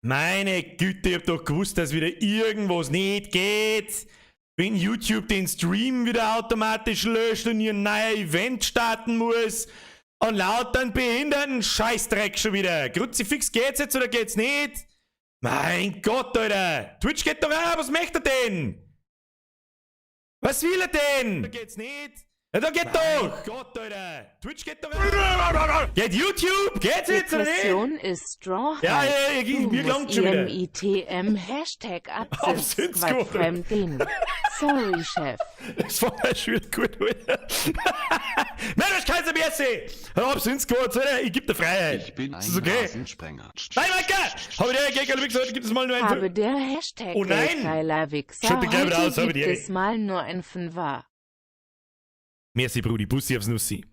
Meine Güte, ich hab doch gewusst, dass wieder irgendwas nicht geht. Wenn YouTube den Stream wieder automatisch löscht und ihr ein neuer Event starten muss. Und lauter einen behinderten Scheißdreck schon wieder. Kruzifix, geht's jetzt oder geht's nicht? Mein Gott, Alter. Twitch geht doch auch, was möchte er denn? Was will er denn? Da geht's nicht. Ja, da geht doch! Gott, Alter! Twitch geht doch! Geht YouTube? Geht's jetzt oder nicht? Depression ist Straw Ja, ja, ja, Du mir gelangt schon wieder. MITM Hashtag Absinth Absinth Squad. Fremdin. Sorry, Chef. Das war ja schon wieder gut, Alter. Mensch, kein Merci! Absinth Squad, Alter, ich geb dir Freiheit. Ich bin Ist das ein okay? Rasensprenger. Nein, Maike! Habe der Gag, Wichser, heute gibt es mal nur ein... Habe der Hashtag Oh nein! Geldgeiler Wichser. Schütte gleich wieder Heute aus, habe gibt die es mal nur ein Fünfer. Merci, Brudi. Bussi aufs Nussi.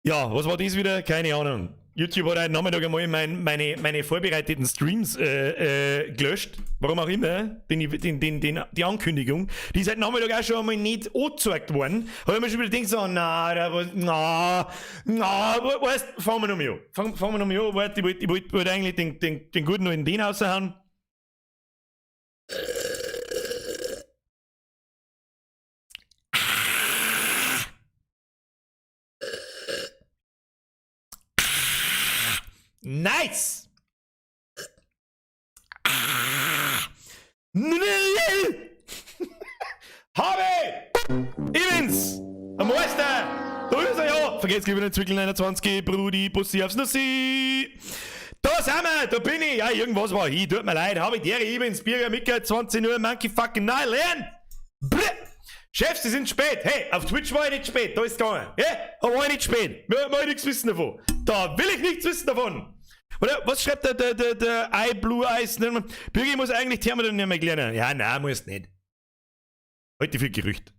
Ja, was war das wieder? Keine Ahnung. YouTube hat heute Nachmittag einmal meine vorbereiteten Streams gelöscht. Warum auch immer. Den, den, den, den, die Ankündigung. Die ist heute Nachmittag auch schon einmal nicht angezeigt worden. Habe ich mir schon wieder gedacht, so, na, da, was, na, na, weißt, fangen wir nochmal an. Fangen wir nochmal an. Warte, ich wollt eigentlich den guten alten den raushauen. Nice! Habe! Ich bin's! Am Meister! Da ist er ja! Vergesst lieber nicht Zwickel 29, Brudi, Bussi aufs Nussi! Da sind wir, da bin ich! Ja, irgendwas war hier, tut mir leid. Habe ich die Ehre, ich bin's, Birger Micke, 20 Uhr, Monkey fucking Island! Bleh. Chefs, Sie sind spät. Hey, auf Twitch war ich nicht spät, da ist gegangen. Ja, da war ich nicht spät. Mir will ich nichts wissen davon. Da will ich nichts wissen davon. Oder was schreibt der I Blue Eyes? Birger, ich muss eigentlich Thermodynamik nicht mehr lernen. Ja, nein, muss nicht. Heute viel Gerücht.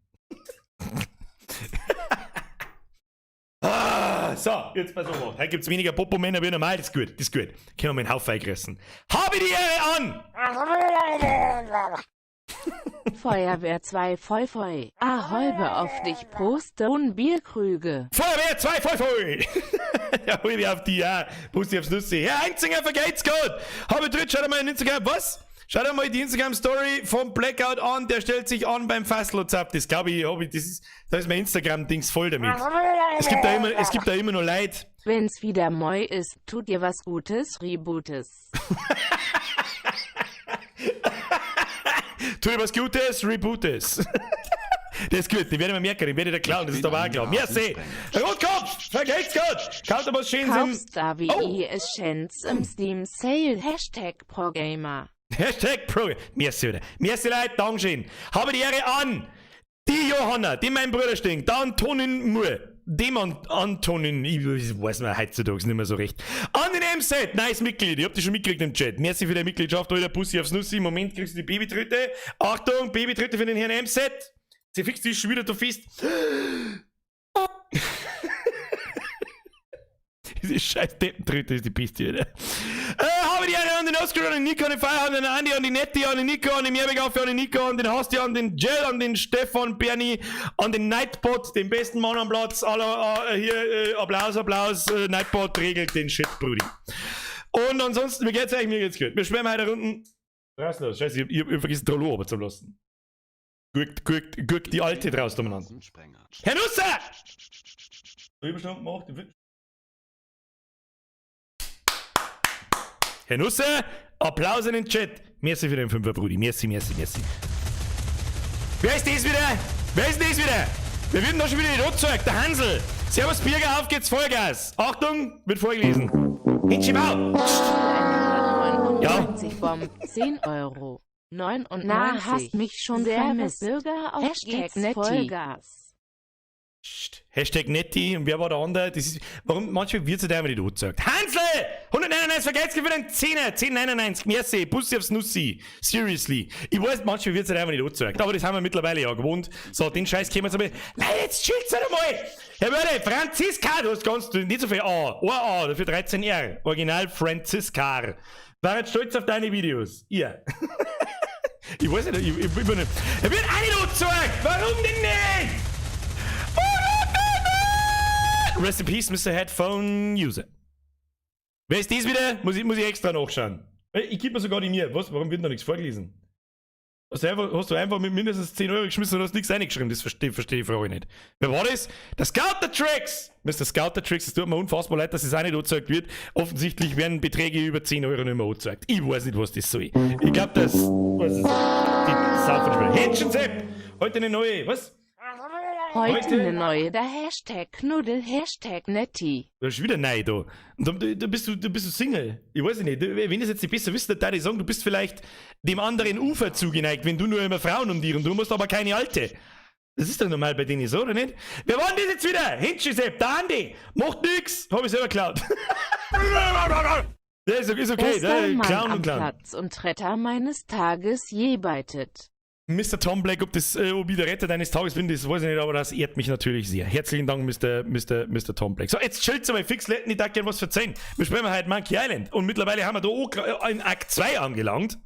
Ah, so, jetzt pass auf. Heute gibt's weniger Popo-Männer wie normal. Das ist gut, das ist gut. Können wir mal einen Haufen eingerissen. Habe die Ehre an! Feuerwehr 2 Voll Voll. Ahoi auf dich, Prost und Bierkrüge. Feuerwehr 2 Voll Voll! Ja, hol ich auf die, ja. Bussi aufs Nussi. Herr Einzinger, vergeht's gut! Habe dritt, schaut mal in Instagram. Was? Schaut mal die Instagram-Story vom Blackout an. Der stellt sich an beim Fastlozap. Das glaube ich, hab ich, das ist, da ist mein Instagram-Dings voll damit. Es gibt da immer noch Leid. Wenn's wieder Moi ist, tut dir was Gutes, Rebootes. Tu dir was Gutes, reboot es. Das ist gut, die werde ich mir merken, den werde ich da klauen, das ist aber auch klar. Merci! Rotkopf, vergeht's gut! Kaut was Schönes im... Kaufst da wie Oh. es Schens im Steam Sale. Hashtag ProGamer. Hashtag Pro. Merci wieder. Merci Leute, Dankeschön. Habe die Ehre an die Johanna, die mein Bruder stinkt, der Antonin Moore, dem Antonin, ich weiß man heutzutage nicht mehr so recht. An den MZ, nice Mitglied, ich hab dich schon mitgekriegt im Chat. Merci für deine Mitgliedschaft, alter Bussi aufs Nussi. Im Moment kriegst du die Babytröte. Achtung, Babytröte für den Herrn MZ. Sie fixt dich schon wieder, du Fist. Diese scheiß Deppentröte ist die Piste, oder? Habe die Ehre an den Oscar, an den Nico, an den Feier, an den Andi, an die Netti, an den Nico, an den Mehrweg auf, an den Nico, an den Hasti, an den Jill, an den Stefan, Bernie, an den Nightbot, den besten Mann am Platz. Aller, hier, Applaus, Applaus, Nightbot regelt den Shit, Brudi. Und ansonsten, mir geht's eigentlich, mir geht's gut. Wir schwimmen heute unten. Was ist los? Scheiße, ich hab vergessen, Trollo runter zu lassen. Guckt, guckt, guckt die Alte draußen umeinander. Rasensprenger. Herr Nusser! Überstunden gemacht. Herr Nusser, Applaus in den Chat. Merci für den Fünfer, Brudi. Merci, merci, merci. Wer ist das wieder? Wer ist das wieder? Wer wird denn da schon wieder nicht angezeigt? Der Hansel. Servus, Birger, auf geht's, Vollgas. Achtung, wird vorgelesen. Hinschibau. Ja. 199 Bomb, 10 Euro. 99. Na, hast mich schon Servus, vermisst. Bürger, auf Hashtag geht's, Netti. Vollgas. Psst. Hashtag Netti und wer war der andere? Das ist, warum, manchmal wird es halt einfach nicht angezeigt. Hansel! 199 vergeht's für den Zehner! 10,99, merci, Bussi aufs Nussi. Seriously. Ich weiß, manchmal wird es halt einfach nicht angezeigt, aber das haben wir mittlerweile ja gewohnt. So, den Scheiß kämen wir jetzt aber. Leute, jetzt chillt's halt einmal! Herr Wörde, Franziska, du hast ganz, nicht so viel A. Ein A, dafür 13 R. Original Franziska. War jetzt stolz auf deine Videos. Ihr. Ich weiß nicht, ich bin nicht. Er wird auch nicht angezeigt! Warum denn nicht? Rest in peace, Mr. Headphone User. Wer ist dies wieder? Muss ich extra nachschauen. Ich gebe mir sogar die Mühe. Was? Warum wird da nichts vorgelesen? Hast du einfach mit mindestens 10 Euro geschmissen und hast nichts reingeschrieben? Das versteh ich Frage nicht. Wer war das? Der Scouter Tricks! Mr. Scouter Tricks, es tut mir unfassbar leid, dass es auch nicht angezeigt wird. Offensichtlich werden Beträge über 10 Euro nicht mehr angezeigt. Ich weiß nicht, was das soll. Ich glaube, das. Was ist die Sau von Spiel. Händchen Sepp! Heute eine neue. Was? Heute Heute- eine neue, der #Knuddel #Netti. Das ist wieder neu da. Und da bist du Single. Ich weiß nicht. Wenn das jetzt nicht besser wissen, dann ich sagen, du bist vielleicht dem anderen Ufer zugeneigt, wenn du nur immer Frauen um dich und du musst aber keine alte. Das ist doch normal bei denen so, oder nicht? Wer war denn das jetzt wieder? Hinschi Sepp, der Andi. Macht nix. Hab ich selber geklaut. Ja, ist okay. Bester Da, Mann Clown am und Clown. Platz und Retter meines Tages jebeitet. Mr. Tom Black, ob ich der Retter deines Tages bin, das weiß ich nicht, aber das ehrt mich natürlich sehr. Herzlichen Dank, Mr. Tom Black. So, jetzt chillt's aber fix, Leuten, ich darf gerne was verzeihen. Wir spielen heute Monkey Island und mittlerweile haben wir da auch in Akt 2 angelangt.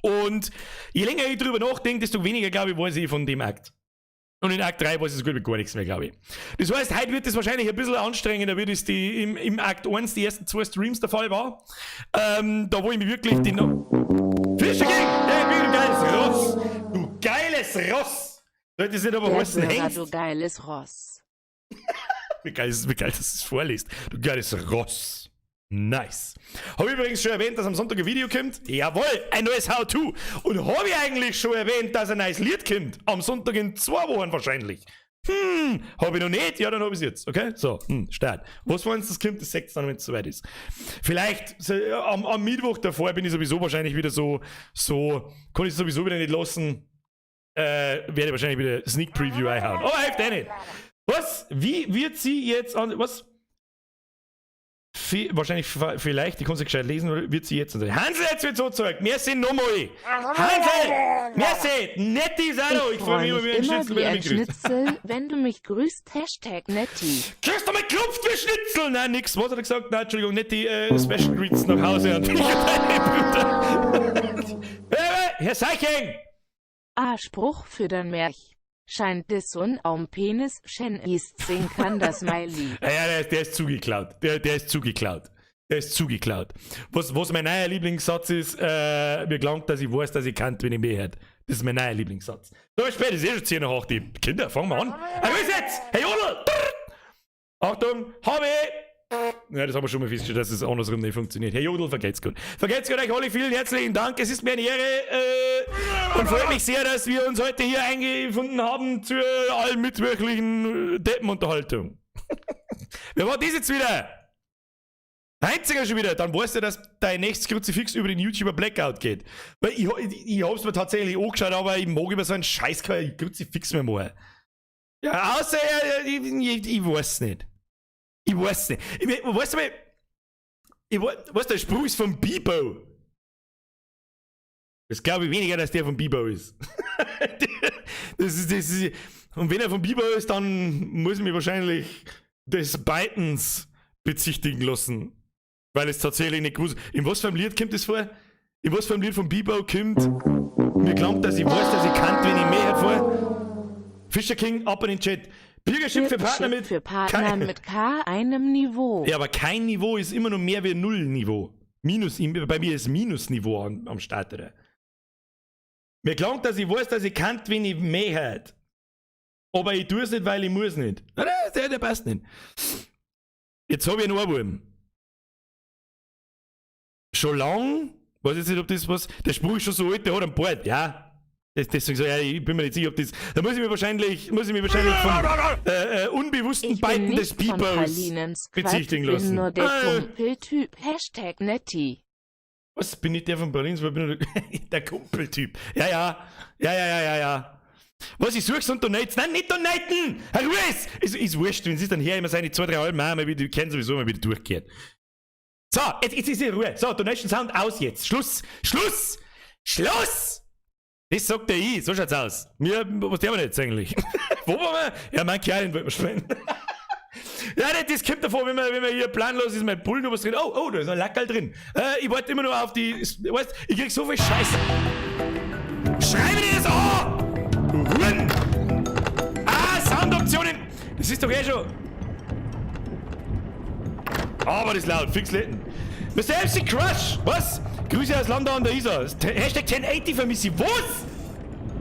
Und je länger ich drüber nachdenke, desto weniger, glaube ich, weiß ich von dem Akt. Und in Akt 3 weiß ich so gut wie gar nichts mehr, glaube ich. Das heißt, heute wird es wahrscheinlich ein bisschen anstrengender, wie das die im Akt 1 die ersten zwei Streams der Fall war. Da wo ich mich wirklich den. Fischer King! Ja, du geiles Ross! Du geiles Ross! Sollte es nicht aber Der heißen Bürger, Hengst? du geiles Ross. Wie geil, dass du es vorliest. Du geiles Ross. Nice. Habe ich übrigens schon erwähnt, dass am Sonntag ein Video kommt? Jawohl, ein neues How-To. Und habe ich eigentlich schon erwähnt, dass ein neues Lied kommt? Am Sonntag in 2 Wochen wahrscheinlich. Habe ich noch nicht? Ja, dann habe ich es jetzt. Okay? So, Start. Was wollen Sie, das kommt, das seht ihr dann, wenn es soweit ist. Vielleicht so, am Mittwoch davor bin ich sowieso wahrscheinlich wieder so, so, kann ich sowieso wieder nicht lassen. Werde ich wahrscheinlich wieder Sneak Preview einhauen. Aber hilft eh nicht. Was? Wie wird sie jetzt an. Was? Wahrscheinlich, vielleicht, ich kann es nicht gescheit lesen, wird sie jetzt an. Hansel, jetzt wird so gezeigt. Merci nochmal. Hansel! Merci! Netti ist auch da. Ich Ich freue freu mich immer mich wie ein immer Schnitzel, wie wenn du ein mich grüßt. Schnitzel, wenn du mich grüßt. #Netti. Kriegst du mal geklopft wie Schnitzel? Nein, nix. Was hat er gesagt? Nein, Entschuldigung, nicht die Special Greets nach Hause an dich und deine Brüder. Herr Seicheng! A Spruch für dein Märch. Scheint des Sonn am Penis schen ist sing kann das Smiley. Ja, ja, der ist zugeklaut. Der ist zugeklaut. Der ist zugeklaut. Was mein neuer Lieblingssatz ist, mir gelangt, dass ich weiß, dass ich kann, wenn ich mehr hätte. Das ist mein neuer Lieblingssatz. So, spät ist eh schon 10 nach 8. Die Kinder, fangen wir an. Ah, grüß jetzt! Hey Jodl! Achtung, habe! Ja, das haben wir schon mal festgestellt, dass es andersrum nicht funktioniert. Herr Jodl, vergelt's gut. Vergelt's gut euch alle, vielen herzlichen Dank. Es ist mir eine Ehre und freut mich sehr, dass wir uns heute hier eingefunden haben zur allmittwöchlichen Deppenunterhaltung. Wer war das jetzt wieder? Einziger schon wieder, dann weißt du, dass dein nächstes Kruzifix über den YouTuber Blackout geht. Weil ich hab's mir tatsächlich angeschaut, aber ich mag über so einen Scheiß kein Kruzifix mehr machen. Ja, außer, ich weiß nicht. Ich weiß nicht. Ich, weißt du mal, weißt du, der Spruch ist von Bibo. Das glaube ich weniger, dass der von Bibo ist. Das ist, und wenn er von Bibo ist, dann muss ich mich wahrscheinlich des Beitens bezichtigen lassen. Weil es tatsächlich nicht gewusst. In was für einem Lied kommt das vor? In was für einem Lied von Bibo kommt: Mir glaubt, dass ich weiß, dass ich kann, wenn ich mehr vor? Fischer King, ab in den Chat. Bürgership für Partner mit für Partner kein, mit K einem Niveau. Ja, aber kein Niveau ist immer noch mehr wie Null-Niveau. Minus, bei mir ist Minusniveau am Start, oder? Mir gelangt, dass ich weiß, dass ich kann, wenn ich mehr hätte. Aber ich tue es nicht, weil ich muss nicht. Nein, der passt nicht. Jetzt habe ich einen Ohrwurm. Schon lang, weiß jetzt nicht, ob das was. Der Spruch ist schon so alt, der hat einen Bart, ja. Deswegen sage ich, ich bin mir nicht sicher, ob das. Da muss ich mich wahrscheinlich vom unbewussten Ich bin Beiten des nicht von Bibos Pralinens Quatsch, bezichtigen bin lassen. nur der Kumpeltyp. #Netti. Was, bin ich der von Berlin? Bin ich der Kumpeltyp? Ja. Ja. Was, ich such's und Donates? Nein, nicht donaten! Herr Ruhes! Ist wurscht, wenn sie dann her immer seine zwei, drei halben Mal wieder, die kennen sowieso mal wieder durchgehört. So, jetzt ist die Ruhe. So, Donation Sound aus jetzt. Schluss! Schluss! Schluss! Das sagt der ich, so schaut's aus. Mir, was tun wir jetzt eigentlich? Wo waren wir? Ja, Monkey Island wollten wir spielen. Ja, das kommt davor, wenn man hier planlos ist, mein Bullen noch was drin. Oh, oh, da ist ein Lackerl drin. Ich warte immer nur auf die. Weißt, ich krieg so viel Scheiße. Schreibe dir das an! Du Huren! Ah, Soundoptionen! Das ist doch eh schon. Aber das ist laut, fix Letten. Mr. MC Crush! Was? Grüße aus Landau an der Isar. #1080 vermisse ich. Was?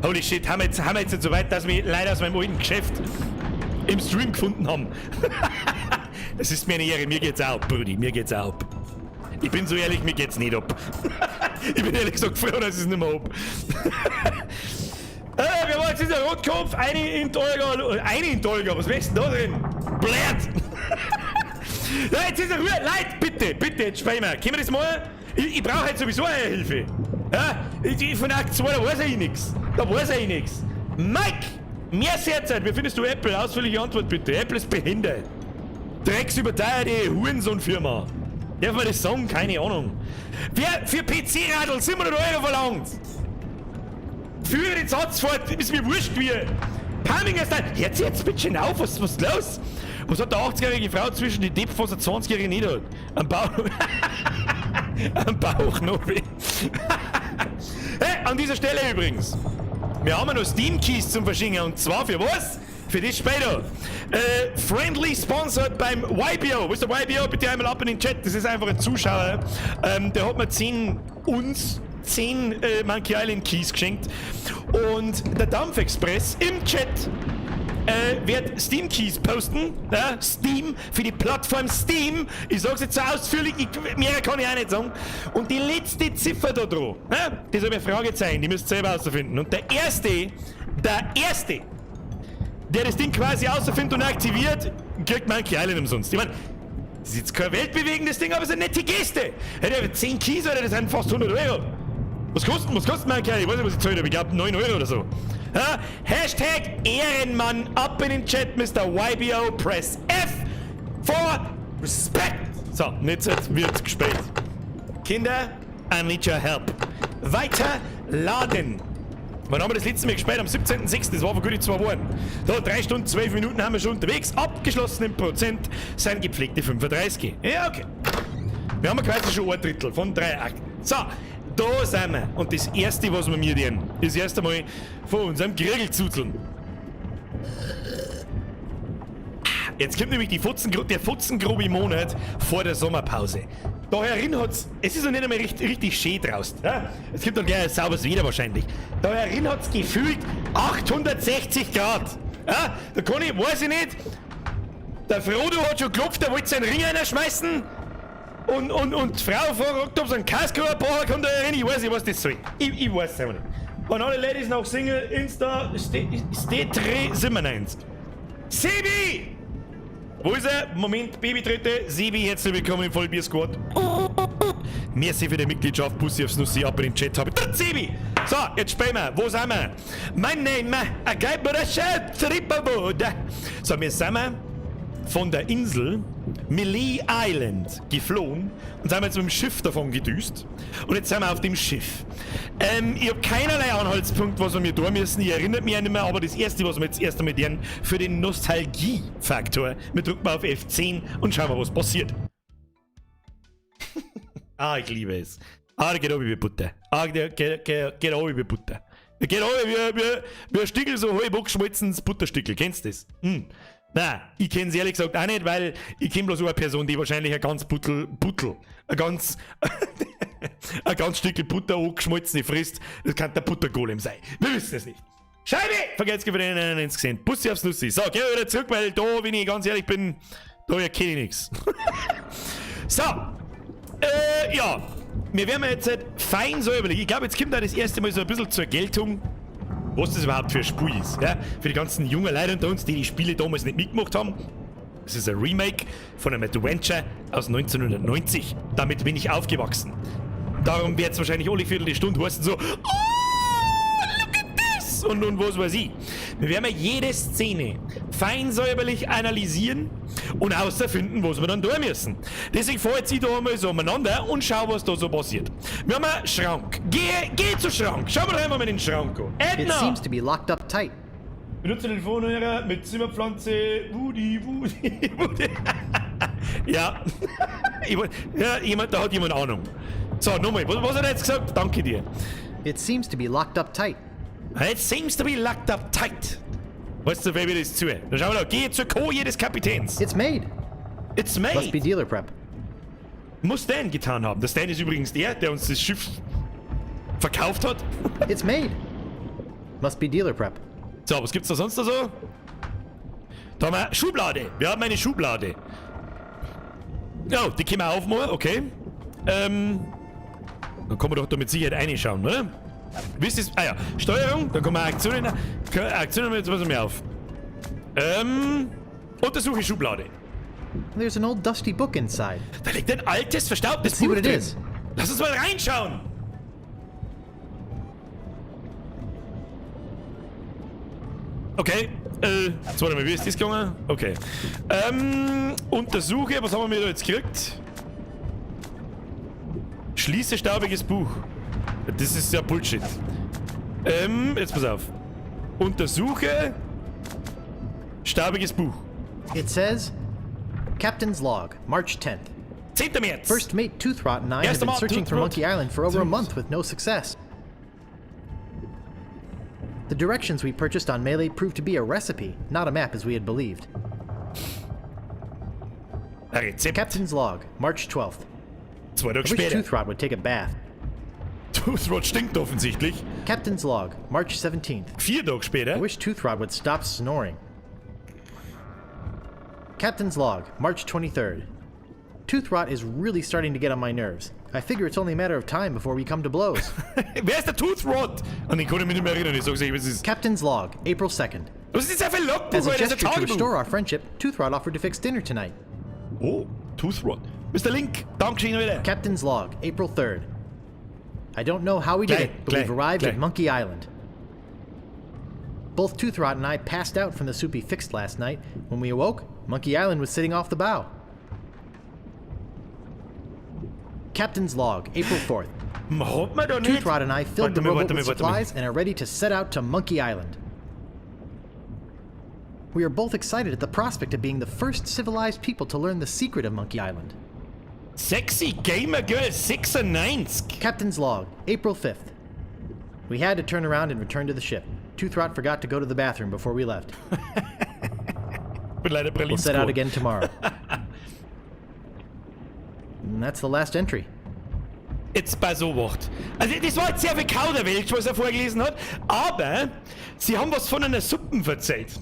Holy shit, haben wir jetzt nicht so weit, dass wir leider aus meinem alten Geschäft im Stream gefunden haben. Das ist mir eine Ehre, mir geht's auch ab, Brudi, mir geht's auch ab. Ich bin so ehrlich, mir geht's nicht ab. Ich bin ehrlich gesagt froh, dass ich es nicht mehr hab. Wer war jetzt dieser Rotkopf? Eine in Tolga, eine in Tolga, was wächst denn da drin? Blöd! Ja, jetzt ist er Ruhe. Leute, bitte, bitte, jetzt spielen wir. Können wir das mal? Ich brauche jetzt sowieso eure Hilfe. Ja, ich von Akt 2, da weiß ich nichts. Da weiß ich nichts. Mike, mehr Zeit. Wie findest du Apple? Ausführliche Antwort bitte. Apple ist behindert. Drecks überteuerte Hurensohn-Firma. Darf man das sagen? Keine Ahnung. Wer für PC-Radl 700 € verlangt? Führe den Satz fort, ist mir wurscht wie. Paminger Style. Hört jetzt bitte schön auf, was ist los? Was hat der 80-jährige Frau zwischen die Depp, was der 20-jährige nicht hat? Am Bauch. Am Bauch, Nobi. Hey, an dieser Stelle übrigens. Wir haben ja noch Steam Keys zum Verschenken, und zwar für was? Für das später. Friendly sponsored beim YBO. Wo ist der YBO? Bitte einmal ab in den Chat. Das ist einfach ein Zuschauer. Der hat mir 10 uns 10 Monkey Island Keys geschenkt. Und der Dampfexpress im Chat wird Steam Keys posten. Ja, Steam, für die Plattform Steam. Ich sag's jetzt so ausführlich, mehr kann ich auch nicht sagen. Und die letzte Ziffer da dran, ja, das habe ich ein Fragezeichen, die müsst ihr selber herausfinden. Und der erste, der das Ding quasi herausfindet und aktiviert, kriegt Monkey Island umsonst. Ich mein, das ist jetzt kein weltbewegendes Ding, aber es ist eine nette Geste. Hätte 10 Keys, Alter, das sind fast 100 €. Was kostet Monkey Island? Ich weiß nicht, was ich zahlt habe. Ich glaube, 9 € oder so. Ja? #Ehrenmann ab in den Chat, Mr. YBO, press F for Respect. So, und jetzt wird gespielt. Kinder, I need your help. Weiter laden. Wann haben wir das letzte Mal gespielt? Am 17.06., das war vor gut 2 Wochen. Da, 3 Stunden, 12 Minuten haben wir schon unterwegs. Abgeschlossen im Prozent sind gepflegte 35. Ja, okay. Wir haben quasi schon ein Drittel von drei Akten. So, da sind wir. Und das Erste, was wir mir tun, ist erst einmal von unserem Kriegel zuzeln. Jetzt kommt nämlich der Fotzengrobe Monat vor der Sommerpause. Da herin hat's, es ist noch nicht einmal richtig, richtig schön draußen. Ja? Es gibt dann gleich ein sauberes Wetter wahrscheinlich. Da herin hat's gefühlt 860 Grad. Ja? Da kann ich, weiß ich nicht, der Frodo hat schon geklopft, der wollte seinen Ring reinschmeißen. Und die Frau fragt, ob sie einen Kasko brauchen kann da rein. Ich weiß nicht, was das soll. Ich weiß es einfach nicht. Und alle Ladies noch Single, Insta, Stetre 97. Sebi! Wo ist er? Moment, Babytritte. Sebi, herzlich willkommen im Vollbier Squad. Merci für die Mitgliedschaft. Bussi aufs Nussi, ab in den Chat habe. Der Sebi! So, jetzt spielen wir. Wo sind wir? Mein Name, So, wir sind von der Insel Melee Island geflohen und sind jetzt mit dem Schiff davon gedüst. Und jetzt sind wir auf dem Schiff. Ich habe keinerlei Anhaltspunkt, was wir mir tun müssen. Ich erinnert mich ja nicht mehr, aber das Erste, was wir jetzt erst einmal tun, für den Nostalgie-Faktor, wir drücken mal auf F10 und schauen mal, was passiert. Ah, ich liebe es. Ah, der geht runter wie Butter. Ah, der geht runter wie Butter. Der geht runter wie ein Stickel, so halb angeschmolzenes Butterstickel. Kennst du das? Hm. Nein, ich kenne es ehrlich gesagt auch nicht, weil ich kenne bloß eine Person, die wahrscheinlich ein ganz Buttel, Buttel, ein ganz Stückel Butter angeschmolzene frisst. Das kann der Buttergolem sein. Wir wissen es nicht. Scheibe! Vergesst für den 99 Cent. Bussi aufs Nussi. So, gehen wir wieder zurück, weil da, wenn ich ganz ehrlich bin, da erkenne ich nichts. So. Ja. Wir werden jetzt halt fein säuberlich. Ich glaube, jetzt kommt da das erste Mal so ein bisschen zur Geltung, was das überhaupt für ein Spiel ist. Ja? Für die ganzen jungen Leute unter uns, die die Spiele damals nicht mitgemacht haben. Es ist ein Remake von einem Adventure aus 1990. Damit bin ich aufgewachsen. Darum wird es wahrscheinlich alle Viertelstunde heißen so: "Oh, look at this!" Und was weiß ich. Wir werden jede Szene fein säuberlich analysieren und herausfinden, was wir dann tun müssen. Deswegen fahr jetzt ich da einmal so umeinander und schau, was da so passiert. Wir haben einen Schrank. Geh zu Schrank. Schau mal einfach mal in den Schrank an. It Edna! seems to be locked up tight. Benutze Telefonhörer mit Zimmerpflanze. Woody, Woody, Woody. Ja. Ja, da hat jemand Ahnung. So, nochmal. Was hat er jetzt gesagt? Danke dir. It seems to be locked up tight. It seems to be locked up tight. Weißt du, wer das zu? Dann schauen wir da. Geh zur Koje des Kapitäns. It's made. It's made. Must be dealer prep. Muss Stan getan haben. Der Stan ist übrigens der, der uns das Schiff verkauft hat. It's made. Must be dealer prep. So, was gibt's da sonst noch so? Da haben wir Schublade. Wir haben eine Schublade. Ja, die können wir aufmachen, okay. Dann kann man doch da mit Sicherheit reinschauen, oder? Wie ist das? Ah ja, Steuerung, dann kommen wir Aktionen. Aktionen jetzt was mehr auf. Untersuche Schublade. There's an old dusty book inside. Da liegt ein altes, verstaubtes Let's see Buch what it drin. is. Lass uns mal reinschauen. Okay, jetzt warte mal, wie ist das gegangen? Okay. Untersuche, was haben wir da jetzt gekriegt? Schließe staubiges Buch. Das ist ja Bullshit. Jetzt pass auf. Untersuche staubiges Buch. It says, Captain's Log, March 10th. 10. März. First Mate Toothrot and I have Erster been Mate searching for Toothrot. Monkey Island for over a month with no success. The directions we purchased on Melee proved to be a recipe, not a map as we had believed. Ein Rezept. Captain's Log, March 12th. 2 Tage I wish später. Toothrot would take a bath. Toothrot stinkt offensichtlich. Captain's Log, March 17th. 4 Tage später. I wish Toothrot would stop snoring. Captain's Log, March 23rd. Toothrot is really starting to get on my nerves. I figure it's only a matter of time before we come to blows. Wer ist der Toothrot? An den kann ich mich nicht mehr erinnern. Ich sag's euch, was ist. Captain's Log, April 2nd. Was ist das für ein Logbuch, As a Alter? Das ist ein gesture to Tagebuch. restore our friendship, Toothrot offered to fix dinner tonight. Oh, Toothrot. Mr. Link, Dankeschön wieder. Captain's Log, April 3rd. I don't know how we did Gleich, it, but gleich, we've arrived gleich. at Monkey Island. Both Toothrot and I passed out from the soup he fixed last night. When we awoke, Monkey Island was sitting off the bow. Captain's Log, April 4th. Hat man da nicht? Toothrot and I filled Warte the mal, rowboat warte mal, with warte mal. supplies and are ready to set out to Monkey Island. We are both excited at the prospect of being the first civilized people to learn the secret of Monkey Island. Sexy Gamer Girl 96. Captain's Log, April 5th. We had to turn around and return to the ship. Toothrot forgot to go to the bathroom before we left. Bin leider We'll set out Pralinen. again tomorrow. And that's the last entry. Jetzt bei so Wort. Also das war jetzt sehr viel Kauderwelsch, was er vorgelesen hat, aber sie haben was von einer Suppe verzählt.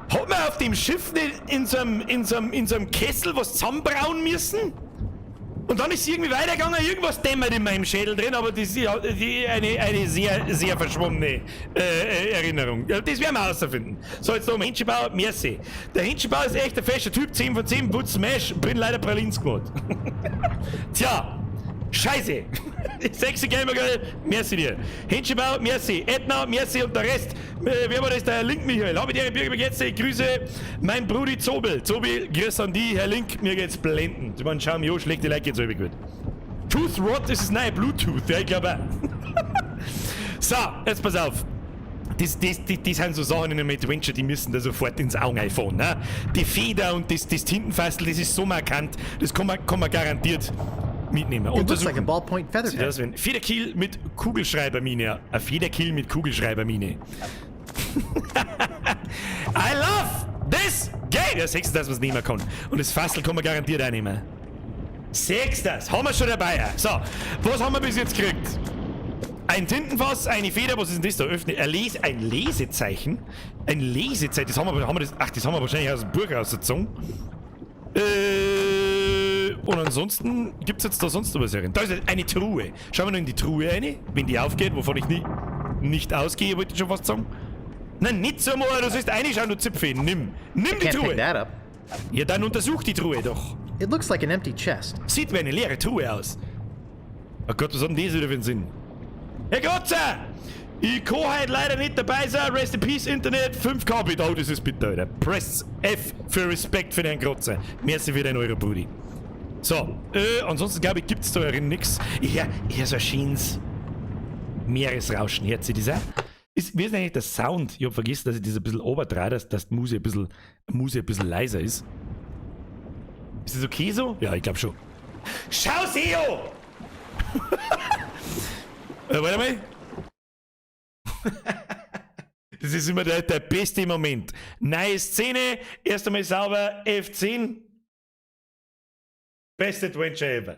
Hat man auf dem Schiff nicht in so einem Kessel was zusammenbrauen müssen? Und dann ist es irgendwie weitergegangen, irgendwas dämmert in meinem Schädel drin, aber das ist ja eine sehr, sehr verschwommene Erinnerung. Ja, das werden wir herausfinden. So, jetzt noch um Händchenbauer, merci. Der Händchenbauer ist echt ein fescher Typ, 10 von 10, Putz, Smash, bin leider Pralins gemacht. Tja, scheiße. Sexy Gamer Girl, merci dir. Händchenbauer, merci. Edna, merci und der Rest. Wer war das? Der Link Michael. Habe die Bürger jetzt, Grüße, mein Brudi Zobel. Zobel, grüß an die, Herr Link, mir geht's blendend. Ich meine, schau mir an, schlägt die Like geht's gut. Tooth Rot ist das neue Bluetooth, ja, ich glaube auch. So, jetzt pass auf. Das sind so Sachen in einem Adventure, die müssen da sofort ins Auge einfahren. Ne? Die Feder und das Tintenfassel, das ist so markant, das kann man garantiert mitnehmen. It looks like a Untersuchen. ballpoint feather Sieht pen. aus wie ein Federkiel mit Kugelschreibermine. Ein Federkiel mit Kugelschreibermine. I love this game! Ja, sechstens, dass man es nehmen kann. Und das Fassel kann man garantiert auch nehmen. Sechstens, haben wir schon dabei. So, was haben wir bis jetzt gekriegt? Ein Tintenfass, eine Feder, was ist denn das da? Öffne, ein Lesezeichen. Ein Lesezeichen, das haben wir das, ach, das haben wir wahrscheinlich aus dem Buch rausgezogen. Und ansonsten gibt's jetzt da sonst noch was herin. Da ist eine Truhe. Schauen wir noch in die Truhe rein, wenn die aufgeht, wovon ich nicht ausgehe, wollte ich schon fast sagen. Nein, nicht so mal, du sollst reinschauen, du Zipfel. Nimm. Nimm die Can't pick Truhe. that up. Ja, dann untersuch die Truhe doch. It looks like an empty chest. Sieht wie eine leere Truhe aus. Oh Gott, was hat denn das wieder für einen Sinn? Herr Grotzer! Ich kann heute leider nicht dabei sein. Rest in Peace, Internet. 5K bitte. Oh, das ist bitter, Alter. Press F für Respekt für den Grotzer. Merci für den Euro, Brudi. So, ansonsten glaube ich, gibt's da herin nix. Ich hör so ein schönes Meeresrauschen. Hört sich das auch? Wie ist denn eigentlich der Sound? Ich hab vergessen, dass ich das ein bisschen oberdrehe, dass die Musik ein bisschen leiser ist. Ist das okay so? Ja, ich glaube schon. Schau, Seo! Warte mal. Das ist immer der beste Moment. Neue Szene, erst einmal sauber, F10. Best Adventure ever.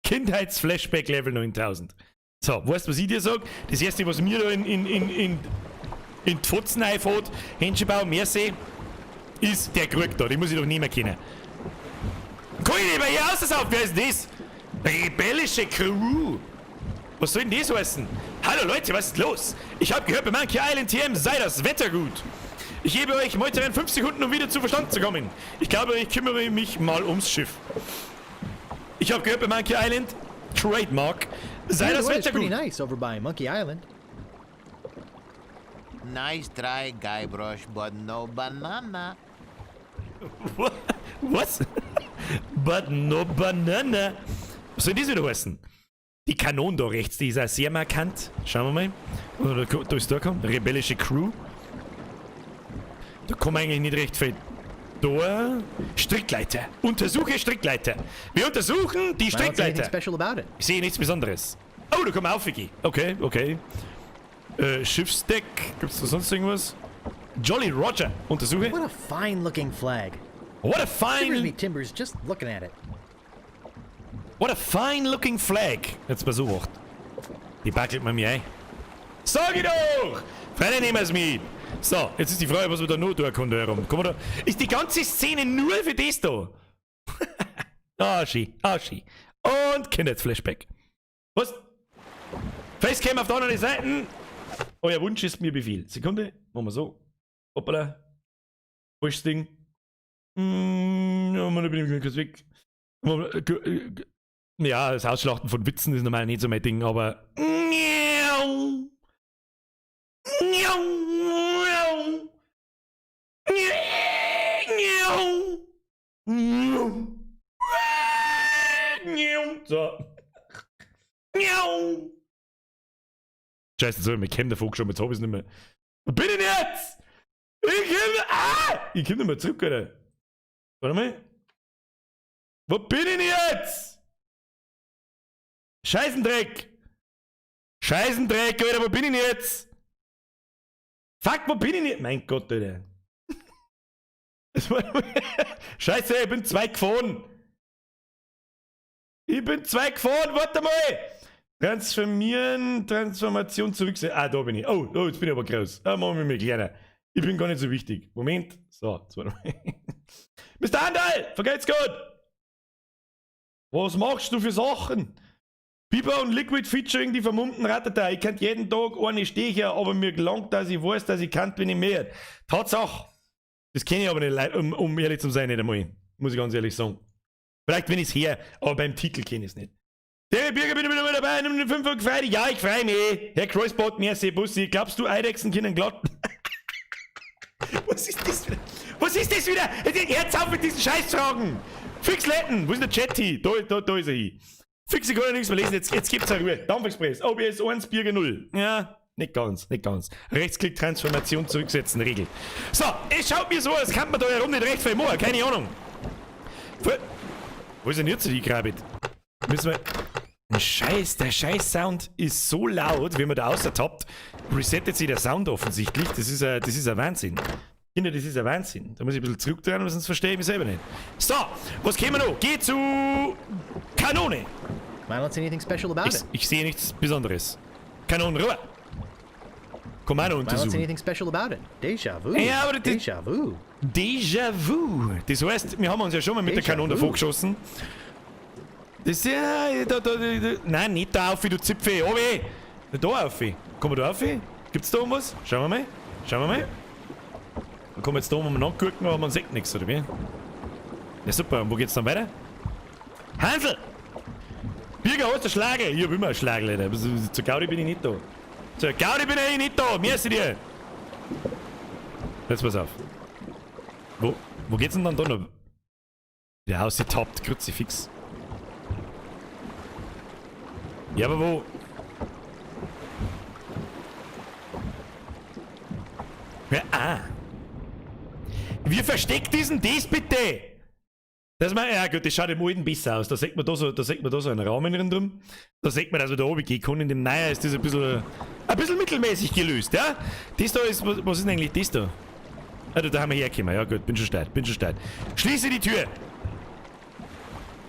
Kindheitsflashback Level 9000. So, weißt du, was ich dir sag? Das erste, was mir da in die Fotzen einfährt, Händchenbau, merci, ist der Krug da. Den muss ich doch nicht mehr kennen. Kann ich nicht mehr hier aussaufen? Wer ist denn das? Rebellische Crew. Was soll denn das heißen? Hallo Leute, was ist los? Ich habe gehört, bei Monkey Island TM sei das Wetter gut. Ich gebe euch Meuterern 5 Sekunden, um wieder zu Verstand zu kommen. Ich glaube, ich kümmere mich mal ums Schiff. Ich habe gehört, bei Monkey Island, Trademark, sei By the das way, it's Wetter pretty gut. nice over by Monkey Island. Nice try, Guybrush, but no banana. Was? But no banana. Was soll das wieder heißen? Die Kanone da rechts, die ist auch sehr markant. Schauen wir mal. Oder da ist da gekommen. Rebellische Crew. Da kommen wir eigentlich nicht recht viel. Da. Strickleiter. Untersuche Strickleiter. Wir untersuchen die I don't see anything Strickleiter. special about it. Ich sehe nichts Besonderes. Oh, da kommen wir auf, Vicky. Okay, okay. Schiffsdeck. Gibt's da sonst irgendwas? Jolly Roger. Untersuche. What a fine looking flag. What a Shivers me fine, timbers just looking at it. what a fine looking flag. Jetzt mal so gemacht. Die backelt man mir ein. Sag ich doch! Freunde, nehmen wir's mit. So, jetzt ist die Frage, was wir da noch tun können da herum. Kommen wir da? Ist die ganze Szene nur für das da? Ah, schön, ah, schön. Und Kindheitsflashback. Was? Facecam auf der anderen Seite. Euer Wunsch ist mir Befehl. Sekunde, machen wir so. Hoppala. Falsches Ding. Ja, Mann, da bin ich kurz weg. Ja, das Ausschlachten von Witzen ist normal nicht so mein Ding, aber. Miau. Miau. Miau. Miau. Miau. So. Miau. Scheiße, so, ich käme davor schon, jetzt hab ich's nicht mehr. Wo bin ich denn jetzt? Ich komm, ah! Ich komm nicht mehr zurück, Alter. Warte mal. Wo bin ich denn jetzt? Scheißendreck! Scheißendreck, Alter, wo bin ich denn jetzt? Fuck, wo bin ich denn jetzt? Mein Gott, Alter. Scheiße, ich bin zwei gefahren. Ich bin zwei gefahren, warte mal. Transformieren, Transformation zurücksetzen. Ah, da bin ich. Oh, oh, jetzt bin ich aber groß. Ah, machen wir mich kleiner. Ich bin gar nicht so wichtig. Moment. So, jetzt warte mal. Mr. Andal, vergeht's gut. Was machst du für Sachen? Biber und Liquid featuring die vermummten Ratata. Ich kennt jeden Tag eine Stecher, aber mir gelangt, dass ich weiß, dass ich kann, bin ich mehr. Tatsache. Das kenne ich aber nicht, um ehrlich zu sein, nicht einmal. Muss ich ganz ehrlich sagen. Vielleicht, wenn ich es her, aber beim Titel kenne ich es nicht. Der Bürger bin ich wieder dabei, nimm den 5 Uhr gefreut. Ja, ich freue mich. Herr Kreuzbot, merci, Bussi. Glaubst du, Eidechsen können glatt? Was ist das wieder? Was ist das wieder? Hört's auf mit diesen Scheißfragen! Fix Letten! Wo ist denn der Chat hin? Da ist er hin. Fix, ich kann ja nichts mehr lesen. Jetzt gibt's eine Ruhe. Dampfexpress. OBS 1, Birger 0. Ja, nicht ganz, nicht ganz. Rechtsklick, Transformation zurücksetzen, Regel. So, es schaut mir so aus, kann man da herum nicht recht viel machen. Keine Ahnung. Wo ist denn jetzt die Grabit? Müssen wir... Scheiß, der Scheiß-Sound ist so laut, wenn man da außertappt, resettet sich der Sound offensichtlich. Das ist ein Wahnsinn. Kinder, das ist ein Wahnsinn. Da muss ich ein bisschen zurückdrehen, sonst verstehe ich mich selber nicht. So, was kämen wir noch? Geh zu Kanone. I don't see anything special about it. Ich sehe nichts Besonderes. Kanonenrohr. Komm auch noch I don't see untersuchen. anything special about it. Déjà vu. Ja, aber das- Déjà vu. Déjà vu. Das heißt, wir haben uns ja schon mal mit der Déjà Kanone vu. davor geschossen. Das ist ja... Da. Nein, nicht da auf, du Zipfel. Obi! Da auf. Kommen wir da auf? Gibt's da irgendwas? Schauen wir mal. Schauen wir mal. Dann kommen wir jetzt da um nachgucken, aber man sieht nichts, oder wie? Ja, super. Und wo geht's dann weiter? Hansel! Birger, hast du Schlagel? Ich hab immer einen Schlagel, Alter. Zur Gaudi bin ich nicht da. Zur Gaudi bin ich nicht da! Merci dir! Jetzt pass auf. Wo geht's denn dann da noch? Der Haus tappt, Kruzifix. Ja, aber wo? Ja, ah. Wie versteckt diesen das bitte? Das mal, ja gut, das schaut im alten besser aus. Da sieht man da so, da sieht man da so einen Rahmen rundum. Da sieht man, dass man da oben gehen kann. In dem Neuen ist das ein bisschen mittelmäßig gelöst, ja? Das da ist, was ist denn eigentlich das da? Ah, da haben wir hergekommen. Ja gut, bin schon steil, bin schon steil. Schließe die Tür!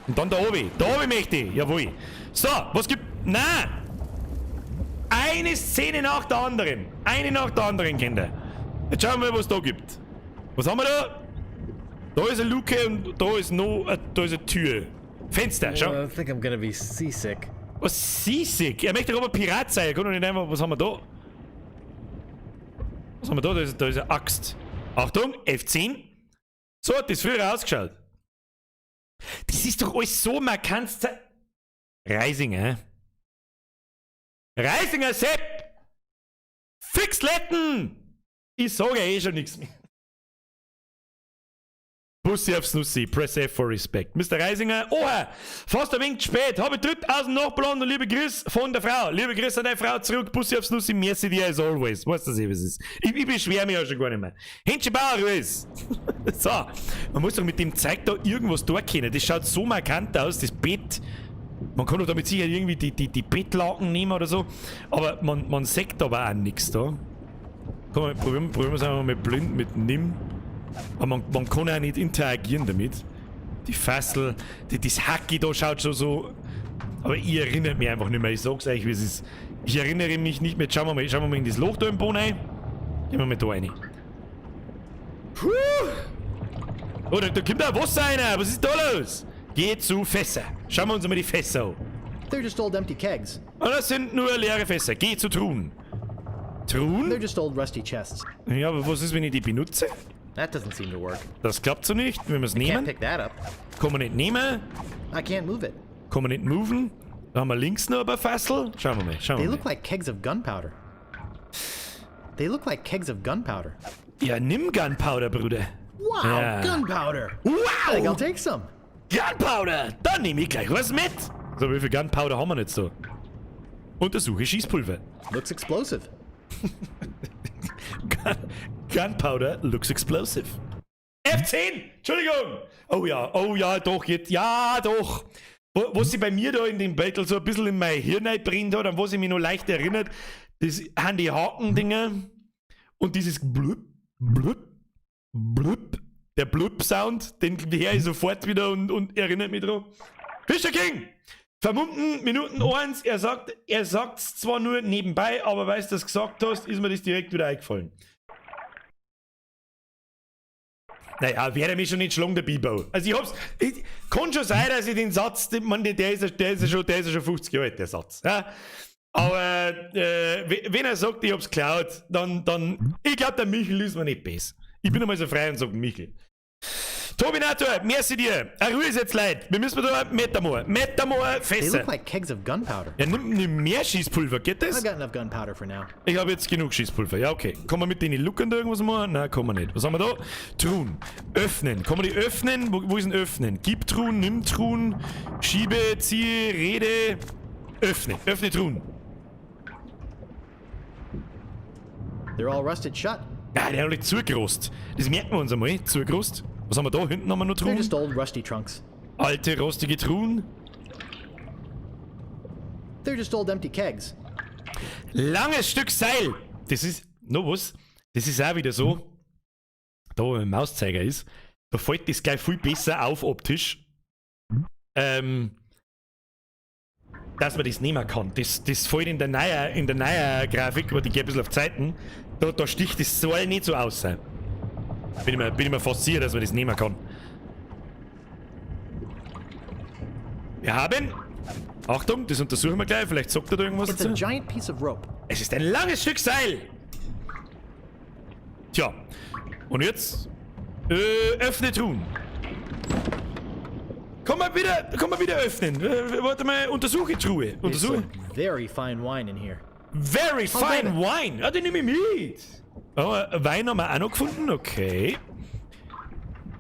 Und dann da oben. Da oben möchte ich. Jawohl. So, was gibt... Nein! Eine Szene nach der anderen. Eine nach der anderen, Kinder. Jetzt schauen wir mal, was da gibt. Was haben wir da? Da ist eine Luke und da ist noch da ist eine Tür. Fenster, schau. I think I'm gonna be seasick. Was, seasick? Er möchte doch aber Pirat sein. Er kann doch nicht einfach... Was haben wir da? Was haben wir da? Da ist eine Axt. Achtung, F10. So hat das früher ausgeschaut. Das ist doch alles so markant. Reisinger. Reisinger Sepp! Fixletten! Ich sage eh schon nichts mehr. Bussi aufs Nussi, press F for respect. Mr. Reisinger, oha, fast ein wenig spät. Habe drückt aus dem Nachbarland und liebe Grüße von der Frau. Liebe Grüße an deine Frau zurück. Bussi aufs Nussi, merci dir as always. Weißt du, was es ist? Ich beschwere mich ja schon gar nicht mehr. Händchen Bauer, Ruiz. So, man muss doch mit dem Zeug da irgendwas da können. Das schaut so markant aus, das Bett. Man kann doch damit sicher irgendwie die Bettlaken nehmen oder so. Aber man sieht aber auch nichts da. Komm, probieren wir es einfach mal blind mit Nimm. Aber man kann auch nicht interagieren damit. Die Fassel, das Hacki da schaut schon so. Aber ich erinnere mich einfach nicht mehr. Ich sag's euch, wie es ist. Ich erinnere mich nicht mehr. Schauen wir mal in das Loch da im Boden rein. Gehen wir mal da rein. Puh! Oh, da kommt da Wasser rein. Was ist da los? Geh zu Fässer. Schauen wir uns mal die Fässer an. They're just old empty kegs. Und das sind nur leere Fässer. Geh zu Truhen. Truhen? They're just old rusty chests. Ja, aber was ist, wenn ich die benutze? That doesn't seem to work. Das klappt so nicht. Wenn wir's Can't nehmen. pick that up. Kann man nicht nehmen. I can't move it. Kann man nicht moven. Da haben wir links noch ein paar Fassel. Schauen wir mal. Schauen They wir look mal. like kegs of gunpowder. They look like kegs of gunpowder. Ja, nimm Gunpowder, Bruder. Wow, Ja. gunpowder. Wow! I think I'll take some. Gunpowder! Dann nehme ich gleich was mit. So, wie viel Gunpowder haben wir jetzt da? Untersuche Schießpulver. Looks explosive. Gunpowder looks explosive. F10! Entschuldigung! Oh ja, oh ja, doch, jetzt, ja, doch. Was sich bei mir da in dem Battle so ein bisschen in mein Hirn einbrennt hat, an was ich mich noch leicht erinnert, das sind die Hakendinger und dieses Blub, Blub, Blub, der Blub-Sound, den höre ich sofort wieder und erinnert mich dran. Fischer King! Vermummten Minuten 1, er sagt's zwar nur nebenbei, aber weil du das gesagt hast, ist mir das direkt wieder eingefallen. Naja, werde mich schon nicht schlagen, der Bibo. Also ich hab's, ich, kann schon sein, dass ich den Satz, den, man, der ist ja, der ist ja schon, der ist ja schon 50 Jahre alt, der Satz. Ja? Aber wenn er sagt, ich hab's geklaut, dann, ich glaub, der Michel ist mir nicht besser. Ich bin einmal so frei und sag Michel. Tobinator, merci dir. Eine Ruhe ist jetzt, Leute. Wir müssen da Metamor. Metamor, They Fässer. look like kegs of gunpowder. Ja, nimm mehr Schießpulver, geht das? I've got enough gunpowder for now. Ich habe jetzt genug Schießpulver. Ja, okay. Kann man mit den Luckern da irgendwas machen? Nein, kann man nicht. Was haben wir da? Truhen. Öffnen. Kann man die öffnen? Wo ist denn öffnen? Gib Truhen, nimm Truhen, schiebe, ziehe, rede. Öffne. Öffne Truhen. They're all rusted shut. Ja, der hat nicht zugerost. Das merken wir uns einmal. Zugerost. Was haben wir da? Hinten haben wir noch They're Truhen. just old rusty trunks. Alte, rostige Truhen. They're just old empty kegs. Langes Stück Seil. Das ist, no was? Das ist auch wieder so, da wo mein Mauszeiger ist, da fällt das gleich viel besser auf optisch, dass man das nehmen kann. Das fällt in der neuen Grafik, wo die geht ein bisschen auf Zeiten, da sticht das Seil nicht so aus. Bin ich mir fast sicher, dass man das nehmen kann. Wir haben... Achtung, das untersuchen wir gleich, vielleicht sagt er da irgendwas It's a dazu. giant piece of rope. Es ist ein langes Stück Seil. Tja, und jetzt öffne Truhen. Komm mal wieder öffnen. Warte mal, untersuche Truhe. It's Untersuche. some very fine wine in here. Very I'll fine grab it. wine. Ja, den nehme ich mit. Oh, Wein haben wir auch noch gefunden. Okay.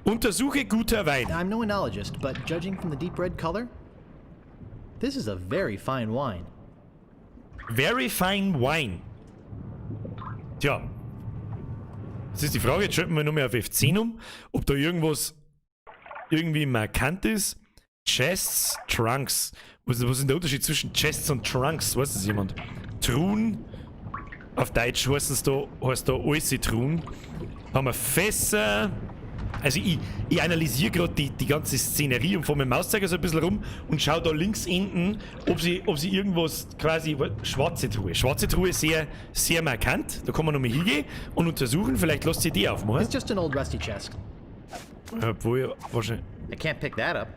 Untersuche guter Wein. I'm no enologist, but judging from the deep red color, this is a very fine wine. Very fine wine. Tja. Jetzt ist die Frage, jetzt schalten wir nochmal auf F10 um, ob da irgendwas markant ist. Chests, Trunks. Was ist denn der Unterschied zwischen Chests und Trunks? Weiß das jemand? Truhen. Auf Deutsch heißt es da, heißt da alles Truhen. Haben wir Fässer. Also ich analysiere gerade die ganze Szenerie und fahre mit dem Mauszeiger so ein bisschen rum und schaue da links hinten, ob sie irgendwas quasi. Schwarze Truhe. Schwarze Truhe sehr, sehr markant. Da kann man nochmal hingehen und untersuchen. Vielleicht lässt sich die aufmachen. It's just an old rusty chest. Obwohl, wahrscheinlich I can't pick that up.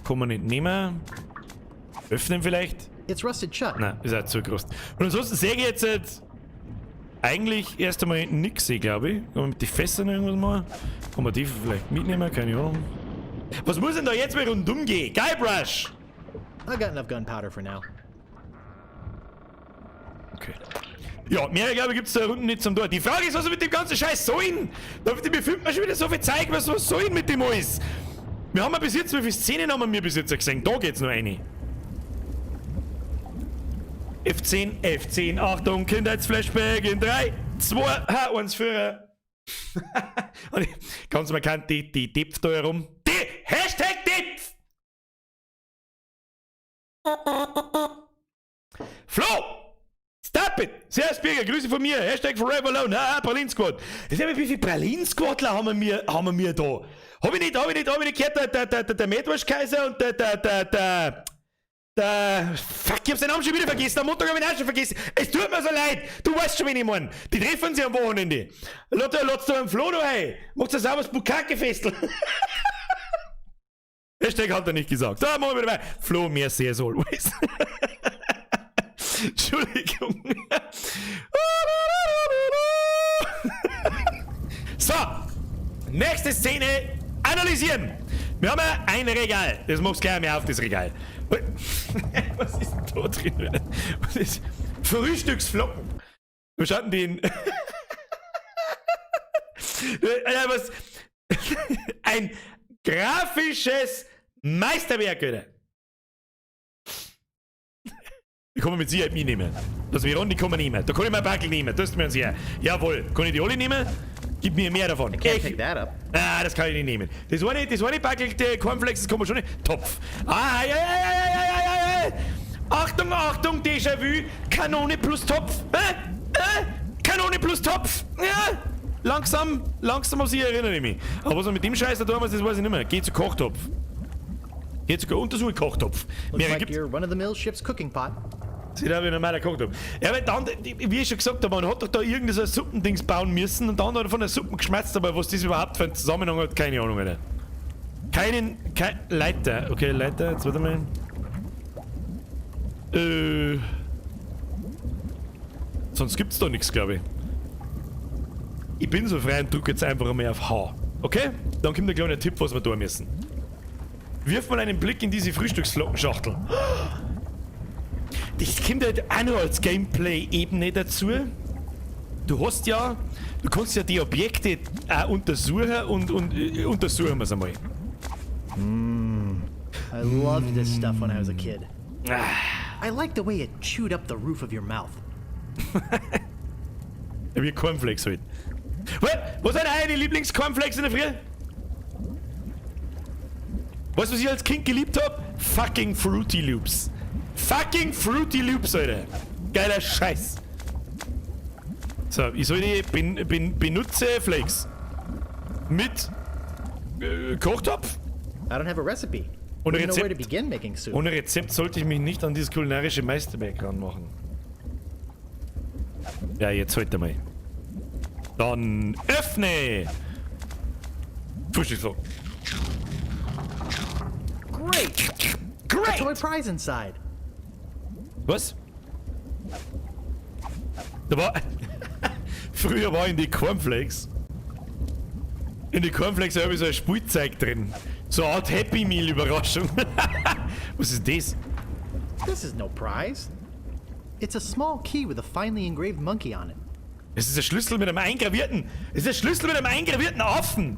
Kann man nicht nehmen. Öffnen vielleicht? It's rusted shut. Nein, ist auch zu groß. Und ansonsten sehe ich jetzt eigentlich erst einmal nix, glaube ich. Kann man mit den Fässern irgendwas machen? Kann man die vielleicht mitnehmen? Keine Ahnung. Was muss denn da jetzt mal rundum gehen? Guybrush! I've got enough gunpowder for now. Okay. Ja, mehr, glaube ich, gibt es da unten nicht zum Tor. Die Frage ist, was wir mit dem ganzen Scheiß sollen? Da wir finden wir schon wieder so viel Zeug, was sollen mit dem alles? Wir haben ja bis jetzt, wie viele Szenen haben wir bis jetzt gesehen? Da geht's noch eine. F10, F10, Achtung, Kindheitsflashback in 3, 2, 1, 4. Und ganz markant die Depf da herum. Die, #Depf! Flo! Stop it! Servus Birger, Grüße von mir. #ForeverAlone. Haha, Pralinen Squad. Das ist ja, wie viele Pralinen Squadler haben wir da? Hab ich nicht gehört, der Metwurst-Kaiser und der, fuck, ich hab seinen Namen schon wieder vergessen. Am Montag hab ich ihn auch schon vergessen. Es tut mir so leid. Du weißt schon, wen ich mein. Die treffen sich am Wochenende. Lass du einen Flo noch ein. Macht ein sauberes Bukkake-Festl. Hashtag hat er nicht gesagt. Da machen wir wieder weiter. Flo, merci as always. Entschuldigung. So, nächste Szene analysieren. Wir haben ja ein Regal. Das machst gleich mehr auf, das Regal. Was ist denn da drin? Was ist? Frühstücksflocken. Wir schauen den. Ja, was? Ein grafisches Meisterwerk, Alter. Die kann man mit Sicherheit mitnehmen. Das wir die kann man nehmen. Da kann ich mir ein Backel nehmen. Das ist mir sicher. Jawohl. Kann ich die alle nehmen? Gib mir mehr davon. I can't pick that up. Ah, das kann ich nicht nehmen. Das eine Backel, der Cornflakes, das kann man schon nicht. Topf. Ah, ja, ja. Achtung, Achtung, Déjà-vu. Kanone plus Topf. Kanone plus Topf. Ja. Langsam, langsam auf sie erinnere ich mich. Aber was wir mit dem Scheiß da tun, das weiß ich nicht mehr. Geh zu Kochtopf. Geh zu untersuche Kochtopf. Looks Mehr like gibt's. your run-of-the-mill ship's cooking pot. Sieht auch wie ein normaler Kochtopf. Ja, aber dann, wie ich schon gesagt habe, man hat doch da irgendein so ein Suppendings bauen müssen und dann hat er von der Suppe geschmerzt, aber was das überhaupt für einen Zusammenhang hat, keine Ahnung, Alter. Kein Leiter. Okay, Leiter, jetzt warte mal. Sonst gibt's da nichts, glaube ich. Ich bin so frei und drücke jetzt einfach einmal auf H. Okay? Dann kommt der kleine Tipp, was wir tun müssen. Wirf mal einen Blick in diese Frühstücksflockenschachtel. Das kommt halt auch noch als Gameplay-Ebene dazu. Du kannst ja die Objekte auch untersuchen und untersuchen wir es einmal. I loved this stuff when I was a kid. I liked the way it chewed up the roof of your mouth. Ja, wie Cornflakes halt. Was sind deine Lieblings-Cornflakes in der Früh? Weißt du, was ich als Kind geliebt hab? Fucking Fruity Loops. Fucking Fruity Loops, Alter. Geiler Scheiß. So, ich soll die benutze Flakes. Mit Kochtopf? I don't have a recipe. Ohne Wouldn't know where to Rezept. begin making soup. Ohne Rezept sollte ich mich nicht an dieses kulinarische Meisterwerk ranmachen. Ja, jetzt heute mal. Dann öffne! Frühstücksflocken. Great! Great! A toy prize inside. Was? Da war. Früher war in die Cornflakes. In die Cornflakes habe ich so ein Spielzeug drin. So eine Art Happy Meal Überraschung. Was ist das? This is no prize. It's a small key with a finely engraved monkey on it. Es ist ein Schlüssel mit einem eingravierten. Es ist ein Schlüssel mit einem eingravierten Affen.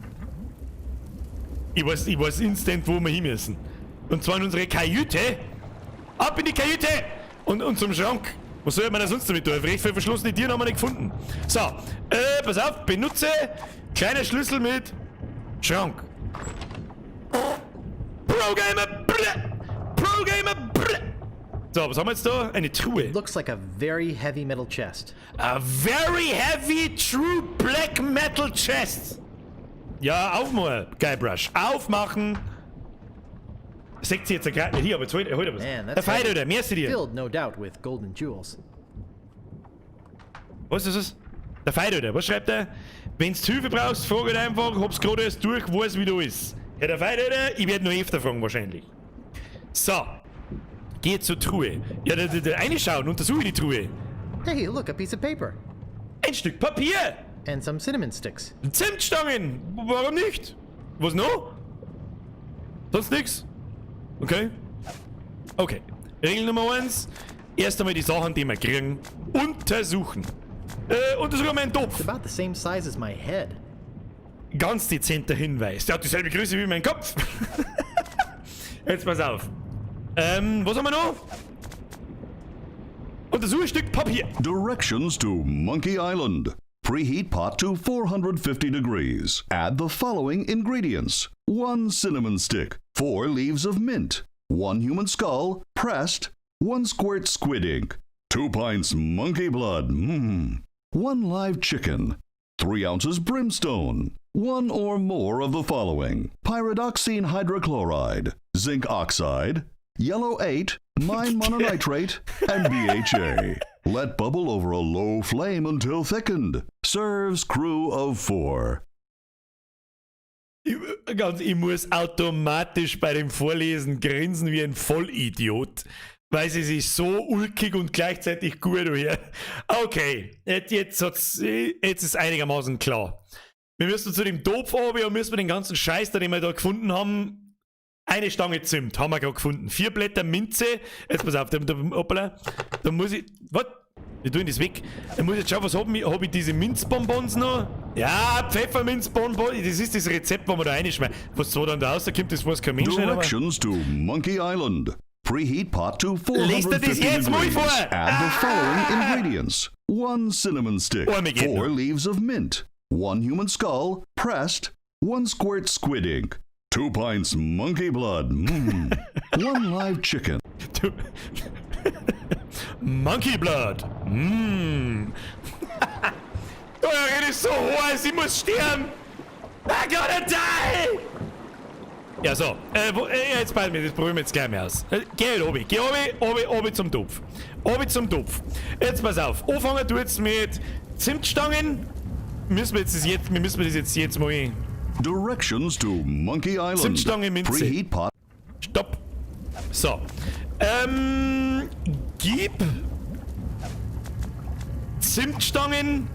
Ich weiß instant, wo wir hin müssen. Und zwar in unsere Kajüte. Ab in die Kajüte! Und zum Schrank. Was soll man da sonst damit tun? Recht viele verschlossene Türen haben wir nicht gefunden. So, pass auf, benutze kleiner Schlüssel mit Schrank. Pro-Gamer! Pro-Gamer! So, was haben wir jetzt da? Eine Truhe. Looks like a very heavy metal chest. A very heavy true black metal chest. Ja, aufmachen, Guybrush. Aufmachen! Seht sie jetzt gerade nicht hier, aber jetzt holt er was. Man, Der that's Feider, heavy. der, merci dir. Filled, no doubt, with golden jewels. Was ist das? Der Feider, der, was schreibt er? Wenn's Hilfe brauchst, frag halt einfach, hab's gerade erst durch, weiß wie du ist. Ja, der Feider, ich werd noch öfter fragen wahrscheinlich. So. Geh zur Truhe. Ja, da reinschauen, untersuche die Truhe. Hey, look, a piece of paper. Ein Stück Papier! And some cinnamon sticks. Zimtstangen! Warum nicht? Was noch? Sonst nix? Okay. Okay. Regel Nummer 1. Erst einmal die Sachen, die wir kriegen, untersuchen. Untersuchen wir einen Topf. It's about the same size as my head. Ganz dezenter Hinweis. Der hat dieselbe Größe wie mein Kopf. Jetzt pass auf. Was haben wir noch? Untersuche ein Stück Papier. Directions to Monkey Island. Preheat pot to 450 degrees. Add the following ingredients: 1 cinnamon stick, 4 leaves of mint, 1 human skull, pressed, 1 squirt squid ink, 2 pints monkey blood, 1 live chicken, 3 ounces brimstone, 1 or more of the following: pyridoxine hydrochloride, zinc oxide, yellow 8, mine mononitrate, and BHA. Let bubble over a low flame until thickened. Serves crew of 4. Ich muss automatisch bei dem Vorlesen grinsen wie ein Vollidiot, weil sie sich so ulkig und gleichzeitig gut anhört. Okay, jetzt ist einigermaßen klar. Wir müssen zu dem Topf runter und müssen wir den ganzen Scheiß, den wir da gefunden haben, eine Stange Zimt haben wir gerade gefunden. 4 Blätter Minze. Jetzt pass auf, da, hoppala, da muss ich. Was? Wir tun das weg. Da muss ich jetzt schauen, was hab ich? Hab ich diese Minzbonbons noch? Ja, Pfefferminzbonbons. Das ist das Rezept, wo man da reinschmeißt. Was so dann da rauskommt, das weiß kein Mensch nicht. Aber Directions to Monkey Island. Preheat pot to Lest dir das 450 jetzt mal degrees. vor? Add the following ingredients: 1 cinnamon stick, Oh, mir geht 4 noch. leaves of mint, 1 human skull, pressed, 1 squirt squid ink, 2 pints monkey blood, 1 live chicken. Du. Monkey Blood. Oh, er ist so heiß, ich muss sterben. I gotta die. Ja, so. Jetzt behalten wir das probieren wir jetzt gleich mal aus. Geh halt obi. Geh obi, obi, obi zum Topf. Obi zum Topf. Jetzt pass auf. Anfangen tut's mit Zimtstangen. Müssen wir jetzt das jetzt, wir müssen das jetzt mal. Directions to Monkey Island. Zimtstange, Minze. Preheat pot. Stopp. So. Gib Zimtstangen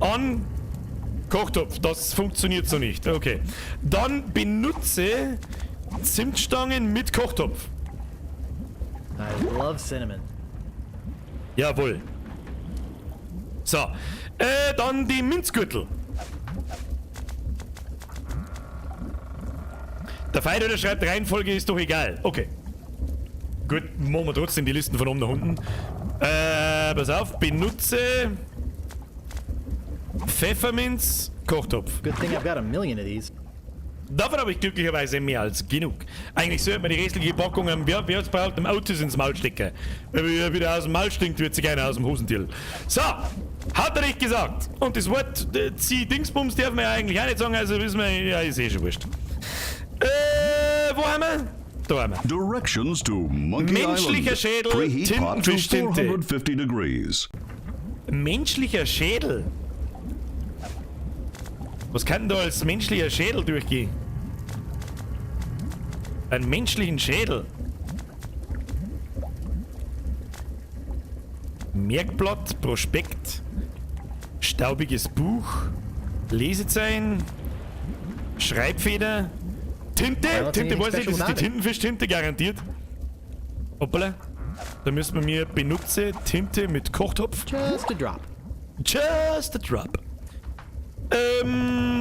an Kochtopf. Das funktioniert so nicht. Okay. Dann benutze Zimtstangen mit Kochtopf. I love cinnamon. Jawohl. So. Dann die Minzgürtel. Der Feider schreibt, Reihenfolge ist doch egal. Okay. Gut, machen wir trotzdem die Listen von oben nach unten. Pass auf, benutze Pfefferminz, Kochtopf. Good thing I've got a million of these. Davon habe ich glücklicherweise mehr als genug. Eigentlich sollte man die restliche Packung am, wer hat's braucht, dem Otis ins Maul stecken. Wenn er wieder aus dem Maul stinkt, wird sich einer aus dem Hosentiel. So, hat er nicht gesagt. Und das Wort Zieh Dingsbums darf man ja eigentlich auch nicht sagen, also wissen wir, ja, ist eh schon wurscht. Wo haben wir? Da haben wir. Directions to Monkey Menschlicher Island. Schädel, Preheat pot to Tintenfischtinte. 450 degrees. Menschlicher Schädel? Was kann denn da als menschlicher Schädel durchgehen? Einen menschlichen Schädel. Merkblatt, Prospekt, staubiges Buch, Lesezeichen, Schreibfeder, Tinte, Ja, Tinte anything weiß ich, das special ist die about it. Tintenfisch-Tinte, garantiert. Hoppala. Da müssen wir mir benutze Tinte mit Kochtopf. Just a drop. Just a drop.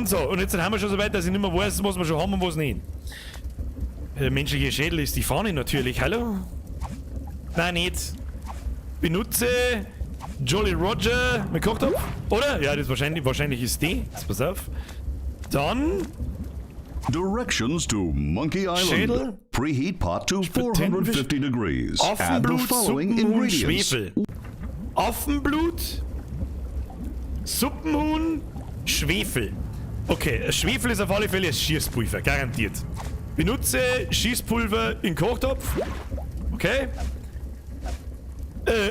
So, und jetzt haben wir schon so weit, dass ich nicht mehr weiß, was wir schon haben und was nicht. Der menschliche Schädel ist die Fahne natürlich, hallo? Nein, nicht. Benutze Jolly Roger mit Kochtopf, oder? Ja, das wahrscheinlich ist die. Jetzt pass auf. Dann Directions to Monkey Island. Schädel. Preheat pot to 450 degrees. Add the Affenblut, following Suppenhuhn, ingredients. Schwefel. Affenblut, Suppenhuhn, Schwefel. Okay, Schwefel ist auf alle Fälle Schießpulver, garantiert. Benutze Schießpulver in Kochtopf. Okay.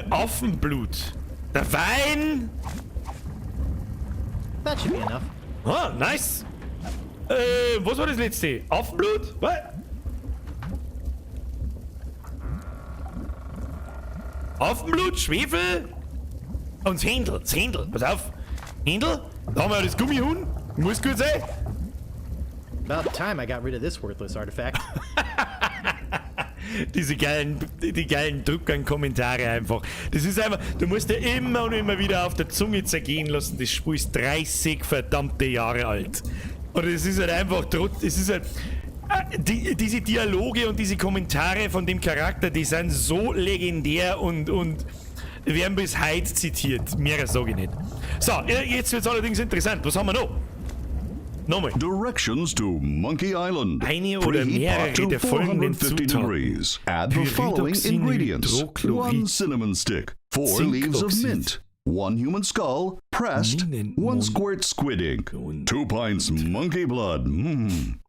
Affenblut. Der Wein. That should be enough. Ah, nice. Was war das letzte? Affenblut? Was? Affenblut, Schwefel und das Händel. Das Händel. Pass auf. Händel. Da haben wir das Gummihuhn. Muss gut sein. About time I got rid of this worthless artifact. Diese geilen, die geilen Druckern-Kommentare einfach. Das ist einfach, du musst dir immer und immer wieder auf der Zunge zergehen lassen, das Spiel ist 30 verdammte Jahre alt. Und es ist halt einfach trotz, es ist halt, diese Dialoge und diese Kommentare von dem Charakter, die sind so legendär und werden bis heute zitiert. Mehr sage ich nicht. So, jetzt wird's allerdings interessant. Was haben wir noch? Nochmal. Directions to Monkey Island. Eine oder Preheat mehrere pot to der folgenden 450 Zutaten. degrees. Add the following Pyridoxin, ingredients. Hydrochlorid, 1 cinnamon stick, 4 leaves of Zinkoxid, mint, 1 human skull, pressed, Minen- 1 squirt squid ink, 2 pints monkey blood, 1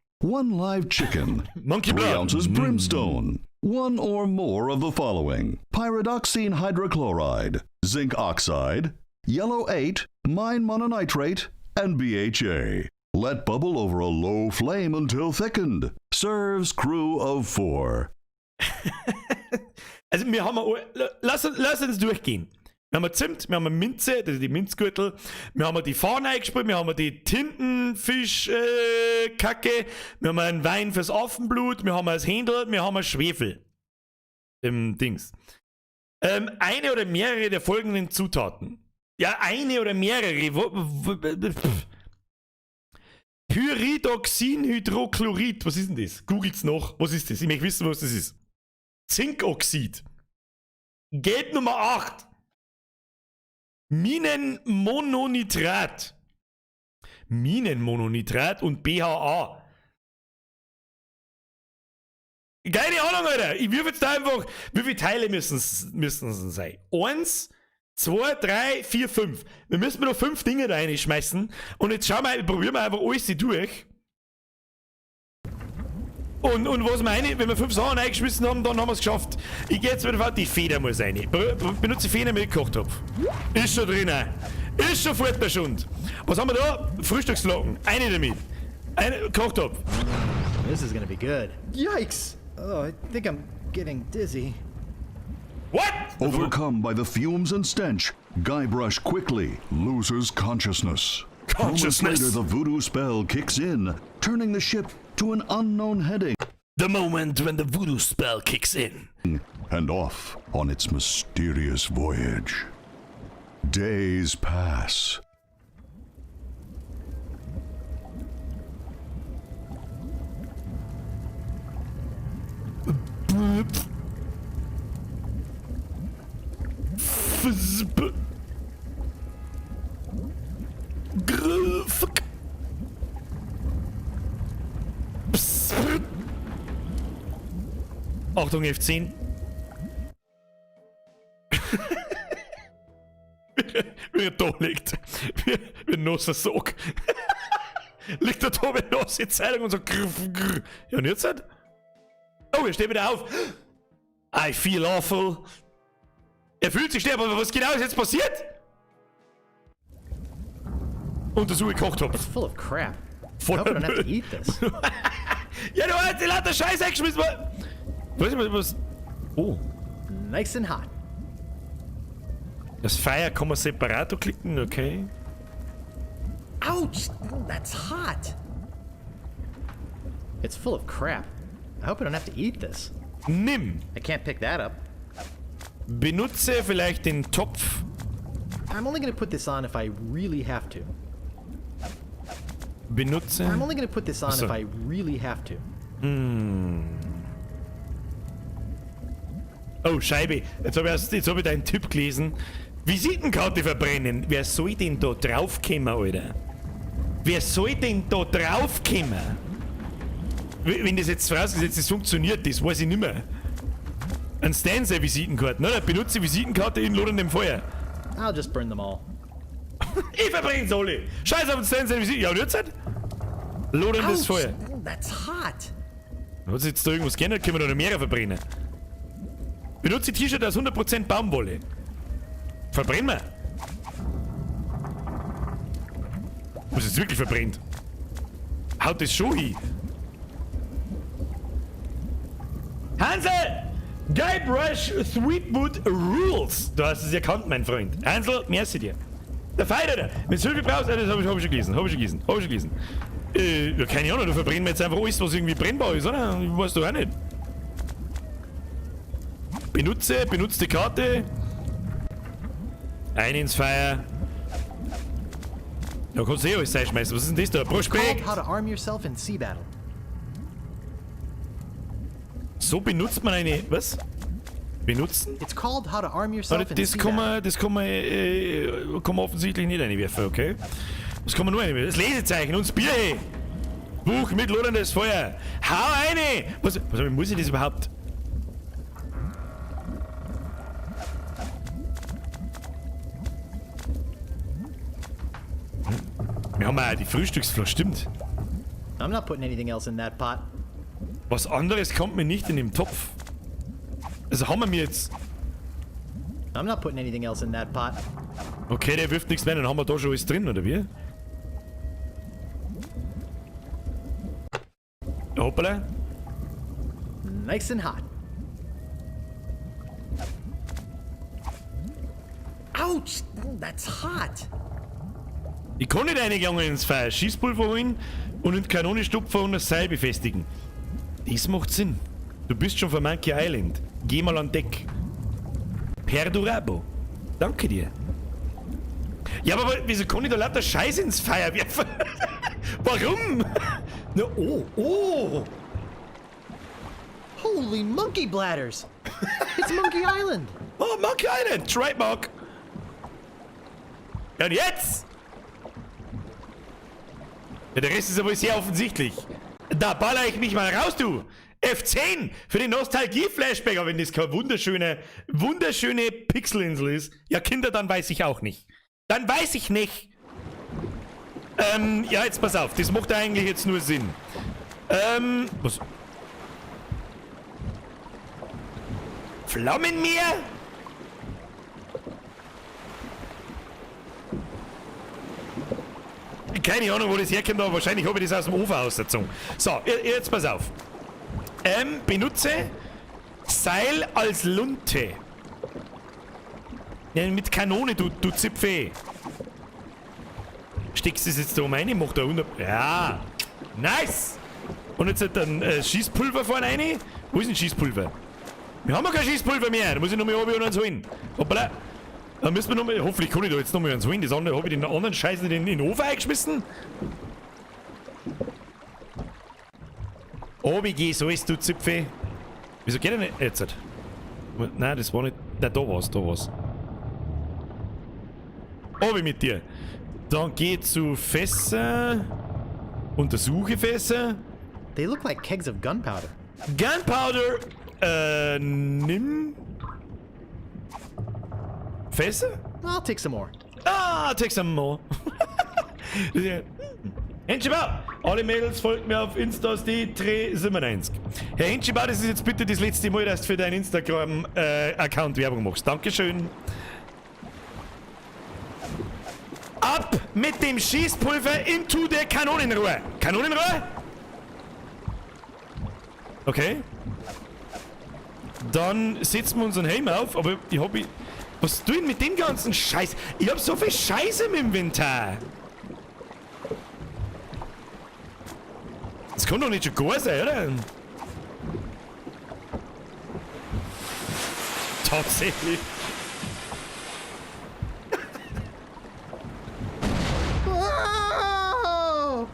live chicken, Monkey 3 blood. ounces brimstone, 1 or more of the following: pyridoxine hydrochloride, zinc oxide, yellow 8, mine mononitrate, and BHA. Let bubble over a low flame until thickened. Serves crew of 4. Also wir haben lass uns durchgehen. Wir haben Zimt, wir haben Minze, das ist die Minzgürtel, wir haben die Fahne eingespielt, wir haben die Tintenfisch-Kacke, wir haben einen Wein fürs Affenblut, wir haben das Händel, wir haben Schwefel. Im Dings. Eine oder mehrere der folgenden Zutaten. Ja, eine oder mehrere. Pyridoxinhydrochlorid. Was ist denn das? Googelt's noch. Was ist das? Ich möchte wissen, was das ist. Zinkoxid. Gelb Nummer 8. Minenmononitrat. Minenmononitrat und BHA. Keine Ahnung, Alter. Ich würf jetzt da einfach. Wie viele Teile müssen es sein? 1, 2, 3, 4, 5. Wir müssen noch 5 Dinge da reinschmeißen. Und jetzt schauen wir, probieren wir einfach alles durch. Und was wir rein, wenn wir 5 Sachen reingeschmissen haben, dann haben wir's geschafft. Ich geh jetzt wieder, die Feder muss rein. Benutze Feder mit Kochtopf. Ist schon drin. Ist schon fort der Schund. Was haben wir da? Frühstücksflocken. Eine damit. Eine Kochtopf. This is gonna be good. Yikes! Oh, I think I'm getting dizzy. What? Overcome by the fumes and stench, Guybrush quickly loses consciousness. Moments Consciousness. later, the voodoo spell kicks in, turning the ship to an unknown heading. The moment when the voodoo spell kicks in. And off on its mysterious voyage. Days pass. Achtung, F10. Wie er da liegt. Wie ein nasser Sack. Liegt er da wie eine nasse Zeitung und so. Grr, grr. Ja, und jetzt halt? Oh, er steht wieder auf. I feel awful. Er fühlt sich schwer, aber was genau ist jetzt passiert? Untersuche Kochtopf. It's full of crap. Voll I hope I don't have to Müll. eat this. Ja, du hast die lauter Scheiße eingeschmissen. Weiß ich was? Oh. Nice and hot. Das Feuer kann man separato klicken, okay. Ouch! That's hot! It's full of crap. I hope I don't have to eat this. Nimm. I can't pick that up. Benutze vielleicht den Topf. I'm only going to put this on if I really have to. Benutze. I'm only going to put this on Achso. if I really have to. Oh, Scheibe. Jetzt habe ich, hab ich deinen Tipp gelesen. Visitenkarte verbrennen. Wer soll denn da draufkommen, Alter? Wer soll denn da draufkommen? Wenn das jetzt vorausgesetzt ist, funktioniert, das weiß ich nicht mehr. Ein Stan seine Visitenkarte, ne? Benutze Visitenkarte in loderndem Feuer. I'll just burn them all. Ich verbrenn's alle. Scheiß auf den Stan seine Visitenkarte. Ja, und jetzt halt? Loderndes Ouch! Feuer. That's hot. Hat sich jetzt da irgendwas geändert? Können wir da noch mehr verbrennen? Benutze T-Shirt aus 100% Baumwolle. Verbrennen wir. Was ist wirklich verbrennt? Haut das schon hin? Hansel! Guybrush Threepwood Rules! Du hast es erkannt, mein Freund. Hansel, merci dir. Der Fighter! Wenn du Hilfe brauchst, das hab ich schon gelesen, hab ich schon gelesen, hab ich schon gelesen. Ja, keine Ahnung, du verbrennen wir jetzt einfach alles, was irgendwie brennbar ist, oder? Ich weiß doch auch nicht. Benutze, benutzte Karte. Ein ins Feuer. Da kannst du eh alles reinschmeißen. Was ist denn das da? Prospekt! Called How to Arm Yourself in Sea Battle. So benutzt man eine. Was? Benutzen? It's called How to Arm Yourself in Das Sea kann Battle. man, das kann man offensichtlich nicht reinwerfen, okay? Das kann man nur reinwerfen. Das Lesezeichen und das Bier, hey. Buch mit loderndes Feuer. Hau eine! Was muss ich das überhaupt? Wir haben ja die Frühstücksflasche, stimmt. I'm not putting anything else in that pot. Was anderes kommt mir nicht in den Topf. Also haben wir mir jetzt... I'm not putting anything else in that pot. Okay, der wirft nichts mehr, dann haben wir da schon alles drin, oder wie? Hoppala. Nice and hot. Ouch! That's hot. Ich kann nicht reingegangen ins Feuer. Schießpulver holen und in die Kanone stopfen und das Seil befestigen. Das macht Sinn. Du bist schon von Monkey Island. Geh mal an Deck. Perdurabo. Danke dir. Ja, aber wieso kann ich da lauter Scheiß ins Feuer werfen? Warum? Na, oh, oh. Holy monkey bladders! It's Monkey Island! Oh, Monkey Island, Trademark. Ja, und jetzt? Ja, der Rest ist aber sehr offensichtlich. Da baller ich mich mal raus, du. F10 für den Nostalgie-Flashback. Aber wenn das keine wunderschöne, wunderschöne Pixelinsel ist. Ja, Kinder, dann weiß ich auch nicht. Dann weiß ich nicht. Ja, jetzt pass auf. Das macht eigentlich jetzt nur Sinn. Was? Flammenmeer? Keine Ahnung, wo das herkommt, aber wahrscheinlich habe ich das aus dem Ofen ausgezogen. So, jetzt pass auf. Benutze Seil als Lunte. Ja, mit Kanone, du Zipfe. Steckst du das jetzt da oben rein? Mach da 100. Ja, nice! Und jetzt dann Schießpulver vorne rein. Wo ist denn Schießpulver? Wir haben ja kein Schießpulver mehr. Da muss ich nochmal runter und eins holen. Hoppala. Dann müssen wir nochmal. Hoffentlich kann ich da jetzt nochmal eins holen. Das andere habe ich den anderen Scheiß nicht in den Ofen eingeschmissen. OBG, so ist du Zipfe. Wieso geht er nicht? Jetzt. Nein, das war nicht. Nein, da war's, da war's. Obi mit dir. Dann geh zu Fässer. Untersuche Fässer. They look like kegs of gunpowder. Gunpowder. Nimm. Fässer? I'll take some more. Ah, take some more. Henschibau! Alle Mädels folgt mir auf Insta, die 397. Herr Henschibau, das ist jetzt bitte das letzte Mal, dass du für deinen Instagram-Account Werbung machst. Dankeschön. Ab mit dem Schießpulver into der Kanonenrohr. Kanonenrohr? Okay. Dann setzen wir unseren Helm auf, aber ich hab... Was tue ich mit dem ganzen Scheiß? Ich hab so viel Scheiße im Inventar. Das kann doch nicht schon gar sein, oder? Tatsächlich. Oh!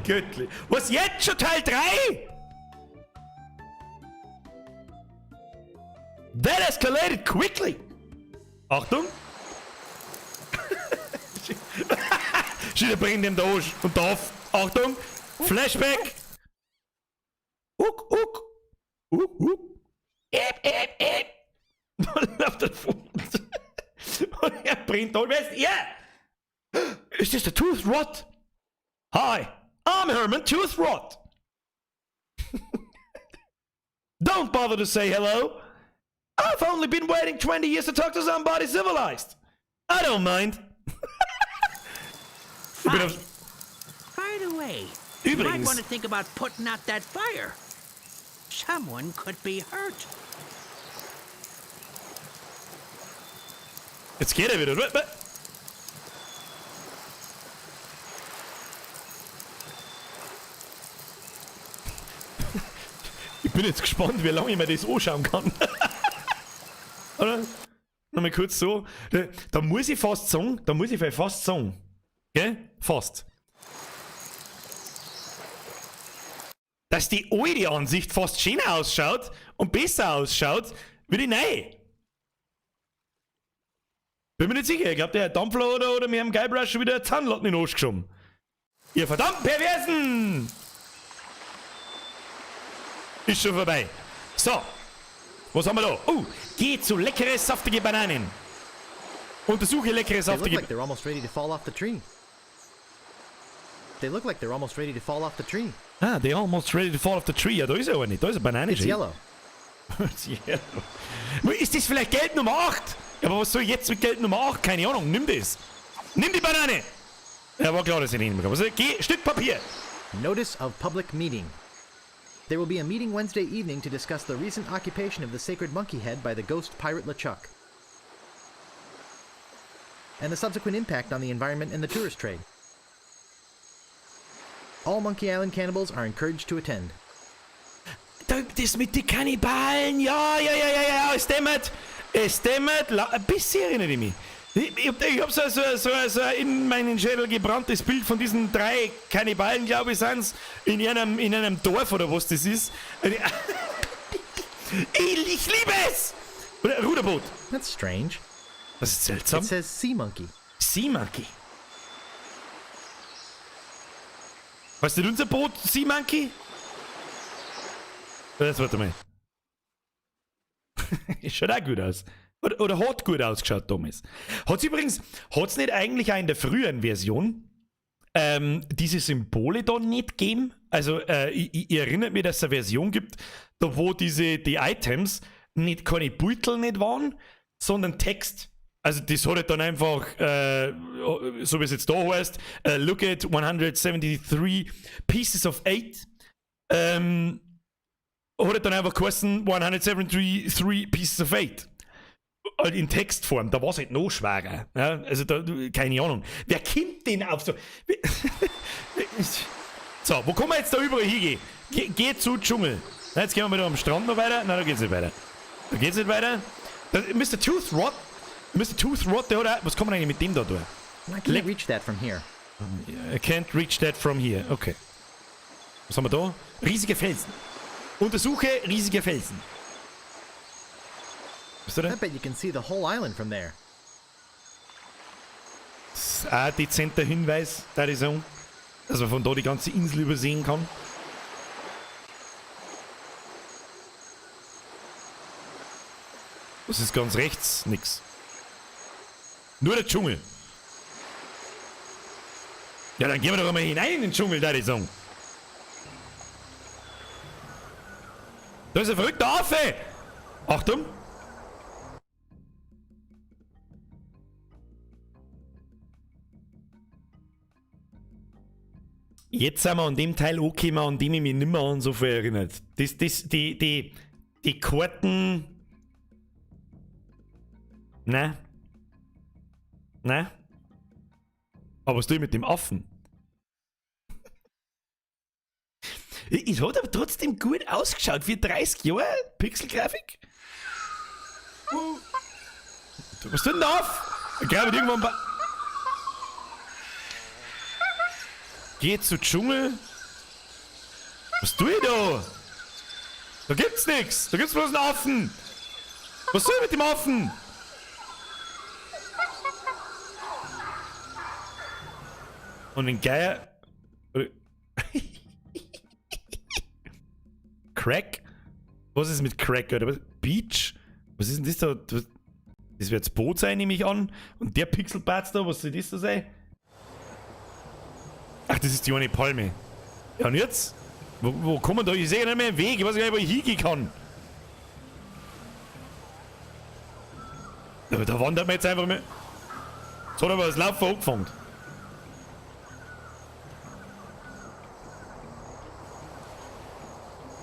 Göttlich. Was jetzt schon Teil 3? That escalated quickly. Achtung. Schön, bringt ihm der Arsch und darf. Achtung. Flashback. Uck, uck. Uck, uck. Ep, ep, ep. Und läuft davon. Und er brennt da. Wer ist er? Ist das der Tooth Rot? Hi, I'm Herman Toothrot. Don't bother to say hello. I've only been waiting 20 years to talk to somebody civilized. I don't mind. Ich bin auf, By the way, you might Übrigens. want to think about putting out that fire. Someone could be hurt. Jetzt geht er wieder, oder? Ich bin jetzt gespannt, wie lange ich mir das anschauen kann. Oder? Nochmal kurz so. Da muss ich fast sagen, da muss ich vielleicht fast sagen. Gell? Fast. Dass die alte Ansicht fast schöner ausschaut und besser ausschaut, wie die neue. Bin mir nicht sicher. Ich glaube, der Herr Dampfler oder mir haben Guybrush schon wieder Zahnlatten in den Arsch geschoben. Ihr verdammten Perversen! Ist schon vorbei. So. Was haben wir da? Oh, geh zu leckere, saftige Bananen. Untersuche leckere, They look saftige. like they're almost ready to fall off the tree. They look like they're almost ready to fall off the tree. Ah, they're almost ready to fall off the tree. Ja, da ist ja eine. Da ist eine Banane. It's schön. yellow. It's yellow. Ist das vielleicht Geld Nummer 8? Ja, aber was soll ich jetzt mit Geld Nummer 8? Keine Ahnung. Nimm das. Nimm die Banane. Ja, war klar, dass ich nicht nehmen kann. Was, geh, Stück Papier. Notice of public meeting. There will be a meeting Wednesday evening to discuss the recent occupation of the sacred monkey head by the ghost pirate LeChuck and the subsequent impact on the environment and the tourist trade. All Monkey Island cannibals are encouraged to attend. Das mit den Kannibalen, ja, es dämmert. Es dämmert. Ein bisschen erinnere ich mich. Ich hab so in meinen Schädel gebranntes Bild von diesen drei Kannibalen, glaube ich, sind's, in einem Dorf oder was das ist. Ich liebe es! Oder Ruderboot. That's strange. Das ist seltsam. It says sea monkey. Sea Monkey. Was ist denn unser Boot, Sea Monkey? Jetzt warte mal. Schaut auch gut aus. Oder hat gut ausgeschaut damals. Hat's übrigens, hat's nicht eigentlich auch in der früheren Version diese Symbole da nicht gegeben? Also, ich erinnere mich, dass es eine Version gibt, da wo die Items nicht keine Beutel nicht waren, sondern Text. Also das hat halt dann einfach, so wie es jetzt da heißt, look at 173 pieces of 8. Hat halt dann einfach geheißen 173 pieces of 8. Halt in Textform, da war es halt noch schwerer. Ja? Also da, keine Ahnung. Wer kommt denn auf so. So, wo kann man jetzt da überall hingehen? Geh zu Dschungel. Na, jetzt gehen wir wieder am Strand noch weiter. Nein, da geht's nicht weiter. Da geht's nicht weiter. Das, Mr. Toothrot, Mr. Toothrot, der hat auch, was kann man eigentlich mit dem da tun? I can't reach that from here. I can't reach that from here. Okay. Was haben wir da? Riesige Felsen. Untersuche riesige Felsen. Was ist da? I bet you can see the whole island from there. Das ist auch ein dezenter Hinweis, da ich sagen, dass man von da die ganze Insel übersehen kann. Was ist ganz rechts? Nix. Nur der Dschungel. Ja, dann gehen wir doch einmal hinein in den Dschungel, da ich sagen. Da ist ein verrückter Affe! Achtung! Jetzt sind wir an dem Teil angekommen, an dem ich mich nimmer an so viel erinnert. Die Karten. Ne? Ne? Aber was tue ich mit dem Affen? Es hat aber trotzdem gut ausgeschaut. Für 30 Jahre Pixelgrafik. Was tut denn da auf? Ich glaube, irgendwann. Geh zu Dschungel. Was tue ich da? Da gibt's nichts. Da gibt's bloß einen Affen. Was soll ich mit dem Affen? Und den Geier. Crack? Was ist mit Crack, oder? Was? Beach? Was ist denn das da? Das wird das Boot sein, nehme ich an. Und der Pixelbatz da, was soll das da sein? Ach, das ist die eine Palme. Ja, und jetzt? Wo kommen da? Ich sehe ja nicht mehr den Weg. Ich weiß gar nicht, wo ich hingehen kann. Aber da wandert man jetzt einfach mal. Jetzt hat aber das Laufen angefangen.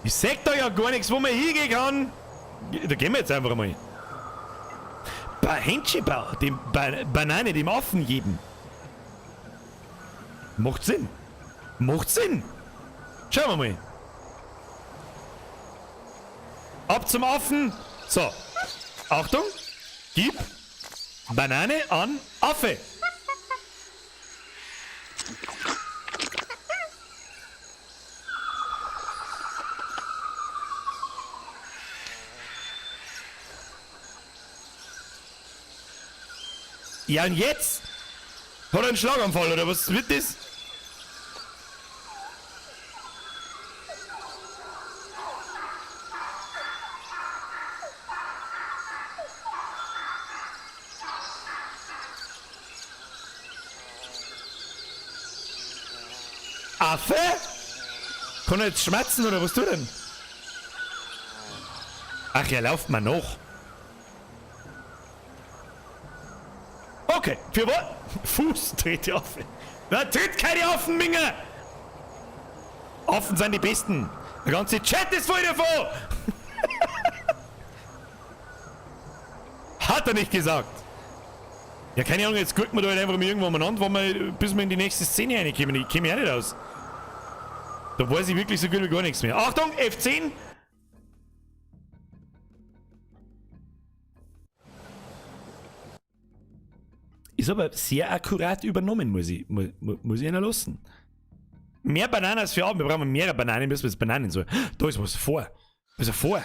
Ich seh da ja gar nichts, wo man hingehen kann. Da gehen wir jetzt einfach mal. Bei Händchenbau, dem Banane, dem Affen geben. Macht Sinn. Macht Sinn. Schauen wir mal. Ab zum Affen. So. Achtung. Gib Banane an Affe. Ja, und jetzt? Hat er einen Schlaganfall oder was wird das? Affe? Kann er jetzt schmatzen oder was tut er denn? Ach ja, lauft mal noch. Okay, für was? Fuß tritt die Affe. Na, tritt keine Affen, Minge! Affen sind die Besten. Der ganze Chat ist voll davon! Hat er nicht gesagt. Ja, keine Ahnung, jetzt gucken wir da halt einfach mal irgendwo umeinander, wo wir, bis wir in die nächste Szene reinkommen. Ich käme ja nicht aus. Da weiß ich wirklich so gut wie gar nichts mehr. Achtung, F10! Ist aber sehr akkurat übernommen, muss ich einer lassen. Mehr Bananas für Abend. Wir brauchen mehrere Bananen, müssen wir jetzt Bananen so. Da ist was vor. Da ist ein Vor.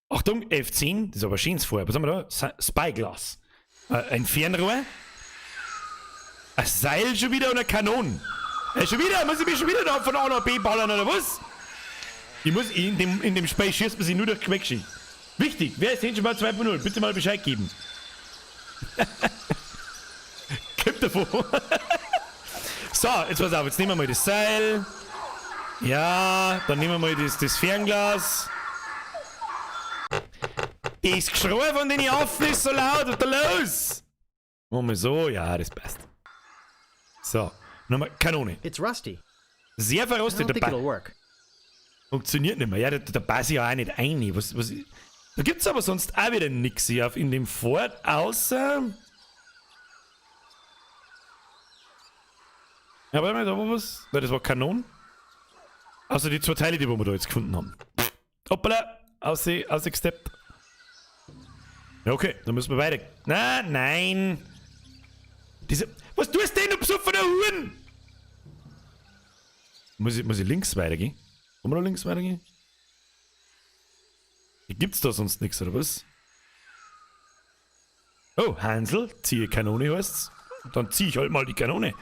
Achtung, F10, das ist aber ein schönes Vor. Was haben wir da? Spyglass. Ein Fernrohr. Ein Seil schon wieder und eine Kanone. Schon wieder? Muss ich mich schon wieder da von A nach B ballern oder was? Ich muss in dem Spiel schießt man sich nur durch Quetschen. Wichtig, wer ist denn schon mal 2.0? Bitte mal Bescheid geben. Kommt davon. So, jetzt pass auf, jetzt nehmen wir mal das Seil. Ja, dann nehmen wir mal das Fernglas. Das Geschrei von den Affen ist so laut, was ist da los? Machen wir so, ja, das passt. So, nochmal Kanone. It's rusty. Sehr verrostet. I don't think it'll work. Funktioniert nicht mehr. Ja, da passe ich ja auch nicht ein. Was, da gibt's aber sonst auch wieder nix hier in dem Fort, außer... Ja, warte mal, da war was. Nein, das war Kanon. Außer die zwei Teile, die wir da jetzt gefunden haben. Hoppala, ausgesteppt. Ja, okay, dann müssen wir weiter. Na, nein. Diese, was tust du denn, du besoffener Huren? Muss ich links weitergehen? Wollen wir da links weitergehen? Hier gibt's da sonst nichts, oder was? Oh, Hansel, ziehe Kanone heißt's. Dann zieh ich halt mal die Kanone.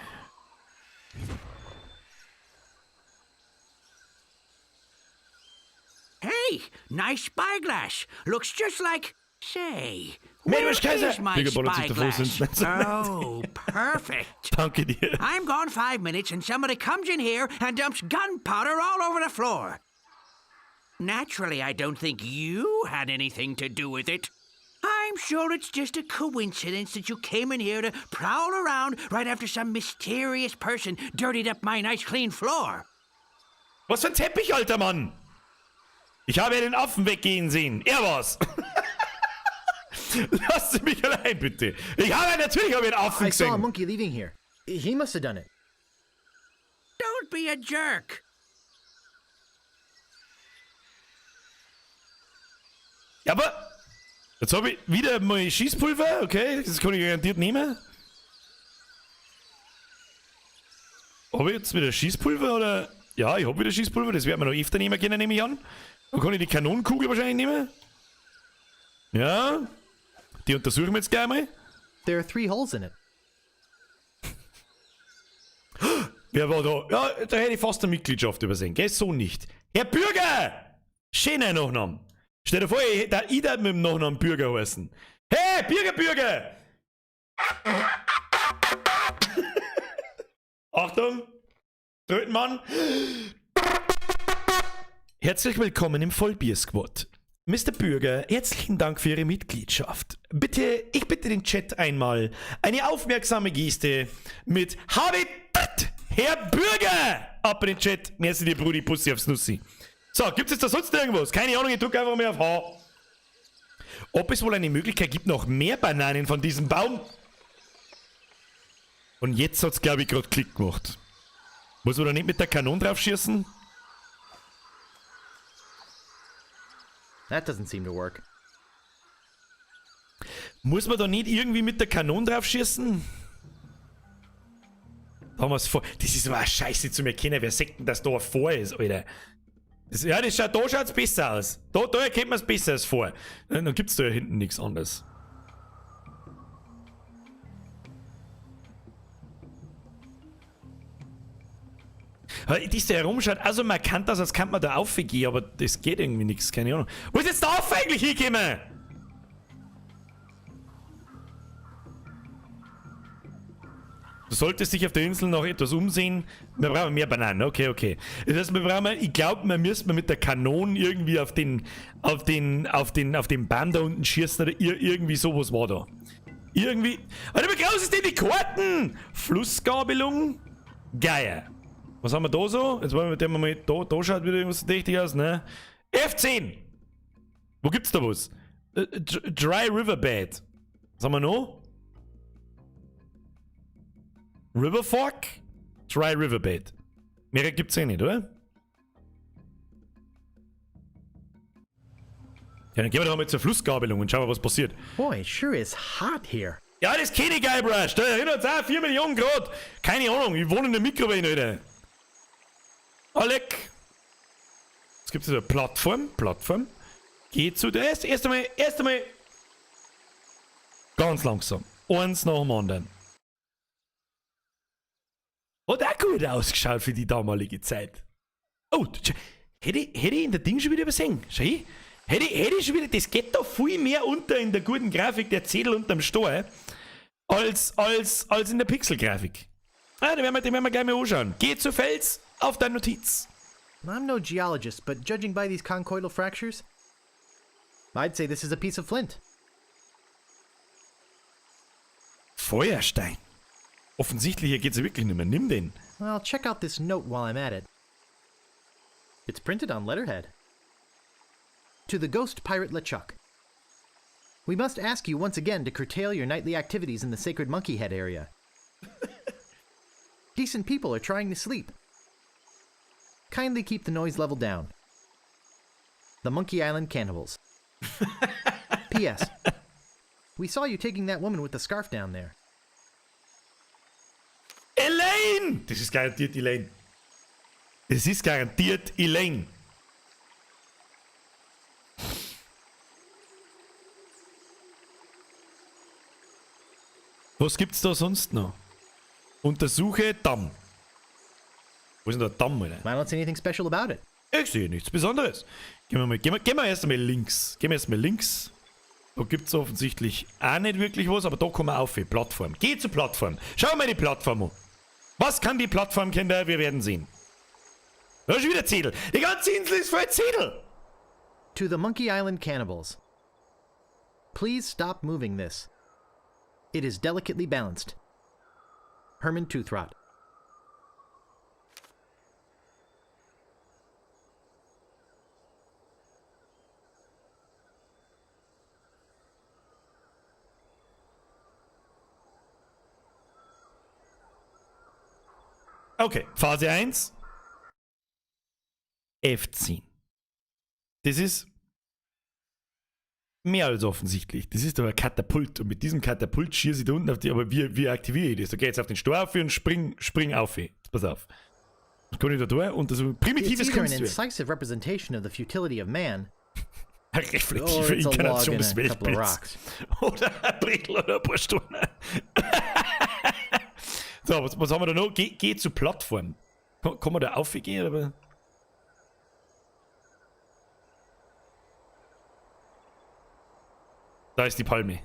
Hey, nice spyglass. Looks just like... Say, where is my spyglass? Oh, perfect. Danke dir. I'm gone 5 minutes and somebody comes in here and dumps gunpowder all over the floor. Naturally, I don't think you had anything to do with it. I'm sure it's just a coincidence that you came in here to prowl around right after some mysterious person dirtied up my nice clean floor. Was für ein Teppich, alter Mann! Ich habe ja den Affen weggehen sehen. Er war's. Lass Sie mich allein, bitte. Ich habe natürlich einen Affen gesehen. I saw a monkey leaving here. He must have done it. Don't be a jerk. Ja, aber jetzt habe ich wieder mal Schießpulver, okay, das kann ich garantiert nehmen. Habe ich jetzt wieder Schießpulver oder? Ja, ich habe wieder Schießpulver, das werden wir noch öfter nehmen können, nehme ich an. Dann kann ich die Kanonenkugel wahrscheinlich nehmen. Ja, die untersuchen wir jetzt gleich mal. There are 3 holes in it. Wer war da? Ja, da hätte ich fast eine Mitgliedschaft übersehen, gell? So nicht. Herr Bürger! Schöner Nachname. Stell dir vor, ich darf mit dem Nachnamen Bürger heißen. Hey, Bürger, Bürger! Achtung! Trötenmann. Herzlich willkommen im Vollbier-Squad. Mr. Bürger, herzlichen Dank für Ihre Mitgliedschaft. Bitte, ich bitte den Chat einmal eine aufmerksame Geste mit Habitat, Herr Bürger! Ab in den Chat. Merci dir, Brudi, Pussy aufs Nussi. So, gibt es da sonst irgendwas? Keine Ahnung, ich drücke einfach mal auf H. Ob es wohl eine Möglichkeit gibt, noch mehr Bananen von diesem Baum? Und jetzt hat's, glaube ich, gerade Klick gemacht. Muss man da nicht mit der Kanone drauf schießen? That doesn't seem to work. Muss man da nicht irgendwie mit der Kanone drauf schießen? Da haben wir's vor. Das ist aber auch scheiße zu erkennen. Wer sagt denn, dass da ein Vor ist, Alter? Das, ja, das schaut, da schaut's besser aus. Da erkennt man's besser als vor. Dann gibt's da ja hinten nichts anderes. Das da herumschaut, also man kann das, als kann man da aufgehen, aber das geht irgendwie nichts, keine Ahnung. Wo ist jetzt der Affe eigentlich hingekommen? Du solltest dich auf der Insel noch etwas umsehen. Wir brauchen mehr Bananen, okay, okay. Das heißt, wir brauchen, ich glaube, wir müssen mit der Kanone irgendwie auf den Baum da unten schießen oder irgendwie sowas war da. Irgendwie. Alter, wie groß ist denn die Karten? Flussgabelung? Geil. Was haben wir da so? Jetzt wollen wir mit dem mal. Da schaut wieder irgendwas verdächtig aus, ne? F10! Wo gibt's da was? Dry Riverbed. Was haben wir noch? River Fork? Dry Riverbed. Mehr gibt's eh nicht, oder? Ja, dann gehen wir doch mal zur Flussgabelung und schauen wir, was passiert. Boy, it sure is hot here. Ja, das kenne ich, Guybrush. Da erinnert uns auch 4 Millionen Grad. Keine Ahnung, ich wohne in der Mikrowelle, Alter. Alec. Was gibt's da? Plattform? Plattform. Geh zu der. Erst einmal. Ganz langsam. Eins nach dem anderen. Hat auch gut ausgeschaut für die damalige Zeit. Oh, hätte ich in der Ding schon wieder übersehen. Schau her. Hätte ich schon wieder, das geht da viel mehr unter in der guten Grafik der Zettel unterm Stor, als in der Pixel-Grafik. Ah, den werden wir gleich mal anschauen. Geh zu Fels auf deine Notiz. I'm no geologist, but judging by these conchoidal fractures, I'd say this is a piece of flint. Feuerstein. Offensichtlich, hier geht's ja wirklich nicht mehr. Nimm den. Well, check out this note while I'm at it. It's printed on letterhead. To the ghost pirate LeChuck. We must ask you once again to curtail your nightly activities in the sacred monkey head area. Decent people are trying to sleep. Kindly keep the noise level down. The Monkey Island Cannibals. P.S. We saw you taking that woman with the scarf down there. Elaine! Das ist garantiert Elaine. Das ist garantiert Elaine. Was gibt's da sonst noch? Untersuche Damm. Wo ist denn der Damm, Alter? I don't see anything special about it. Ich sehe nichts Besonderes. Gehen wir erst einmal links. Gehen wir erst mal links. Da gibt's offensichtlich auch nicht wirklich was, aber da kommen wir auf. Plattform. Geh zur Plattform. Schau mal die Plattform an. Was kann die Plattform, Kinder? Wir werden sehen. Da ist schon wieder Zettel. Die ganze Insel ist voll Zettel. To the Monkey Island Cannibals. Please stop moving this. It is delicately balanced. Herman Toothrot. Okay, Phase 1. F10. Das ist mehr als offensichtlich. Das ist aber ein Katapult. Und mit diesem Katapult schieße ich da unten auf die. Aber wie aktiviere ich das? Da gehe ich jetzt auf den Stor auf und spring auf. Jetzt pass auf. Das kann ich da durch und das ist ein primitives Kunstwerk. Incisive representation of the futility of man. Eine reflektive Inkarnation des Weltbilds. Oder ein Bretel oder ein paar Steine. So, was haben wir da noch? Geh zur Plattform. Kann man da aufgehen? Oder? Da ist die Palme.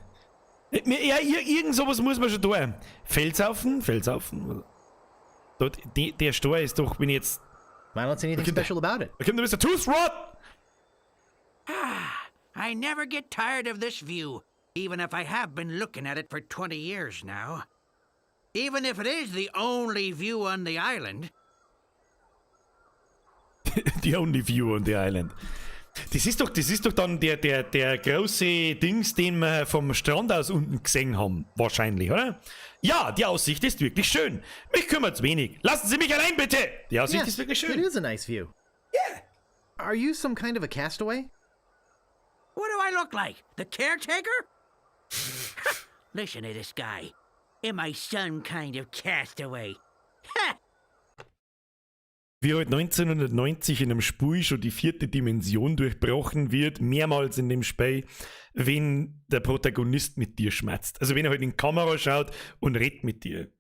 Ja, irgend sowas muss man schon tun. Felshaufen? Felshaufen. Dort, der Stor ist doch, wenn ich jetzt. I don't see anything Okay. special about it. Da kommt der Mr. Toothrot! I never get tired of this view, even if I have been looking at it for 20 years now. Even if it is the only view on the island. The only view on the island. Das ist doch dann der große Dings, den wir vom Strand aus unten gesehen haben. Wahrscheinlich, oder? Ja, die Aussicht ist wirklich schön. Mich kümmert's wenig. Lassen Sie mich allein, bitte! Die Aussicht Yes, ist wirklich it schön. is a nice view. Yeah. Are you some kind of a castaway? What do I look like? The caretaker? Listen to this guy. Am I some kind of castaway? Ha! Wie halt 1990 in einem Spiel schon die vierte Dimension durchbrochen wird, mehrmals in dem Spiel, wenn der Protagonist mit dir schmatzt. Also wenn er halt in die Kamera schaut und redet mit dir.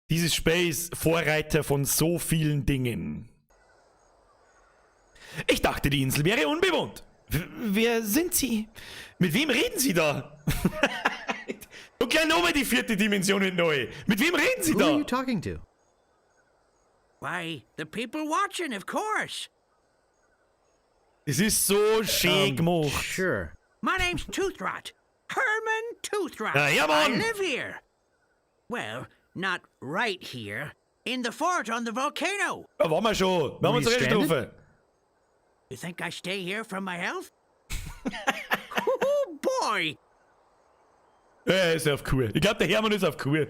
Dieses Spiel ist Vorreiter von so vielen Dingen. Ich dachte, die Insel wäre unbewohnt. Wer sind Sie? Mit wem reden Sie da? Und gleich nochmal die vierte Dimension in neu. Mit wem reden Sie Who da? are you talking to? Why, the people watching, of course. Es ist so schön gemacht. Sure. My name's Toothrot. Herman Toothrot. Ah, Hermann! I live here. Well, not right here. In the fort on the volcano. Da waren wir schon. Wir haben uns Were you recht stranded? getroffen. You think I stay here for my health? Oh, boy. Ja, er ist auf Kur. Ich glaube, der Hermann ist auf Kur.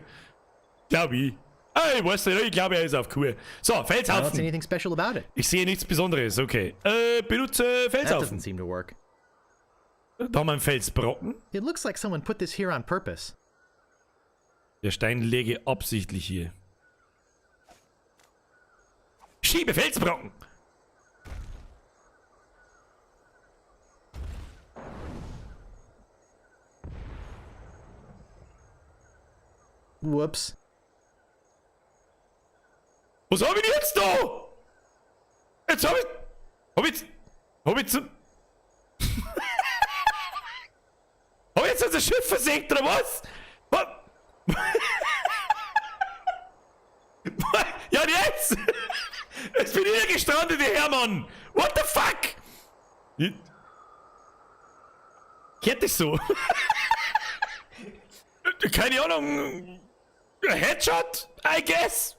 Glaube ich. Ah, ich weiß nicht, ich glaube, er ist auf Kur. So, I don't see Felshaufen. anything special about it. Ich sehe nichts Besonderes, okay. Benutze That Felshaufen. doesn't seem to work. Da haben wir einen Felsbrocken. It looks like someone put this here on purpose. Der Stein läge absichtlich hier. Schiebe Felsbrocken! Whoops. Was hab ich denn jetzt da? Jetzt hab ich. Hab ich. Hab ich zum. Hab ich jetzt unser Schiff versenkt oder was? Was? Ja, und jetzt? Jetzt bin ich gestrandet, der Hermann! What the fuck? Kennt das so? Keine Ahnung. Headshot? I guess.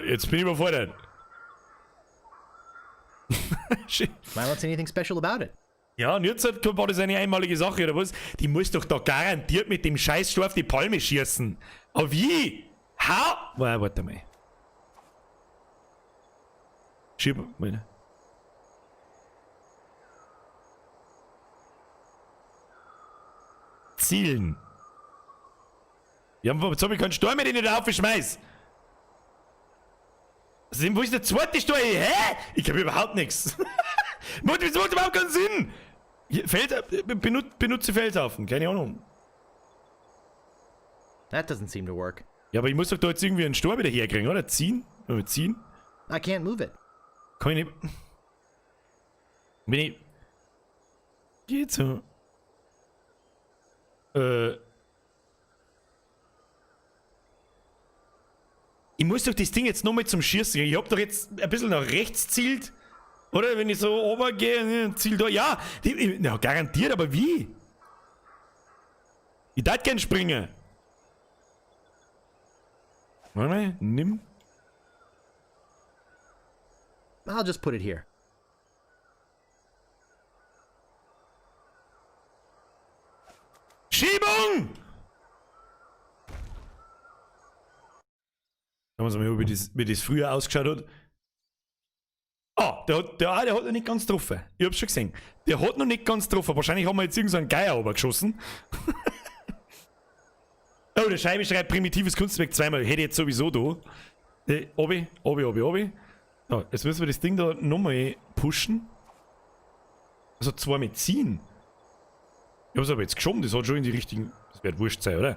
Jetzt bin ich überfordert. Shit. I don't see anything special about it. Ja, und jetzt war das eine einmalige Sache, oder was? Die muss doch da garantiert mit dem Scheißstor auf die Palme schießen. Aber wie? How? Warte mal. Schieb, meine. Zielen. Ja, jetzt hab ich keinen Stor mehr, den ich da aufschmeiß. Also, wo ist der zweite Stor? Hä? Ich hab überhaupt nichts. Das macht überhaupt keinen Sinn. Hier, benutze Felshaufen, keine Ahnung. That doesn't seem to work. Ja, aber ich muss doch da jetzt irgendwie einen Stor wieder herkriegen, oder? Ziehen? Oder ziehen? I can't move it. Kann ich nicht. Bin ich. Geht so. Ich muss doch das Ding jetzt nochmal zum Schießen. Ich hab doch jetzt ein bisschen nach rechts zielt. Oder wenn ich so runtergehe, ne, ziel da. Ja, na, garantiert, aber wie? Ich darf gern springen. Warte mal, nimm. I'll just put it here. Schiebung! Schauen wir uns mal, wie das früher ausgeschaut hat. Ah, der hat noch nicht ganz getroffen. Ich hab's schon gesehen. Der hat noch nicht ganz getroffen. Wahrscheinlich haben wir jetzt irgend so einen Geier runtergeschossen. Oh, der Scheibe schreibt primitives Kunstwerk zweimal. Hätte ich jetzt sowieso da. Obi, obi, obi, obi. So, jetzt müssen wir das Ding da nochmal pushen. Also zweimal ziehen. Ich hab's aber jetzt geschoben, das hat schon in die richtigen. Das wird wurscht sein, oder?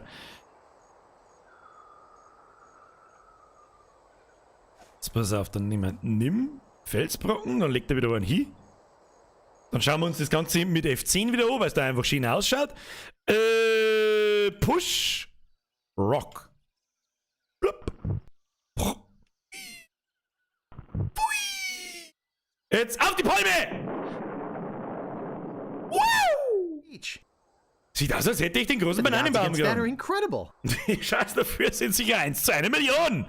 Jetzt pass auf, dann nehmen wir. Nimm Felsbrocken, dann legt er wieder einen hin. Dann schauen wir uns das Ganze mit F10 wieder an, weil es da einfach schön ausschaut. Push Rock. Blub. Pui. Jetzt auf die Palme! Wow! Beach. Sieht aus, als hätte ich den großen The odds Bananenbaum against that are genommen. incredible. Die Chance dafür sind sicher 1 zu 1 Million.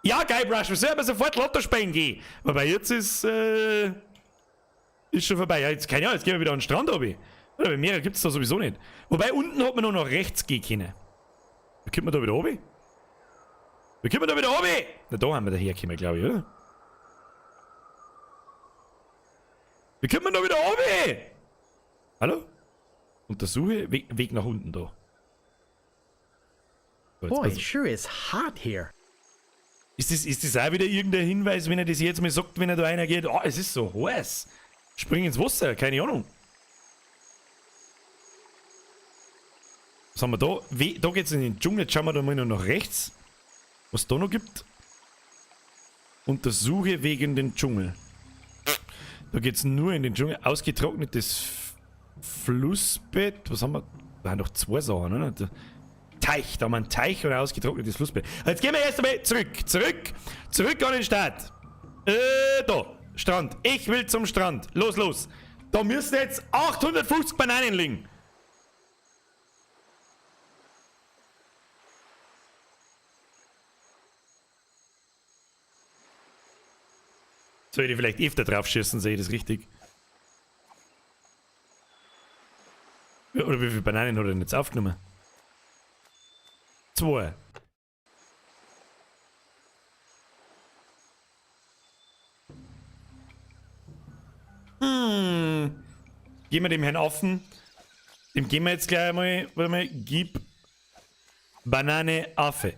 Ja, Guybrush, wir sollen aber sofort Lotto spielen gehen. Wobei jetzt ist, ist schon vorbei. Ja, jetzt, keine Ahnung, jetzt gehen wir wieder an den Strand runter. Oder bei mehrere gibt's da sowieso nicht. Wobei unten hat man nur noch rechts gehen können. Wie kommt man da wieder runter? Wie kommt man da wieder runter? Na, da haben wir dahergekommen, glaube ich, oder? Wie kommt man da wieder runter? Hallo? Untersuche Weg nach unten da. So, jetzt Boy, pass- it sure is hot here. Ist das auch wieder irgendein Hinweis, wenn er das jetzt mal sagt, wenn er da einer geht? Oh, es ist so heiß. Spring ins Wasser, keine Ahnung. Was haben wir da? Da geht's in den Dschungel. Jetzt schauen wir da mal noch nach rechts. Was da noch gibt. Untersuche wegen den Dschungel. Da geht's nur in den Dschungel. Ausgetrocknetes Flussbett. Was haben wir? Da haben noch zwei Sachen, oder? Da Teich, da haben wir einen Teich und ein ausgetrocknetes Flussbett. Jetzt gehen wir erst einmal zurück, zurück, zurück an den Start. Da, Strand. Ich will zum Strand. Los, los. Da müssen jetzt 850 Bananen liegen. Soll ich die vielleicht öfter drauf schießen, sehe ich das richtig? Oder wie viele Bananen hat er denn jetzt aufgenommen? 2. Gehen wir dem Herrn Affen. Dem gehen wir jetzt gleich einmal. Warte mal. Gib Banane Affe.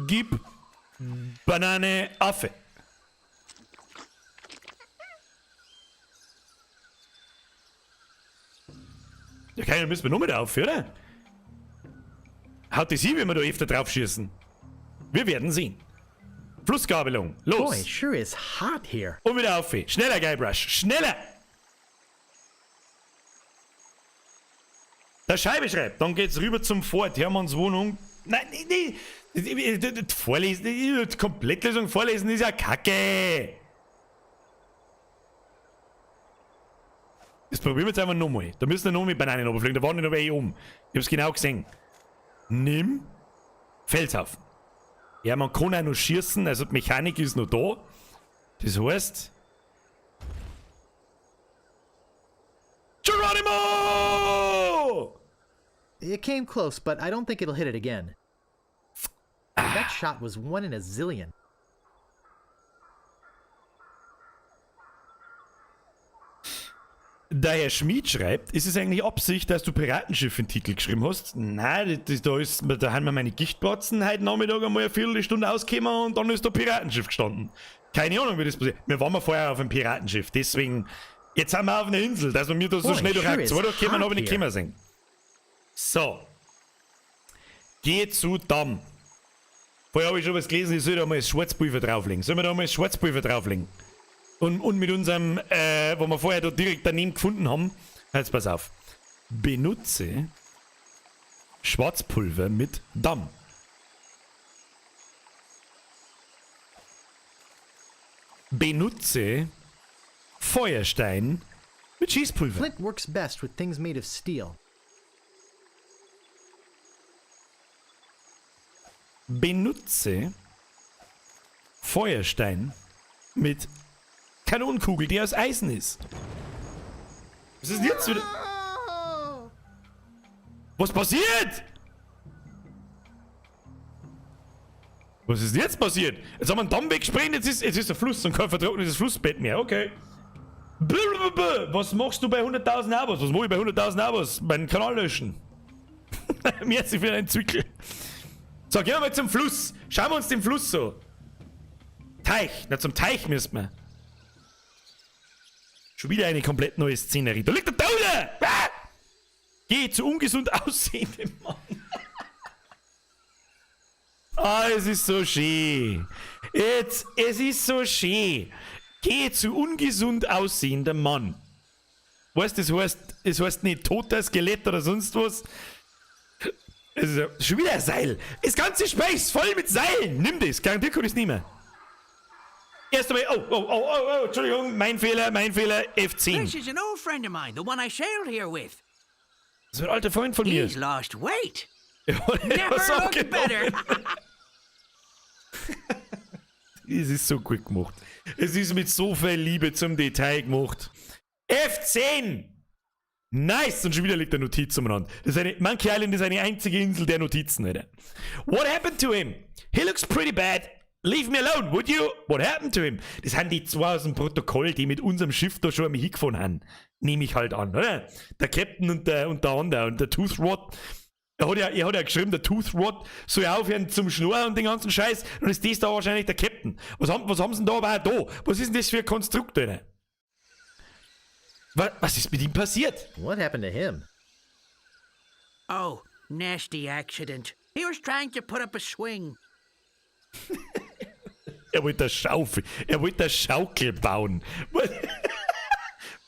Gib Banane Affe. Ja, keiner müssen wir noch mit auf, oder? Haut die sie, wenn wir da öfter drauf schießen? Wir werden sehen. Flussgabelung, los! Boy, it sure is hot here. Und wieder auf. Schneller, Guybrush, schneller! Der Scheibe schreibt, dann geht's rüber zum Fort, Hermanns Wohnung. Nein, nee, nee. Vorlesen, die Komplettlösung vorlesen ist ja Kacke. Das probieren wir jetzt einfach nochmal. Da müssen wir noch mit Bananen runterfliegen, da waren die noch welche um. Ich hab's genau gesehen. Nimm Felshaufen. Ja, man kann auch noch schießen, also die Mechanik ist noch da. Das heißt... Geronimo! It came close, but I don't think it'll hit it again. That shot was 1 in a zillion. Der Herr Schmid schreibt, ist es eigentlich Absicht, dass du Piratenschiff im Titel geschrieben hast? Nein, da haben wir meine Gichtbratzen heute Nachmittag einmal eine Viertelstunde ausgekommen und dann ist da Piratenschiff gestanden. Keine Ahnung, wie das passiert. Wir waren mal vorher auf einem Piratenschiff, deswegen... Jetzt sind wir auf einer Insel, dass wir mir da so Boy, schnell durch sure Akt is 2 durchkommen, hot hab ich nicht here. kommen sehen. So. Geh zu Damm. Vorher habe ich schon was gelesen, ich soll da mal das Schwarzpulver drauflegen. Sollen wir da mal das Schwarzpulver drauflegen? Und mit unserem, wo wir vorher da direkt daneben gefunden haben, jetzt pass auf. Benutze Schwarzpulver mit Damm. Benutze Feuerstein mit Schießpulver. Flint works best with things made of steel. Benutze Feuerstein mit Kanonenkugel, die aus Eisen ist. Was ist denn jetzt wieder? Was passiert? Was ist denn jetzt passiert? Jetzt haben wir einen Damm weggesprengt, jetzt ist der Fluss und kein vertrocknetes Flussbett mehr. Okay. Blablabla. Was machst du bei 100.000 Abos? Was mach ich bei 100.000 Abos? Meinen Kanal löschen. Merci für deinen Zwickel. So, gehen wir mal zum Fluss. Schauen wir uns den Fluss so. Teich. Na, zum Teich müssen wir. Schon wieder eine komplett neue Szenerie. Da liegt der Tauler! Ah! Geh zu ungesund aussehendem Mann. Ah, es ist so schön. Jetzt, es ist so schön. Geh zu ungesund aussehender Mann. Weißt du, das heißt nicht toter Skelett oder sonst was. Es ist ja schon wieder ein Seil. Das ganze Spiel ist voll mit Seilen. Nimm das. Garantiert kann ich es nicht mehr. Erst einmal, oh, oh, oh, oh, oh, Entschuldigung, mein Fehler, F10. This is an old friend of mine, the one I sailed here with. Das ist ein alter Freund von mir. He's lost weight. Never Never looked better. Es ist so gut gemacht. Es ist mit so viel Liebe zum Detail gemacht. F10! Nice! Und schon wieder liegt eine Notiz am Rand. Das ist eine, Monkey Island ist eine einzige Insel der Notizen, Alter. What happened to him? He looks pretty bad. Leave me alone, would you? What happened to him? Das sind die zwei aus dem Protokoll, die mit unserem Schiff da schon einmal hingefahren haben. Nehme ich halt an, oder? Der Captain und der andere und der Toothrot. Er hat ja geschrieben, der Toothrot soll aufhören zum Schnurren und den ganzen Scheiß. Und ist das da wahrscheinlich der Captain. Was haben sie denn da aber auch da? Was ist denn das für ein Konstrukt, Alter? Was ist mit ihm passiert? What happened to him? Oh, nasty accident. He was trying to put up a swing. Er wollte eine Schaukel bauen.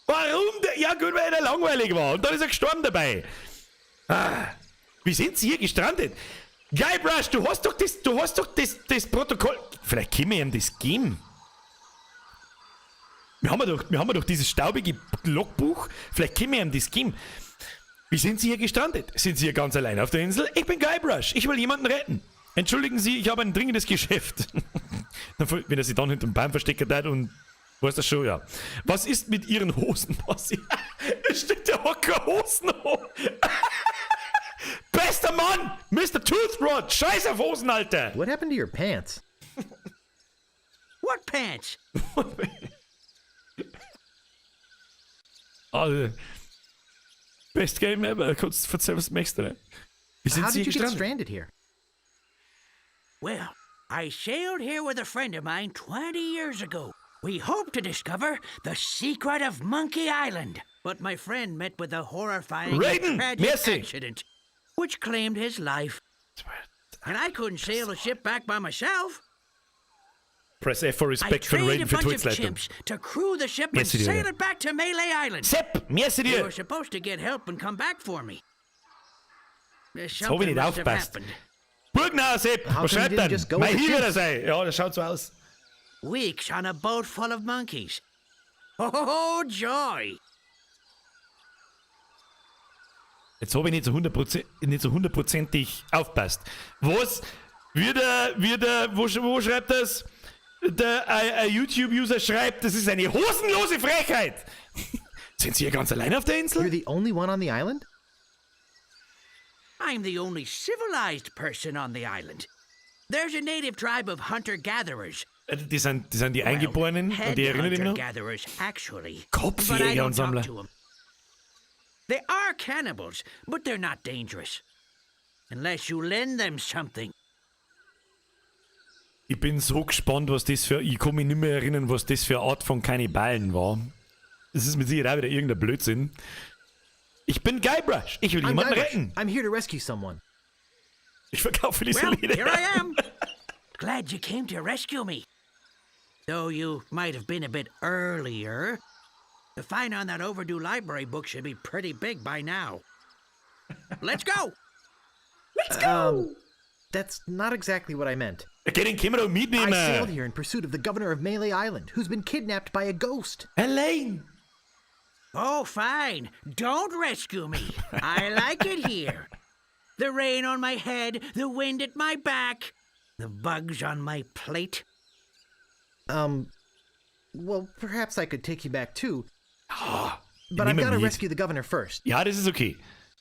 Warum? Ja gut, weil er langweilig war. Und dann ist er gestorben dabei. Ah, wie sind sie hier gestrandet? Guybrush, du hast doch das Protokoll. Vielleicht können wir ihm das geben. Wir haben ja doch dieses staubige Logbuch. Vielleicht können wir ihm das geben. Wie sind Sie hier gestrandet? Sind Sie hier ganz allein auf der Insel? Ich bin Guybrush. Ich will jemanden retten. Entschuldigen Sie, ich habe ein dringendes Geschäft. Wenn er sich dann hinter dem Baum versteckt hat und weißt das schon, ja. Was ist mit Ihren Hosen passiert? Es steht, der hat keine Hosen an. Bester Mann! Mr. Toothrot! Scheiß auf Hosen, Alter! What happened to your pants? What pants? Also, best game ever. Kannst du erzählen, was du möchtest, oder? Wie sind How Sie did you get gestrandet? Stranded here? Well, I sailed here with a friend of mine 20 years ago. We hoped to discover the secret of Monkey Island. But my friend met with a horrifying and Raiden, tragic merci. Accident, which claimed his life. And I couldn't sail the ship back by myself. Press F for I Respect für trained Raiden a für bunch of Twitch-Leitung. chimps to crew the ship and Merci dir, sail Alter. it back to Melee Island. Sepp, merci They dir. were supposed to get help and come back for me. Jetzt hab ich Something nicht must have aufgepasst. happened. Burgner, Sepp, How was come you schreibt didn't denn? just go Mein with the Hieb wird er chimps? sein. Ja, das schaut so aus. Weeks on a boat full of monkeys. Oh, joy! Jetzt habe ich nicht so hundertprozentig aufpasst. Was wird er, wo schreibt das? Ein YouTube-User schreibt, das ist eine hosenlose Frechheit. Sind Sie hier ganz allein auf der Insel? You're the only one on the island? I'm the only civilized person on the island. There's a native tribe of hunter-gatherers. Das sind die Eingeborenen, an die erinnere ich mich noch. Hunter-gatherers, actually. Kopfjäger But I und don't talk Sammler. to 'em. They are cannibals, but they're not dangerous. Unless you lend them something. Ich bin so gespannt, was das für. Ich kann mich nicht mehr erinnern, was das für eine Art von Kannibalen war. Das ist mit Sicherheit auch wieder irgendein Blödsinn. Ich bin Guybrush. Ich will I'm jemanden Guybrush. retten. I'm here to rescue someone. Ich verkaufe die Well, Leder. here I am. Glad you came to rescue me. Though you might have been a bit earlier. The fine on that overdue library book should be pretty big by now. Let's go! Let's go! That's not exactly what I meant. Okay, den können wir doch I sailed mitnehmen. here in pursuit of the governor of Melee Island, who's been kidnapped by a ghost. Allein. Oh, fine. Don't rescue me. I like it here. The rain on my head, the wind at my back, the bugs on my plate. Well, perhaps I could take you back too. But I've Nehmen got to mit. rescue the governor first. Ja, das ist okay.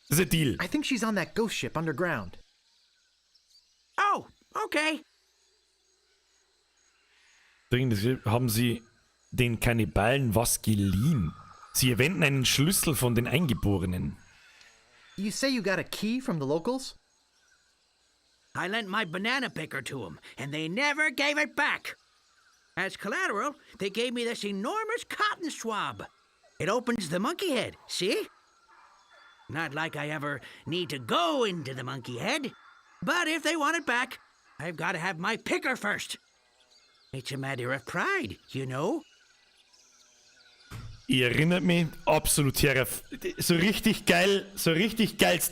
Das ist ein Deal. I think she's on that ghost ship underground. Oh, okay. Dringend haben Sie den Kannibalen was geliehen? Sie erwähnten einen Schlüssel von den Eingeborenen. You say you got a key from the locals? I lent my banana picker to 'em, and they never gave it back. As collateral, they gave me this enormous cotton swab. It opens the monkey head, see? Not like I ever need to go into the monkey head, but if they want it back, I've got to have my picker first. It's a matter of pride. Ich erinnere mich absolut her, so richtig geiles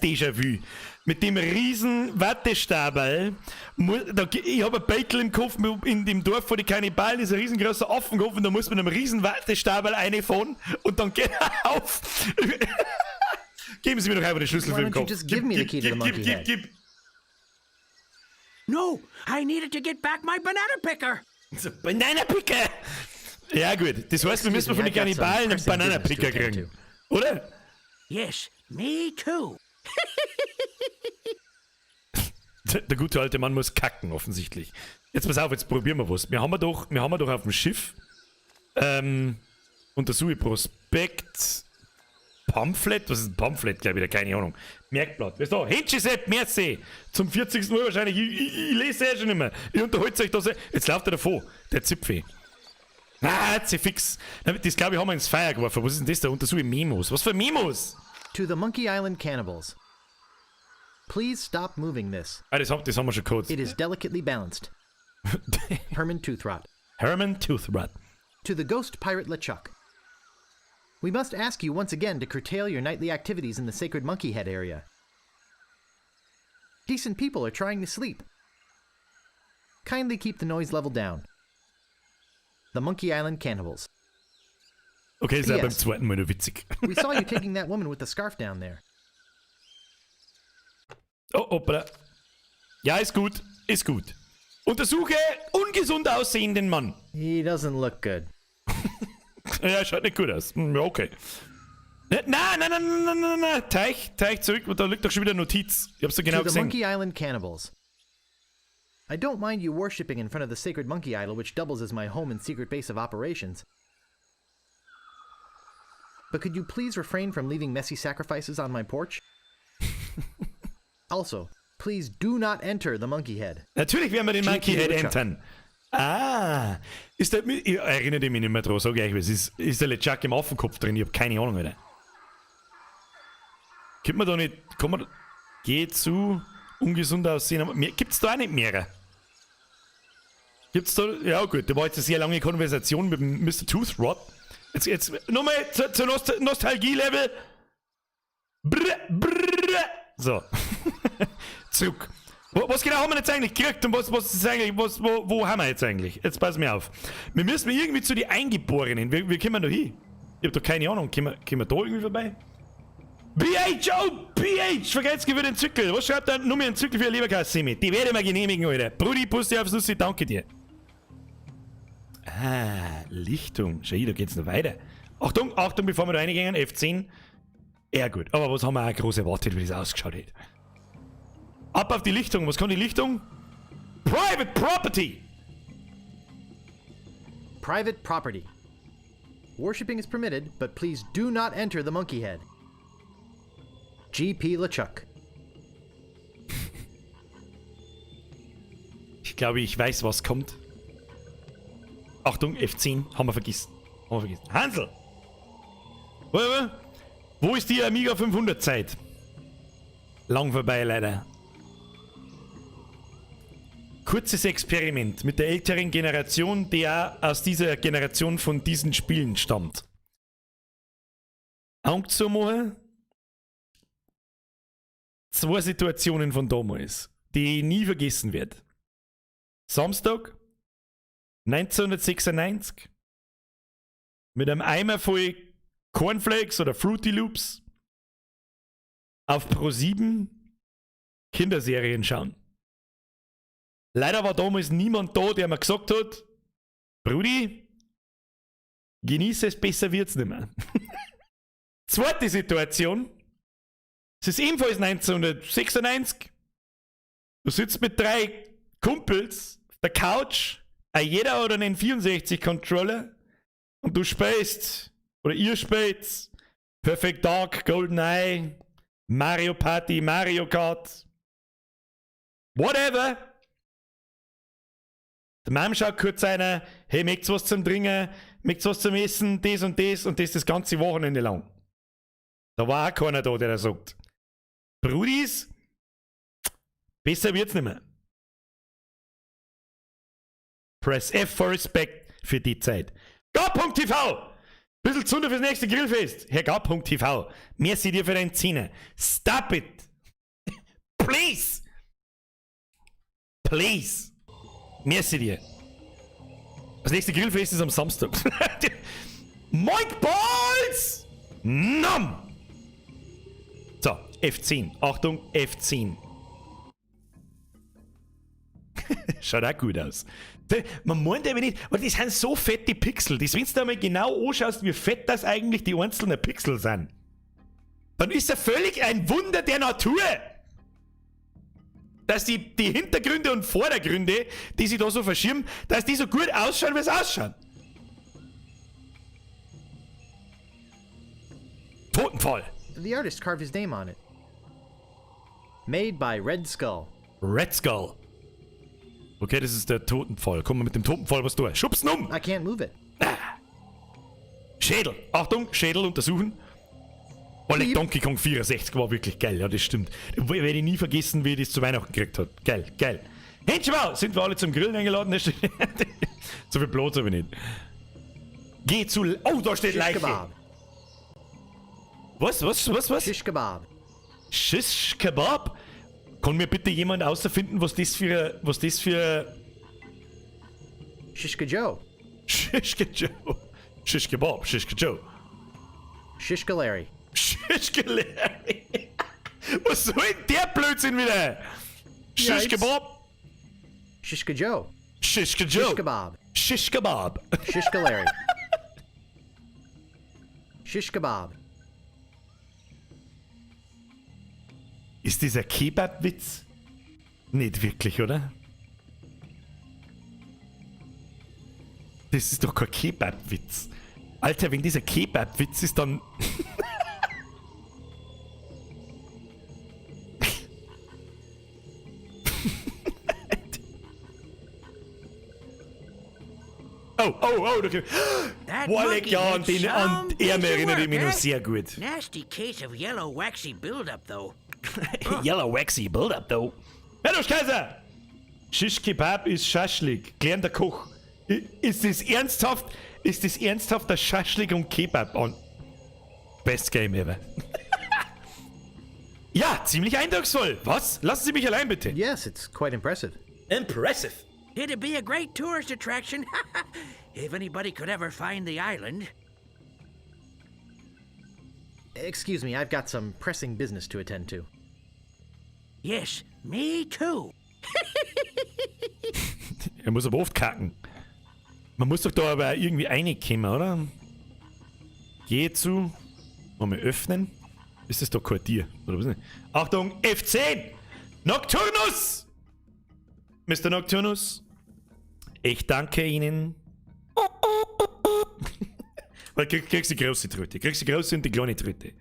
Déjà-vu. Mit dem riesen Wattestaberl, ich habe ein Beitel im Kopf, in dem Dorf vor die Kannibalen ist ein riesengroßer Affenkopf und da muss man mit einem riesen Wattestaberl reinfahren und dann geht er auf. Geben Sie mir doch einfach den Schlüssel Why für den don't you Kopf. just give me the key to the Gib, monkey gib, head? gib. No, I need it to get back my banana picker. So, Banana Picker! Ja gut, das heißt, wir müssen von den Excuse me, I've got some Kannibalen einen pressing Banana business to Picker attend kriegen. Oder? Yes, me too. Der gute alte Mann muss kacken, offensichtlich. Jetzt pass auf, jetzt probieren wir was. Wir haben ja doch auf dem Schiff untersuche Prospekt, Pamphlet. Was ist ein Pamphlet? Gleich wieder, keine Ahnung. Merkblatt. Weißt du, Händchen merci. Zum 40. Mal wahrscheinlich. Ich lese eh schon nicht mehr. Ich unterhalte euch da so. Jetzt läuft er davon, der Zipfel. Ah, hat sie fix. Das, glaube ich, haben wir ins Feuer geworfen. Was ist denn das da? Untersuche Memos. Was für Memos? To the Monkey Island cannibals. Please stop moving this. Ah, das haben wir schon gehabt. It is delicately balanced. Herman Toothrot. Herman Toothrot. To the ghost pirate LeChuck. We must ask you once again to curtail your nightly activities in the sacred monkey head area. Decent people are trying to sleep. Kindly keep the noise level down. The Monkey Island Cannibals. Okay, ist ja PS. beim zweiten Mal nur witzig. We saw you taking that woman with the scarf down there. Oh, hoppala. Ja, ist gut. Ist gut. Untersuche ungesund aussehenden Mann. He doesn't look good. Ja, schaut nicht gut aus. Ja, okay. Nein, nein, nein, nein, nein, nein, nein. Teich, Teich zurück. Da liegt doch schon wieder eine Notiz. Ich hab's doch genau To the gesehen. Monkey Island Cannibals. I don't mind you worshipping in front of the sacred monkey idol, which doubles as my home and secret base of operations. But could you please refrain from leaving messy sacrifices on my porch? Also, please do not enter the monkey head. Natürlich werden wir den Monkey GP Head LeChuck. entern. Ah, ich erinnere mich nicht mehr dran, sag ich euch, was ist. Ist der LeChuck im Affenkopf drin? Ich hab keine Ahnung, Alter. Kommt man da nicht, kann man, geh zu ungesund aussehen, gibt's da auch nicht mehrere? Gibt's da, ja gut, da war jetzt eine sehr lange Konversation mit dem Mr. Toothrot. Jetzt nochmal zu Nostalgie-Level. Brr, brr. So. Zurück. Was genau haben wir jetzt eigentlich gekriegt und was ist eigentlich, wo haben wir jetzt eigentlich? Jetzt pass mir auf. Wir müssen irgendwie zu den Eingeborenen. Wie kommen wir da hin? Ich hab doch keine Ahnung. Können wir da irgendwie vorbei? BHO! BH! Vergelt's für den Zykel. Was schreibt da nur mehr ein Zykel für Leberkäse-Semi? Die werde ich mir genehmigen, Alter. Brudi, Pussy aufs Nussi, danke dir. Ah, Lichtung. Schau, da geht's noch weiter. Achtung, Achtung, bevor wir da reingehen, F10. Ja gut, aber was haben wir auch groß erwartet, wie das ausgeschaut hat? Ab auf die Lichtung. Was kann die Lichtung? Private Property! Private property. Worshipping is permitted, but please do not enter the monkey head. G.P. LeChuck. Ich glaube, ich weiß, was kommt. Achtung, F10, haben wir vergessen. Haben wir vergessen. Hansel! Wo ist die Amiga 500 Zeit? Lang vorbei, leider. Kurzes Experiment mit der älteren Generation, die auch aus dieser Generation von diesen Spielen stammt. Augen zu machen. Zwei Situationen von damals, die ich nie vergessen werde. Samstag, 1996, mit einem Eimer voll Cornflakes oder Fruity Loops auf Pro 7 Kinderserien schauen. Leider war damals niemand da, der mir gesagt hat: Brudi, genieße es, besser wird's nicht mehr. Zweite Situation, es ist ebenfalls 1996, du sitzt mit drei Kumpels auf der Couch, jeder hat einen N64-Controller und du spielst, oder ihr spielt, Perfect Dark, GoldenEye, Mario Party, Mario Kart, whatever. Der Mom schaut kurz einer: Hey, möchtest was zum Trinken, möchtest was zum Essen, das und das und das das ganze Wochenende lang. Da war auch keiner da, der da sagt: Brudis, besser wird's nicht mehr. Press F for Respect für die Zeit. Gab.tv! Bisschen Zunder fürs nächste Grillfest. Herr Gab.tv, merci dir für deinen Zehner. Stop it! Please! Please! Merci dir. Das nächste Grillfest ist am Samstag. Moink Balls! Nom! So, F10. Achtung, F10. Schaut auch gut aus. Man meint aber nicht, weil das sind so fette Pixel. Das, wenn du da mal genau anschaust, wie fett das eigentlich die einzelnen Pixel sind, dann ist ja völlig ein Wunder der Natur, dass die Hintergründe und Vordergründe, die sich da so verschieben, dass die so gut ausschauen, wie sie ausschauen. Totenpfahl. The artist carved his name on it. Made by Red Skull. Red Skull. Okay, das ist der Totenpfahl. Komm mal mit dem Totenpfahl was durch. Schubsen um! I can't move it. Schädel. Achtung, Schädel untersuchen. Olle, Donkey Kong 64 war wirklich geil, ja, das stimmt. Werde ich nie vergessen, wie ich das zu Weihnachten gekriegt habe. Geil, geil. Henschbau, sind wir alle zum Grillen eingeladen? So viel Platz habe ich nicht. Geh zu... Oh, da steht Shish Leiche. kebab. Was, was, was, was? Shish kebab. Shish Kebab? Kann mir bitte jemand außerfinden, was das für... Was das für... Shishka Joe. Shishka Joe. Shish Kebab, Shishka Joe. Shishka Larry. Shishka Larry. Was soll denn der Blödsinn wieder? Shish Yikes. Kebab. Shishka Joe. Shishka Joe. Shish kebab. Shish Kebab. Shishka Larry. Shish kebab. Ist dieser Kebab-Witz? Nicht wirklich, oder? Das ist doch kein Kebab-Witz. Alter, wenn dieser Kebab-Witz ist, dann... Oh, oh, oh, okay. That Walleck, monkey ja, an had den, an some er piece of erinnere ich mich work, noch eh? sehr gut. Nasty case of yellow waxy buildup, though. Yellow waxy build-up, though. Hallo, Kaiser! Shish Kebab ist Schaschlik. Gelernter Koch. Ist das ernsthaft? Ist das ernsthaft der Schaschlik und Kebab an? Best Game ever. Ja, ziemlich eindrucksvoll. Was? Lassen Sie mich allein, bitte. Yes, it's quite impressive. Impressive. It'd be a great tourist attraction if anybody could ever find the island. Excuse me, I've got some pressing business to attend to. Yes, me too. Er muss aber oft kacken. Man muss doch da aber irgendwie reinkommen, oder? Geh zu. Mal öffnen. Ist das doch kein Tier? Oder was nicht? Achtung, F10! Nocturnus! Mr. Nocturnus, ich danke Ihnen. Weil kriegst die große Tröte. Kriegst die große und die kleine Tröte.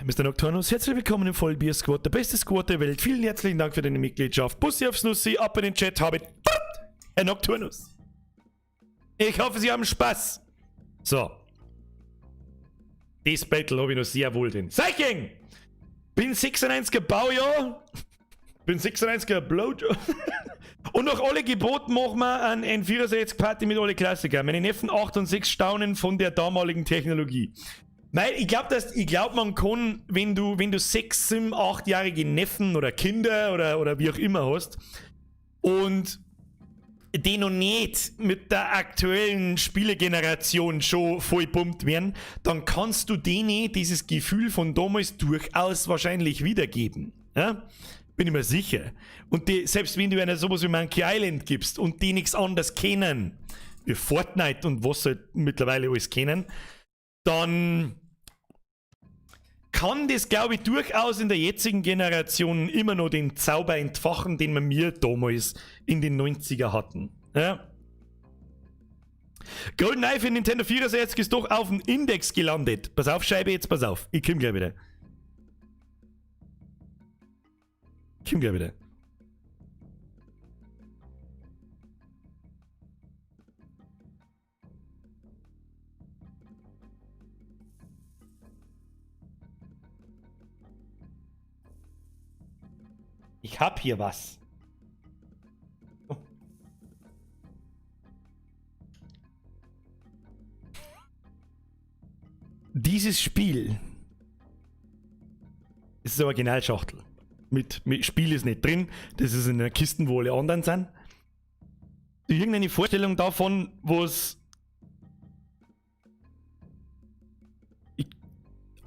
Mr. Nocturnus, herzlich willkommen im Vollbier Squad, der beste Squad der Welt. Vielen herzlichen Dank für deine Mitgliedschaft. Bussi aufs Nussi, ab in den Chat, habe Herr Nocturnus. Ich hoffe, Sie haben Spaß. So. Das Battle habe ich noch sehr wohl drin. Seiking! Bin 96er Baujahr. Bin 96er Blowjob. Und nach alle Geboten machen wir ein N64-Party mit alle Klassiker. Meine Neffen 8 und 6 staunen von der damaligen Technologie. Nein, ich glaube, ich glaub, man kann, wenn du 6, 7, 8-jährige Neffen oder Kinder oder wie auch immer hast und die noch nicht mit der aktuellen Spielegeneration schon voll pumpt werden, dann kannst du denen dieses Gefühl von damals durchaus wahrscheinlich wiedergeben. Ja? Bin ich mir sicher. Und die, selbst wenn du einer sowas wie Monkey Island gibst und die nichts anderes kennen, wie Fortnite und was sie halt mittlerweile alles kennen, dann kann das, glaube ich, durchaus in der jetzigen Generation immer noch den Zauber entfachen, den wir damals in den 90er hatten. Ja? GoldenEye für Nintendo 64 ist doch auf dem Index gelandet. Pass auf, Scheibe, jetzt pass auf. Ich komm gleich wieder. Ich komm gleich wieder. Ich hab hier was. Dieses Spiel ist eine Originalschachtel. Mit Spiel ist nicht drin, das ist in einer Kiste, wo alle anderen sind. Irgendeine Vorstellung davon, was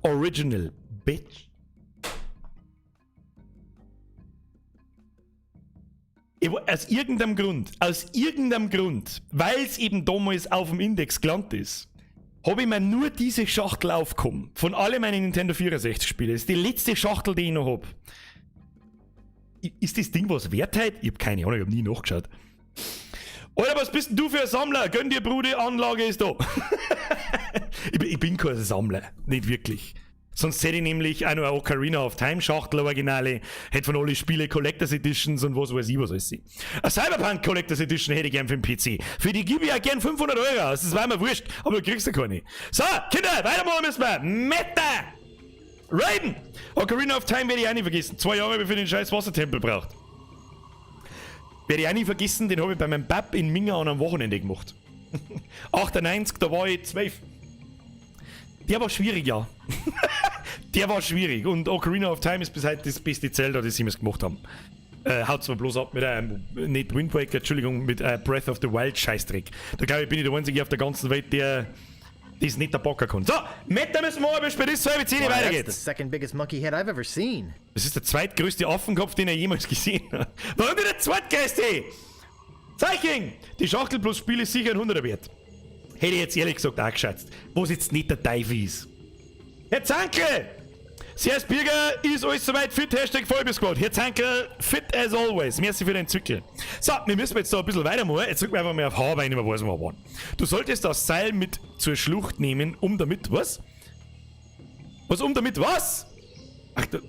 Original, Bitch. Aus irgendeinem Grund, weil es eben damals auf dem Index gelandet ist, habe ich mir nur diese Schachtel aufgekommen. Von alle meinen Nintendo 64 Spiele. Das ist die letzte Schachtel, die ich noch hab. Ist das Ding was wert heute? Ich hab keine Ahnung, ich hab nie nachgeschaut. Alter, was bist denn du für ein Sammler? Gönn dir, Bruder, Anlage ist da. Ich bin kein Sammler, nicht wirklich. Sonst hätte ich nämlich auch noch eine Ocarina of Time Schachtel Originale, hätte von alle Spiele Collectors Editions und was weiß ich was alles. Eine Cyberpunk Collectors Edition hätte ich gern für den PC. Für die gebe ich auch gern 500 Euro aus, das war mir wurscht, aber du kriegst ja keine. So, Kinder, weitermachen müssen wir. Meta! Raiden! Ocarina of Time werde ich auch nicht vergessen. 2 Jahre habe ich für den scheiß Wassertempel braucht. Werde ich auch nicht vergessen, den habe ich bei meinem Bab in Minga an einem Wochenende gemacht. 98, da war ich 12. Der war schwierig, ja. Der war schwierig. Und Ocarina of Time ist bis heute das beste Zelda, das sie jemals gemacht haben. Haut zwar bloß ab mit einem, nicht Wind Waker, Entschuldigung, mit Breath of the Wild Scheißdreck. Da glaube ich, bin ich der Einzige auf der ganzen Welt, der das nicht der Bocker kann. So, Meta müssen wir aber spätestens 9:30 Wow, weiter that's the geht's. second biggest monkey head I've ever seen. Das ist der zweitgrößte Affenkopf, den er jemals gesehen hat. Warum denn der zweitgrößte? Zeichen! Die Schachtel plus Spiel ist sicher ein 100er wert. Hätte ich jetzt ehrlich gesagt auch geschätzt. Wo es jetzt nicht der Teufel ist. Herr Zankel! Servus Birger, ist alles soweit fit? Hashtag Vollbier-Squad. Herr Zankel, fit as always. Merci für den Zwickel. So, wir müssen jetzt da ein bisschen weitermachen. Jetzt drücken wir einfach mal auf H, weil ich nicht mehr weiß, wo wir waren. Du solltest das Seil mit zur Schlucht nehmen, um damit... Was? Was, um damit was? Ach, du...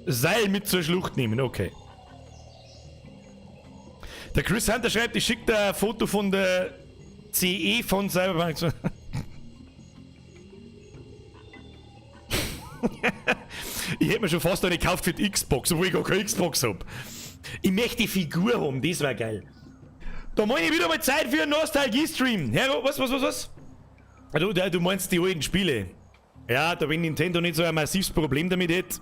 Seil mit zur Schlucht nehmen, okay. Der Chris Hunter schreibt, ich schicke dir ein Foto von der CE von Cyberpunk. Ich hätte mir schon fast eine gekauft für die Xbox, obwohl ich gar keine Xbox hab. Ich möchte die Figur haben, das wär geil. Da meine ich wieder mal Zeit für einen Nostalgie-Stream. Herr, was? Du meinst die alten Spiele. Ja, da wenn Nintendo nicht so ein massives Problem damit hätte.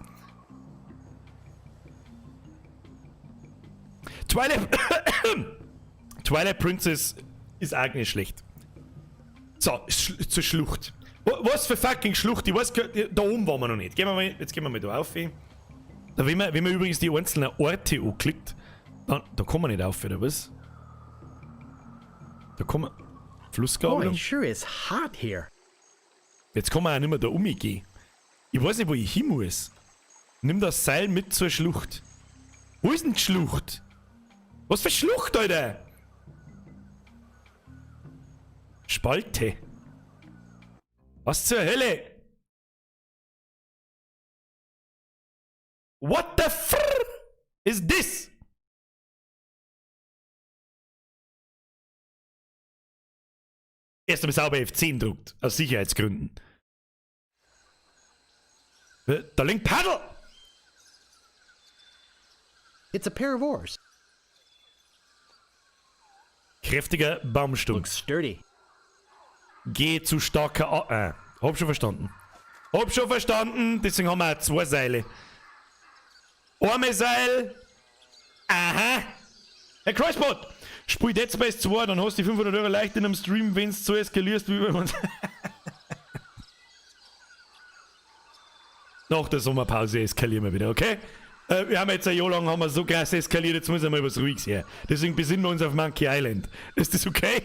Twilight Princess ist auch nicht schlecht. So, zur Schlucht. Was für fucking Schlucht? Ich weiß gar nicht, da oben waren wir noch nicht. Gehen wir mal, jetzt gehen wir mal da auf. Da, wenn man übrigens die einzelnen Orte anklickt, dann, da kommen wir nicht auf, oder was? Da kommen wir. Flussgabelung. Boy, sure is hot here. Jetzt kann man auch nicht mehr da umgehen. Ich weiß nicht, wo ich hin muss. Nimm das Seil mit zur Schlucht. Wo ist denn die Schlucht? Was für Schlucht, Alter? Spalte. Was zur Hölle? What the fr is this? Erst einmal sauber F10 druckt, aus Sicherheitsgründen. Da liegt Paddel! It's a pair of oars. Kräftiger Baumstumpf. Looks sturdy. Geh zu starker A. Hab schon verstanden. Hab schon verstanden, deswegen haben wir auch 2 Seile. Arme Seil. Aha. Herr Crossbot, spiel Dead Space 2, dann hast du die 500 Euro leicht in einem Stream, wenn's so eskalierst, wie bei uns. Nach der Sommerpause eskalieren wir wieder, okay? Wir haben jetzt ein Jahr lang haben wir so krass eskaliert, jetzt muss einmal was Ruhiges her. Deswegen besinnen wir uns auf Monkey Island. Ist das okay?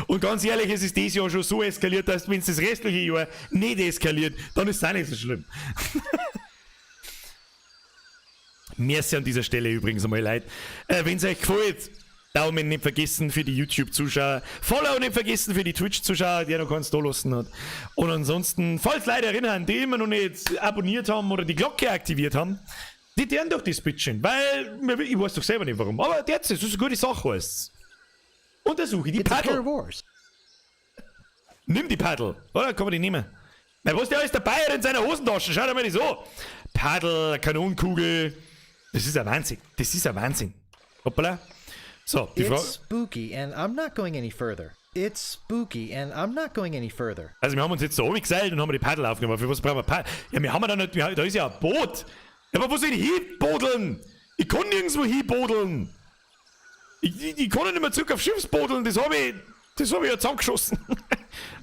Und ganz ehrlich, es ist dieses Jahr schon so eskaliert, dass wenn es das restliche Jahr nicht eskaliert, dann ist es auch nicht so schlimm. Merci an dieser Stelle übrigens einmal, Leute. Wenn es euch gefällt, Daumen nicht vergessen für die YouTube-Zuschauer, Follow nicht vergessen für die Twitch-Zuschauer, die ja noch keins da lassen hat. Und ansonsten, falls Leute erinnern, die immer noch nicht abonniert haben oder die Glocke aktiviert haben, die deren doch das bitchen, weil ich weiß doch selber nicht warum. Aber jetzt, das ist eine gute Sache, heißt's. Untersuche die It's a pair Paddel. of oars. Nimm die Paddel, oder? Kann man die nehmen? Na, was der alles dabei hat in seiner Hosentasche? Schau dir mal das an. Paddel, Kanonenkugel. Das ist ein Wahnsinn. Das ist ein Wahnsinn. Hoppala. So, die Frage. It's spooky and I'm not going any further. It's spooky, and I'm not going any further. Also wir haben uns jetzt da oben geseilt und haben die Paddel aufgenommen. Für was brauchen wir Paddel? Ja, wir haben ja da nicht, da ist ja ein Boot. Ja, aber wo soll ich hinbodeln? Ich kann nirgendwo hinbodeln. Ich kann ja nicht mehr zurück auf Schiffsbodeln. Das habe ich, das hab ich ja zusammengeschossen.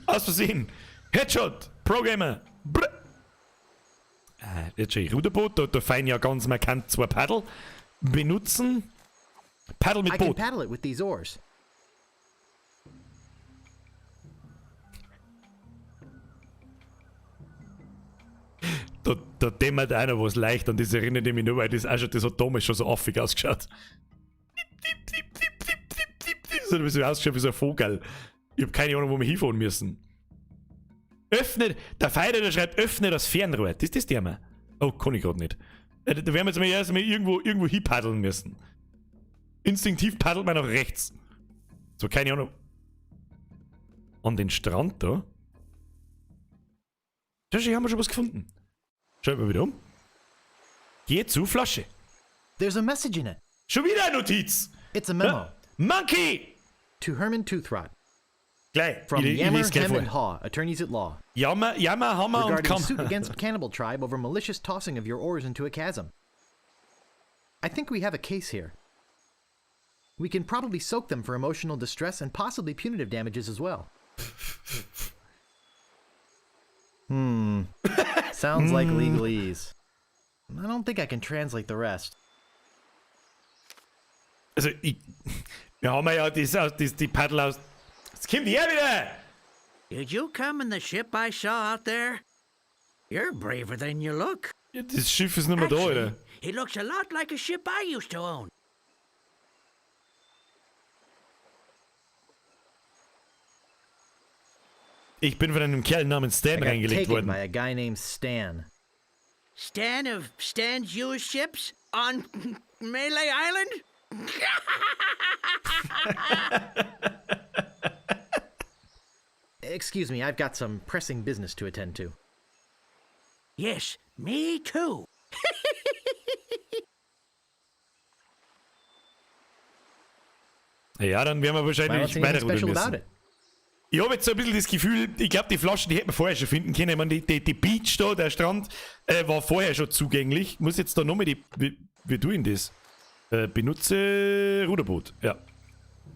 Aus Versehen. Headshot. Programmer. Brr. Jetzt schon Ruderboot. Da fein ja ganz markant zwei Paddel. Benutzen. Paddel mit I can Boot. paddle it with these oars. Da dämmert einer was leicht und das erinnert mich nur, weil das auch schon, das hat damals schon so affig ausgeschaut. Das hat ein bisschen ausgeschaut wie so ein Vogel. Ich hab keine Ahnung, wo wir hinfahren müssen. Öffne, der Feider, der schreibt, öffne das Fernrohr. Das ist das Thema. Oh, kann ich grad nicht. Da werden wir jetzt mal erst mal irgendwo hinpaddeln müssen. Instinktiv paddelt man nach rechts. So, keine Ahnung. An den Strand da. Da haben wir schon was gefunden. Schaut mal wieder um. Geh zu Flasche. There's a message in it. Schon wieder eine Notiz. It's a memo. Monkey! To Herman Toothrot. Gleich. From Ich Yammer, lese gleich Hem vor. and Haw, attorneys at law. Jammer, Jammer, Hammer und Regarding suit Kammer. against Cannibal Tribe over malicious tossing of your oars into a chasm. I think we have a case here. We can probably soak them for emotional distress and possibly punitive damages as well. Sounds like legalese. I don't think I can translate the rest. Also, ich, wir haben ja die Paddel aus. Jetzt kommt her wieder! Did you come in the ship I saw out there? You're braver than you look. Ja, das Schiff ist nicht mehr da, Actually, Alter. it looks a lot like a ship I used to own. Ich bin von einem Kerl namens Stan I got reingelegt taken worden. by a guy named Stan. Stan of Stan's used ships on Melee Island? Excuse me, I've got some pressing business to attend to. Yes, me too. Ja, dann werden wir I don't wahrscheinlich see anything weiterrudern special about müssen. it. Ich habe jetzt so ein bisschen das Gefühl, ich glaube, die Flaschen, die hätten wir vorher schon finden können. Ich meine, die Beach da, der Strand, war vorher schon zugänglich. Muss jetzt da nochmal die. Wie tue ich denn das? Benutze Ruderboot, ja.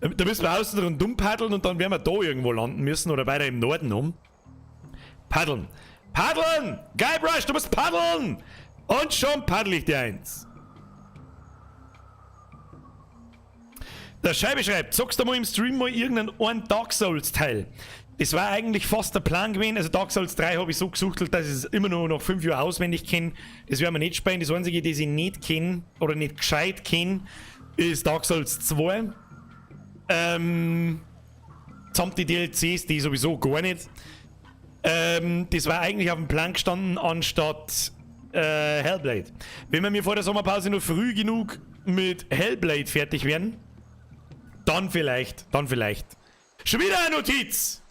Da müssen wir außen rundum paddeln und dann werden wir da irgendwo landen müssen oder weiter im Norden um. Paddeln. Paddeln! Guybrush, du musst paddeln! Und schon paddel ich dir eins. Der Scheibe schreibt, zockst du mal im Stream mal irgendeinen einen Dark Souls Teil? Das war eigentlich fast der Plan gewesen. Also Dark Souls 3 habe ich so gesuchtelt, dass ich es immer nur noch 5 Jahre auswendig kenne. Das werden wir nicht spielen. Das einzige, das ich nicht kenne oder nicht gescheit kenne, ist Dark Souls 2. Samt die DLCs, die sowieso gar nicht. Das war eigentlich auf dem Plan gestanden anstatt Hellblade. Wenn wir mir vor der Sommerpause noch früh genug mit Hellblade fertig werden, dann vielleicht, dann vielleicht. Schon wieder eine Notiz!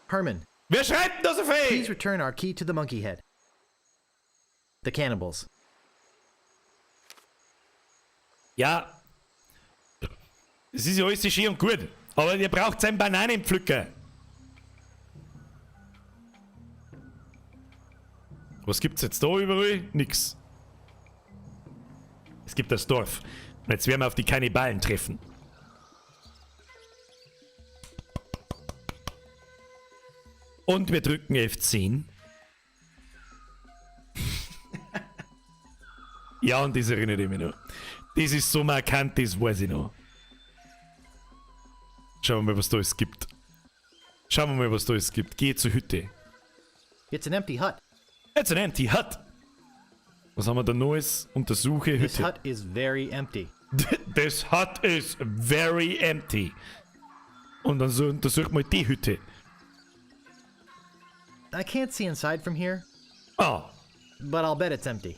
Herman, Wer schreibt denn da so please viel? return our key to the monkey head. The cannibals. Ja. Es ist ja alles schön und gut. Aber ihr braucht seinen Bananenpflücker. Was gibt's jetzt da überall? Nix. Es gibt das Dorf. Und jetzt werden wir auf die Kannibalen treffen. Und wir drücken F10. Ja, und das erinnert ich mich noch. Das ist so markant, das weiß ich noch. Schauen wir mal, was da es gibt. Schauen wir mal, was da es gibt. Geh zur Hütte. It's an empty hut. It's an empty hut. Was haben wir da Neues? Untersuche This Hütte. hut is very empty. This hut is very empty. Und dann so untersuch mal die Hütte. I can't see inside from here, Ah, but I'll bet it's empty.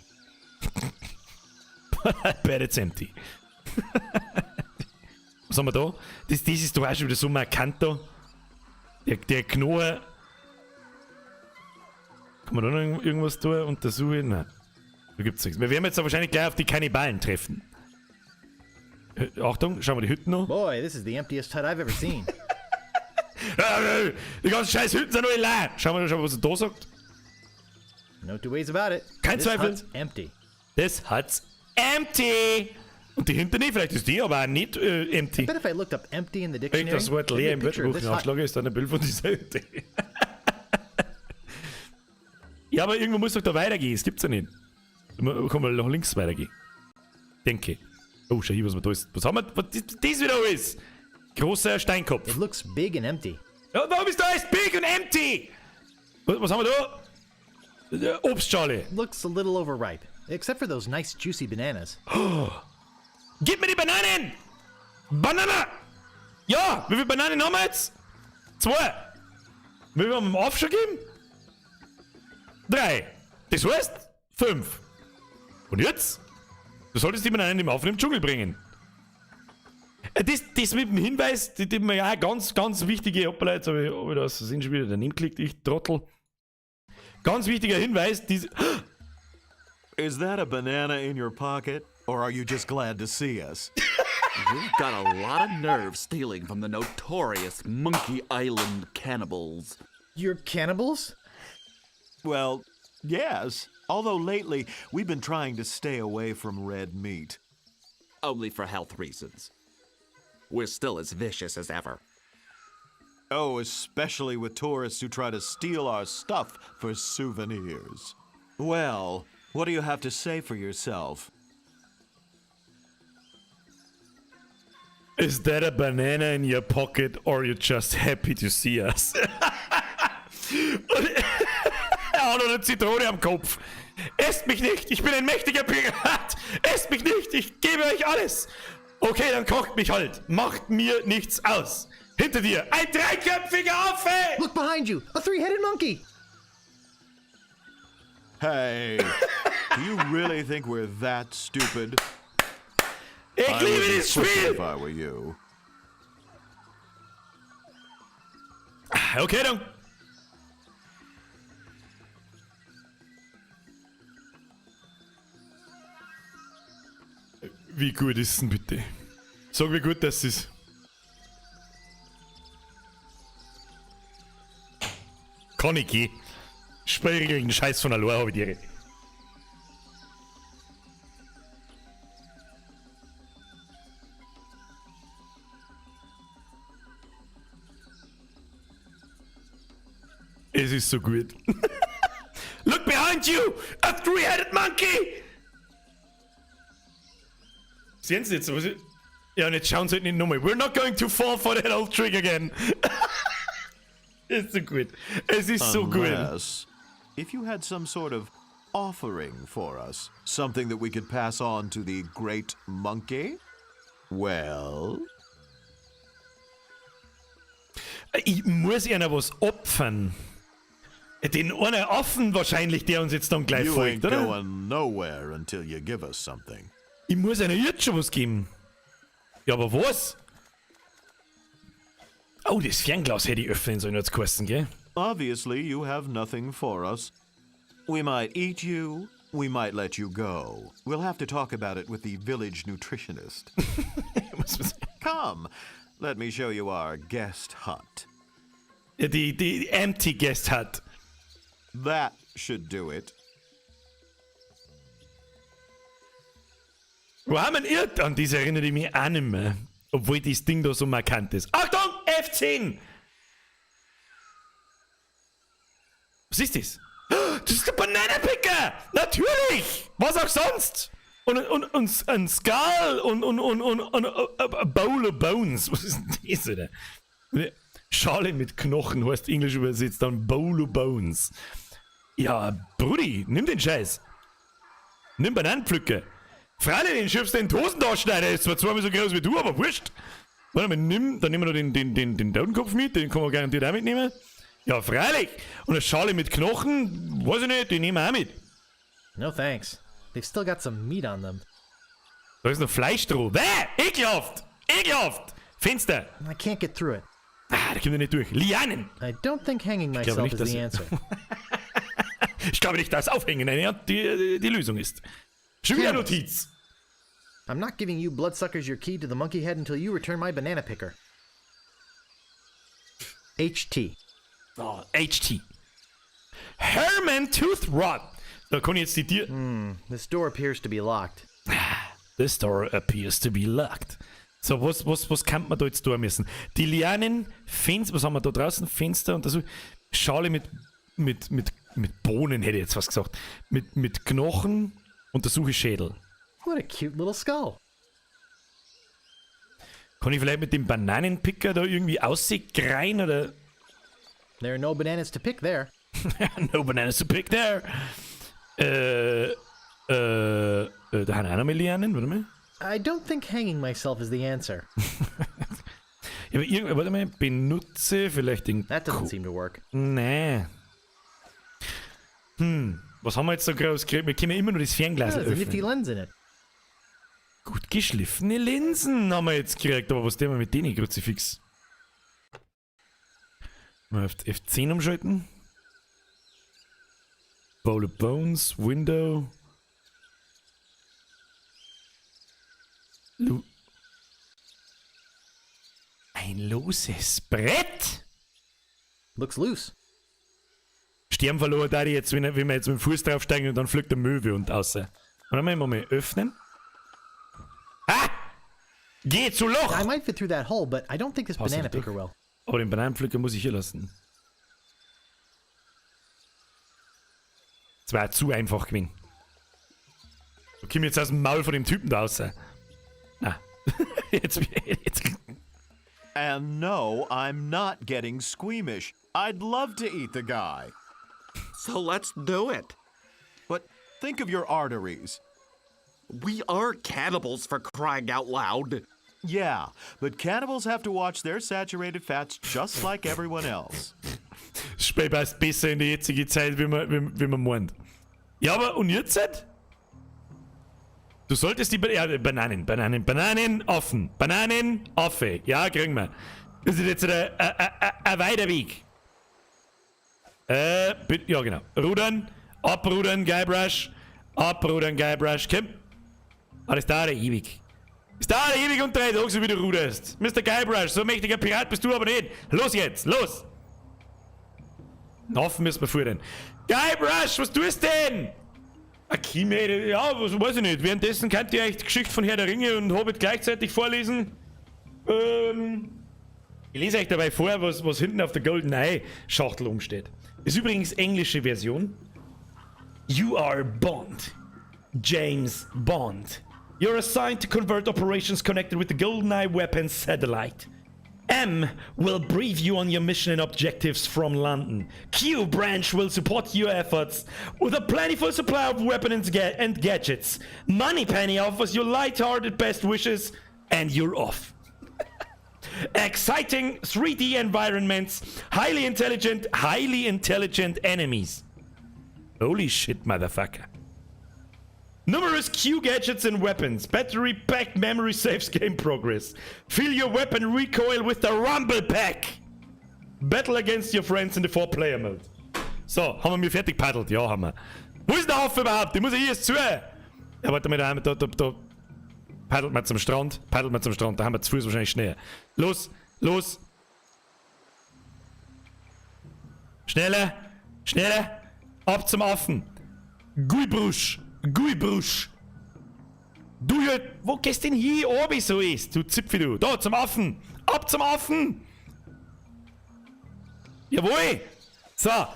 I bet it's empty. Was haben wir da? Das ist doch auch schon wieder so markant da. Der Knochen. Kann man da noch irgendwas tun? Untersuchen? Nein. Da gibt's nichts. Wir werden jetzt wahrscheinlich gleich auf die Kannibalen treffen. Achtung, schauen wir die Hütten noch. Boy, this is the emptiest hut I've ever seen. Die ganzen scheiß Hütten sind alle leer. Schauen wir mal, was er da sagt. No two ways about it. Kein This Zweifel. hut's empty. This hut's empty. Und die hinter nicht, vielleicht ist die aber auch nicht empty. I bet if I looked up empty in the Wenn ich dictionary, das Wort there'd be leer a im picture of Wörterbuch this hut. nachschlage, ist dann ein Bild von dieser Hütte. Ja, aber irgendwo muss doch da weitergehen. Das gibt's ja nicht. Da kann man nach links weitergehen. Denke. Oh, schau hier, was wir da ist. Was haben wir? Was ist das wieder alles? Großer Steinkopf. It looks big and empty. Ja, warum ist da alles big und empty? Was haben wir da? Obstschale. Looks a little overripe, except for those nice juicy bananas. Gib mir die Bananen! Banana! Ja, wie viele Bananen haben wir jetzt? 2. Wie viel haben wir dem Aff schon gegeben? 3. Das heißt 5. Und jetzt? Du solltest die Bananen dem Affen im Dschungel bringen. Das mit dem Hinweis, die mir ja auch ganz, ganz wichtige, hoppala, jetzt hab ich das sind schon wieder daneben geklickt, ich Trottel. Ganz wichtiger Hinweis, diese. Is that a banana in your pocket, or are you just glad to see us? You've got a lot of nerve stealing from the notorious Monkey Island cannibals. You're cannibals? Well, yes. Although lately we've been trying to stay away from red meat. Only for health reasons. We're still as vicious as ever. Oh, especially with tourists who try to steal our stuff for souvenirs. Well, what do you have to say for yourself? Is that a banana in your pocket or you're just happy to see us? Und er hat noch eine Zitrone am Kopf. Esst mich nicht, ich bin ein mächtiger Pirat. Esst mich nicht, ich gebe euch alles. Okay, dann kocht mich halt. Macht mir nichts aus. Hinter dir, ein dreiköpfiger Affe! Look behind you! A three-headed monkey! Hey, do you really think we're that stupid? Ich I liebe would be dieses quicker Spiel! if I were you. Okay, dann. Wie gut ist denn bitte? Sag, wie gut das ist. Kann ich gehen. Spielregeln, Scheiß von allein hab ich dir. Es ist so gut. Look behind you! A three-headed monkey! Sehen Sie jetzt, was ich... Ja, und jetzt schauen Sie halt nicht nochmal. We're not going to fall for that old trick again. Ist so gut. Es ist so gut. Unless, if you had some sort of offering for us, something that we could pass on to the great monkey, well, Ich muss einer was opfern. Den einen Affen wahrscheinlich, der uns jetzt dann gleich you folgt, ain't oder? going nowhere until you give us something. Ich muss einer jetzt schon was geben. Ja, aber was? Oh, das Fernglas hätte ich öffnen sollen, hat's geheißen, gell? Obviously, you have nothing for us. We might eat you, we might let you go. We'll have to talk about it with the village nutritionist. Muss man sagen. Come, let me show you our guest hut. Ja, die Empty Guest Hut. That should do it. Wo haben wir irrt? An das erinnere ich mich auch nicht mehr. Obwohl das Ding da so markant ist. Achtung! F10! Was ist das? Das ist der Banana Picker! Natürlich! Was auch sonst! Und ein Skull und a Bowl of Bones. Was ist denn das, Alter? Eine Schale mit Knochen heißt Englisch übersetzt dann Bowl of Bones. Ja, Brudi, nimm den Scheiß. Nimm Bananenpflücke. Freilich, den schiebst du in die Hosentaschen rein. Der ist zwar zweimal so groß wie du, aber wurscht. Warte mal, dann nehmen wir noch den Totenkopf mit, den kann man garantiert auch mitnehmen. Ja, freilich. Und eine Schale mit Knochen, weiß ich nicht, die nehmen wir auch mit. No thanks. They've still got some meat on them. Da ist noch Fleisch drauf. Bäh, ekelhaft! Ekelhaft! Fenster! I can't get through it. Ah, da kommt er nicht durch. Lianen! I don't think hanging glaube myself nicht, is dass the answer. Ich glaube nicht, dass Aufhängen die Lösung ist. Schon wieder Cannibals. Notiz. I'm not giving you bloodsuckers your key to the monkey head until you return my banana picker. HT. Oh, HT. Herman Toothrot. Da kann ich jetzt die Tür. This door appears to be locked. This door appears to be locked. So, was kann man da jetzt tun müssen? Die Lianen, Fenster, was haben wir da draußen? Fenster und das. Schale mit Bohnen, hätte ich jetzt was gesagt. Mit Knochen, untersuche Schädel. What a cute little skull. Kann ich vielleicht mit dem Bananenpicker da irgendwie aussehen oder? There are no bananas to pick there. No bananas to pick there. Da haben auch noch mehr Lianen, warte mal. I don't think hanging myself is the answer. Ja, aber irgend, warte mal, benutze vielleicht den That doesn't seem to work. Nee. Was haben wir jetzt so groß gekriegt? Wir können ja immer nur das Fernglas There's a nifty öffnen. lens in it. Gut geschliffene Linsen haben wir jetzt gekriegt, aber was tun wir mit denen, Kruzifix? Mal auf F10 umschalten. Bowl of Bones, Window. Lu Ein loses Brett? Looks loose. Sterben verloren da ich jetzt, wenn wir jetzt mit dem Fuß draufsteigen und dann fliegt der Möwe und außer. Warte mal, mal öffnen. Ah! Geh zu Loch! I might fit through that hole, but I don't think this Passt banana nicht durch. picker will. Aber den Bananenpflücker muss ich hier lassen. Das war zu einfach gewesen. Da komm ich jetzt aus dem Maul von dem Typen da raus. Na. Jetzt. And no, I'm not getting squeamish. I'd love to eat the guy. So let's do it. But think of your arteries. We are cannibals, for crying out loud. Yeah, but cannibals have to watch their saturated fats just like everyone else. Das Spiel passt besser in die jetzige Zeit, wie man meint. Ja, aber und jetzt? Du solltest die ja, Bananen, Bananen, Bananen offen. Bananen offen. Ja, kriegen wir. Das ist jetzt ein weiter Weg. Bitte, ja, genau. Rudern, abrudern, Guybrush. Abrudern, Guybrush. Komm. Ah, das dauert ja ewig. Das dauert ja ewig und 3 Tage, so wie du ruderst. Mister Guybrush, so mächtiger Pirat bist du aber nicht. Los jetzt, los! Laufen müssen wir führen. Guybrush, was tust denn? Akime, ja, was weiß ich nicht. Währenddessen könnt ihr euch die Geschichte von Herr der Ringe und Hobbit gleichzeitig vorlesen. Ich lese euch dabei vor, was hinten auf der Golden Eye Schachtel umsteht. Ist übrigens englische Version. You are Bond. James Bond. You're assigned to covert operations connected with the GoldenEye weapons satellite. M will brief you on your mission and objectives from London. Q Branch will support your efforts with a plentiful supply of weapons and gadgets. Moneypenny offers you light-hearted best wishes, and you're off. Exciting 3D environments, highly intelligent enemies. Holy shit, motherfucker. Numerous Q gadgets and weapons. Battery-packed memory saves game progress. Feel your weapon recoil with the Rumble Pack. Battle against your friends in the 4-Player Mode. So, haben wir mir fertig paddelt? Ja, haben wir. Wo ist der Affe überhaupt? Ich muss ja hier erst zu. Ja, warte mal, da paddelt man zum Strand. Paddelt man zum Strand. Da haben wir zu Fuß wahrscheinlich schneller. Los, los. Schneller, schneller. Ab zum Affen. Guybrush. Guybrush. Du hier, wo gehst denn hin? Obi so ist. Du Zipfi, du. Da, zum Affen. Ab zum Affen. Jawohl. So,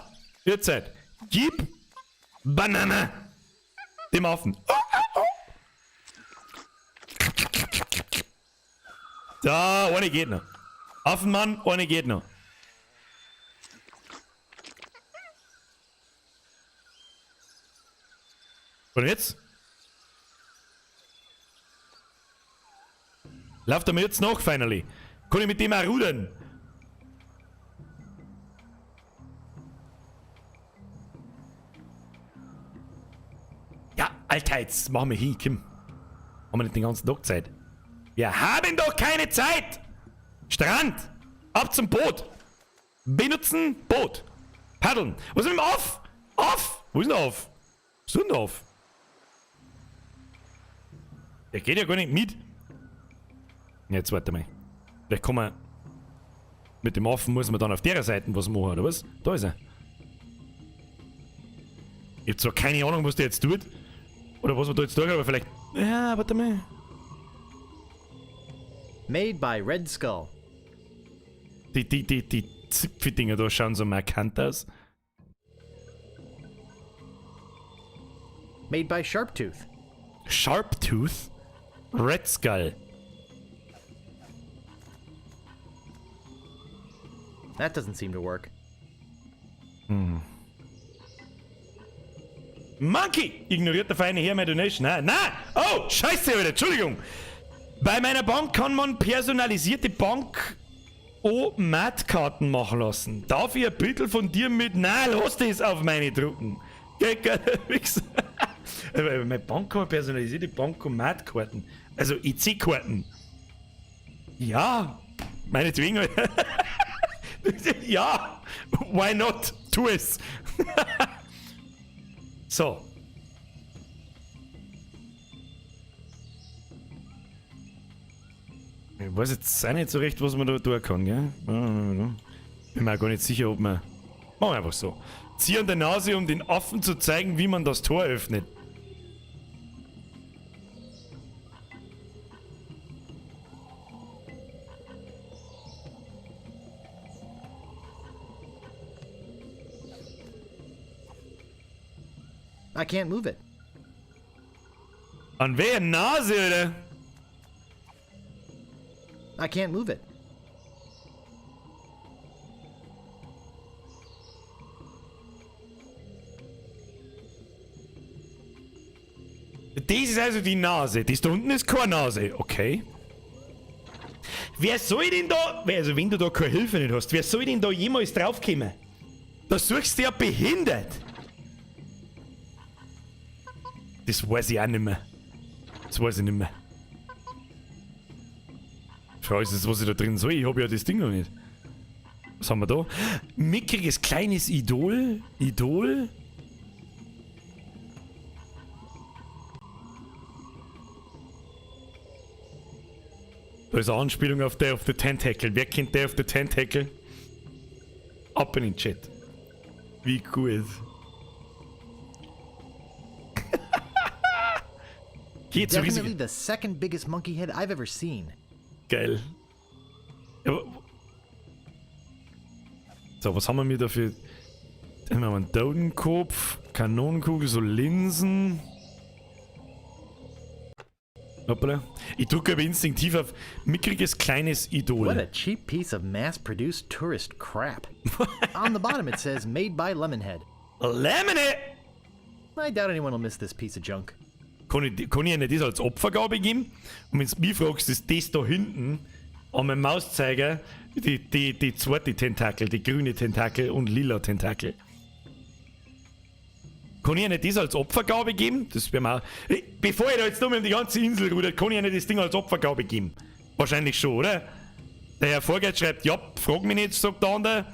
jetzt Zeit. Gib Banane dem Affen. Oh, oh, oh. Da, eine geht noch. Affenmann, eine geht noch. Und jetzt? Läuft er mir jetzt noch, finally? Kann ich mit dem auch rudern? Ja, Alter, jetzt machen wir hin, Kim. Haben wir nicht den ganzen Tag Zeit? Wir haben doch keine Zeit! Strand! Ab zum Boot! Benutzen Boot! Paddeln! Was ist mit dem Off? Off! Wo ist denn der Off? Was ist denn der Off? Der geht ja gar nicht mit. Jetzt warte mal. Vielleicht kommen wir Mit dem Affen muss man dann auf der Seite was machen, oder was? Da ist er. Ich hab zwar keine Ahnung, was der jetzt tut. Oder was man da jetzt tut, aber vielleicht. Ja, warte mal. Made by Red Skull. Die Zipfeldinger da schauen so markant aus. Made by Sharptooth. Sharptooth? Red Skull. That doesn't seem to work. Monkey! Ignoriert der feine Herr meine Donation. Nein, nein! Oh, scheiße, Alter, Entschuldigung! Bei meiner Bank kann man personalisierte Bank-O-Mat-Karten machen lassen. Darf ich ein Bild von dir mit... Nein, lass das auf meine drucken. Gell, gell, Wichser. Meine Bank kann man personalisierte Bankomatkarten. Also EC-Karten. Ja, meinetwegen. Ja, why not? Tu es. So. Ich weiß jetzt auch nicht so recht, was man da tun kann, gell? Bin mir auch gar nicht sicher, ob man... Machen wir einfach so. Zieh an der Nase, um den Affen zu zeigen, wie man das Tor öffnet. I can't move it. An wer Nase, oder? I can't move it. Das ist also die Nase. Das da unten ist keine Nase. Okay. Wer soll denn da... Also wenn du da keine Hilfe nicht hast, wer soll denn da jemals draufkommen? Da suchst du ja behindert. Das weiß ich auch nicht mehr. Das weiß ich nicht mehr. Ich weiß jetzt, was ich da drin soll. Ich hab ja das Ding noch nicht. Was haben wir da? Mickriges kleines Idol. Idol. Da ist eine Anspielung auf Day of the Tentacle. Wer kennt Day of the Tentacle? Ab in den Chat. Wie gut. Geht so Definitely riesig. the second biggest monkey head I've ever seen. Geil. Ja, aber- So, was haben wir mir da für... Haben wir einen Totenkopf, Kanonenkugel, so Linsen. Hoppala. Ich drücke aber instinktiv auf mickriges kleines Idol. What a cheap piece of mass-produced tourist crap. On the bottom it says made by Lemonhead. Lemonhead! I doubt anyone will miss this piece of junk. Kann ich Ihnen das als Opfergabe geben? Und wenn du mich fragst, ist das da hinten an meinem Mauszeiger die zweite Tentakel, die grüne Tentakel und lila Tentakel. Kann ich Ihnen das als Opfergabe geben? Das wär mal. Bevor ich da jetzt nur um die ganze Insel rudert, kann ich Ihnen das Ding als Opfergabe geben? Wahrscheinlich schon, oder? Der Herr Vorgeld schreibt, ja, frag mich nicht, sagt der andere.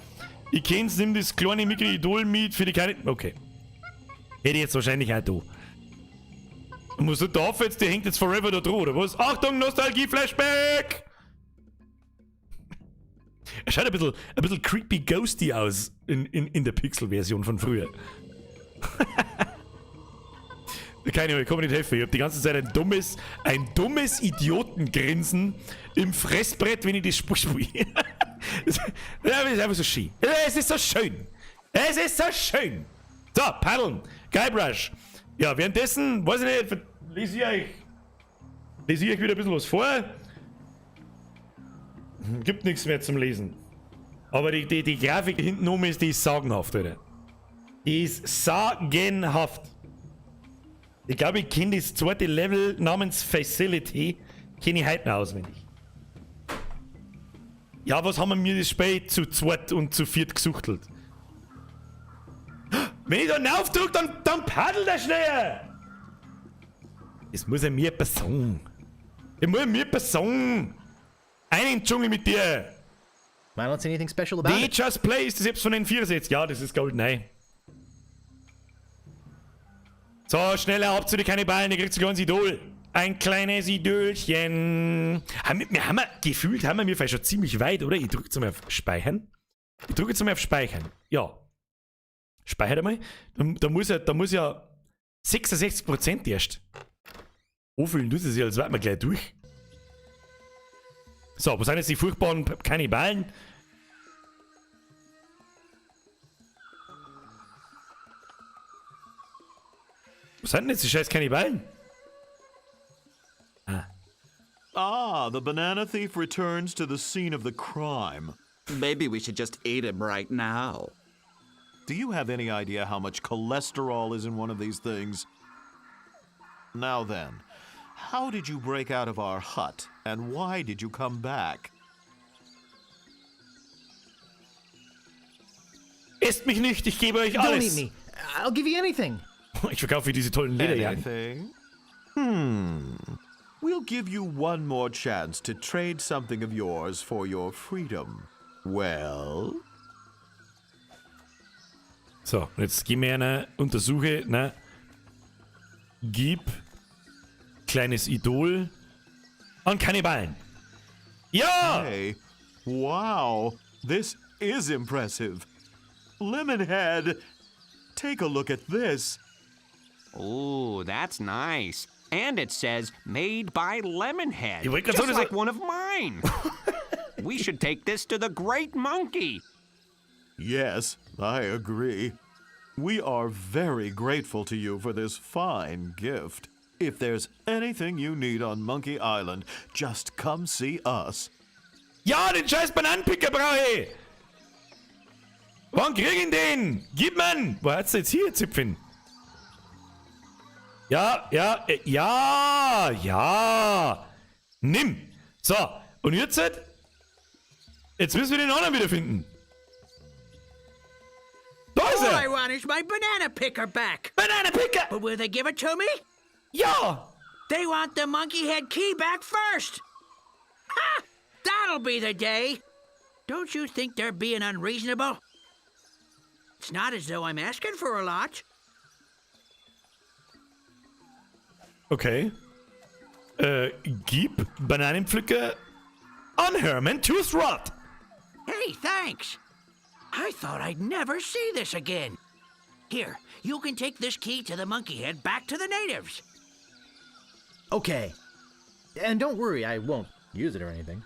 Ich kenn's, nimm das kleine mickrige Idol mit für die keine. Okay. Hätte ich jetzt wahrscheinlich auch da. Musst du da auf jetzt, der hängt jetzt forever da dran, oder was? Achtung, Nostalgie-Flashback! Er schaut ein bisschen creepy ghosty aus in der Pixel-Version von früher. Keine Ahnung, ich kann mir nicht helfen. Ich hab die ganze Zeit ein dummes Idiotengrinsen im Fressbrett, wenn ich das Spiel spiele. Das ist einfach so schön. Es ist so schön. Es ist so schön. So, paddeln. Guybrush. Ja, währenddessen, weiß ich nicht, lese ich euch wieder ein bisschen was vor. Gibt nichts mehr zum Lesen. Aber die Grafik hinten oben ist, die ist sagenhaft, Alter. Die ist sagenhaft. Ich glaube, ich kenne das zweite Level namens Facility. Kenne ich heute noch auswendig. Ja, was haben wir mir das Spiel zu zweit und zu viert gesuchtelt? Wenn ich da raufdrück, dann paddelt er schneller! Das muss er mir etwas sagen. Das muss er mir etwas sagen. Einen Dschungel mit dir! I don't see anything special about The it. Just Play ist das selbst von den 64. Ja, das ist GoldenEye. So, schneller ab zu den Kannibalen, ihr kriegt sogar ein Idol. Ein kleines Idölchen. Haben wir, haben wir, gefühlt haben wir mir vielleicht schon ziemlich weit, oder? Ich drücke jetzt mal auf Speichern. Ich drücke jetzt mal auf Speichern. Ja. Speichert einmal. Da muss ja 66% erst. Anfühlen tut es sich, als wären wir gleich durch. So, wo sind jetzt die furchtbaren Kannibalen? Wo sind denn jetzt die scheiß Kannibalen? Ah. Ah, the banana thief returns to the scene of the crime. Maybe we should just eat him right now. Do you have any idea how much cholesterol is in one of these things? Now then, how did you break out of our hut, and why did you come back? Esst mich nicht, ich gebe euch Don't alles. eat me. I'll give you anything. Ich verkaufe diese tollen Lederjacken. Anything? We'll give you one more chance to trade something of yours for your freedom. Well? So, und jetzt gehen wir eine Untersuche, ne? Gib kleines Idol an Kannibalen. Ja! Hey, wow, this is impressive. Lemonhead, take a look at this. Ooh, that's nice. And it says made by Lemonhead. Ich wollte grad Just sagen, das- like one of mine. We should take this to the great monkey. Yes, I agree. We are very grateful to you for this fine gift. If there's anything you need on Monkey Island, just come see us. Ja, den scheiß Bananenpicker brauche ich! Wann krieg ich den? Gib mir! Wo hat's jetzt hier, Zipfin? Ja, ja, ja, ja! Nimm! So, und jetzt? Jetzt müssen wir den anderen wiederfinden. Da ist All I er! want is my banana picker back. Banana Picker! But will they give it to me? Ja! They want the monkey head key back first. Ha! That'll be the day. Don't you think they're being unreasonable? It's not as though I'm asking for a lot. Okay. Gib Bananenpflücker an Herman Toothrot. Hey, thanks. I thought I'd never see this again. Here, you can take this key to the monkey head back to the natives. Okay. And don't worry, I won't use it or anything.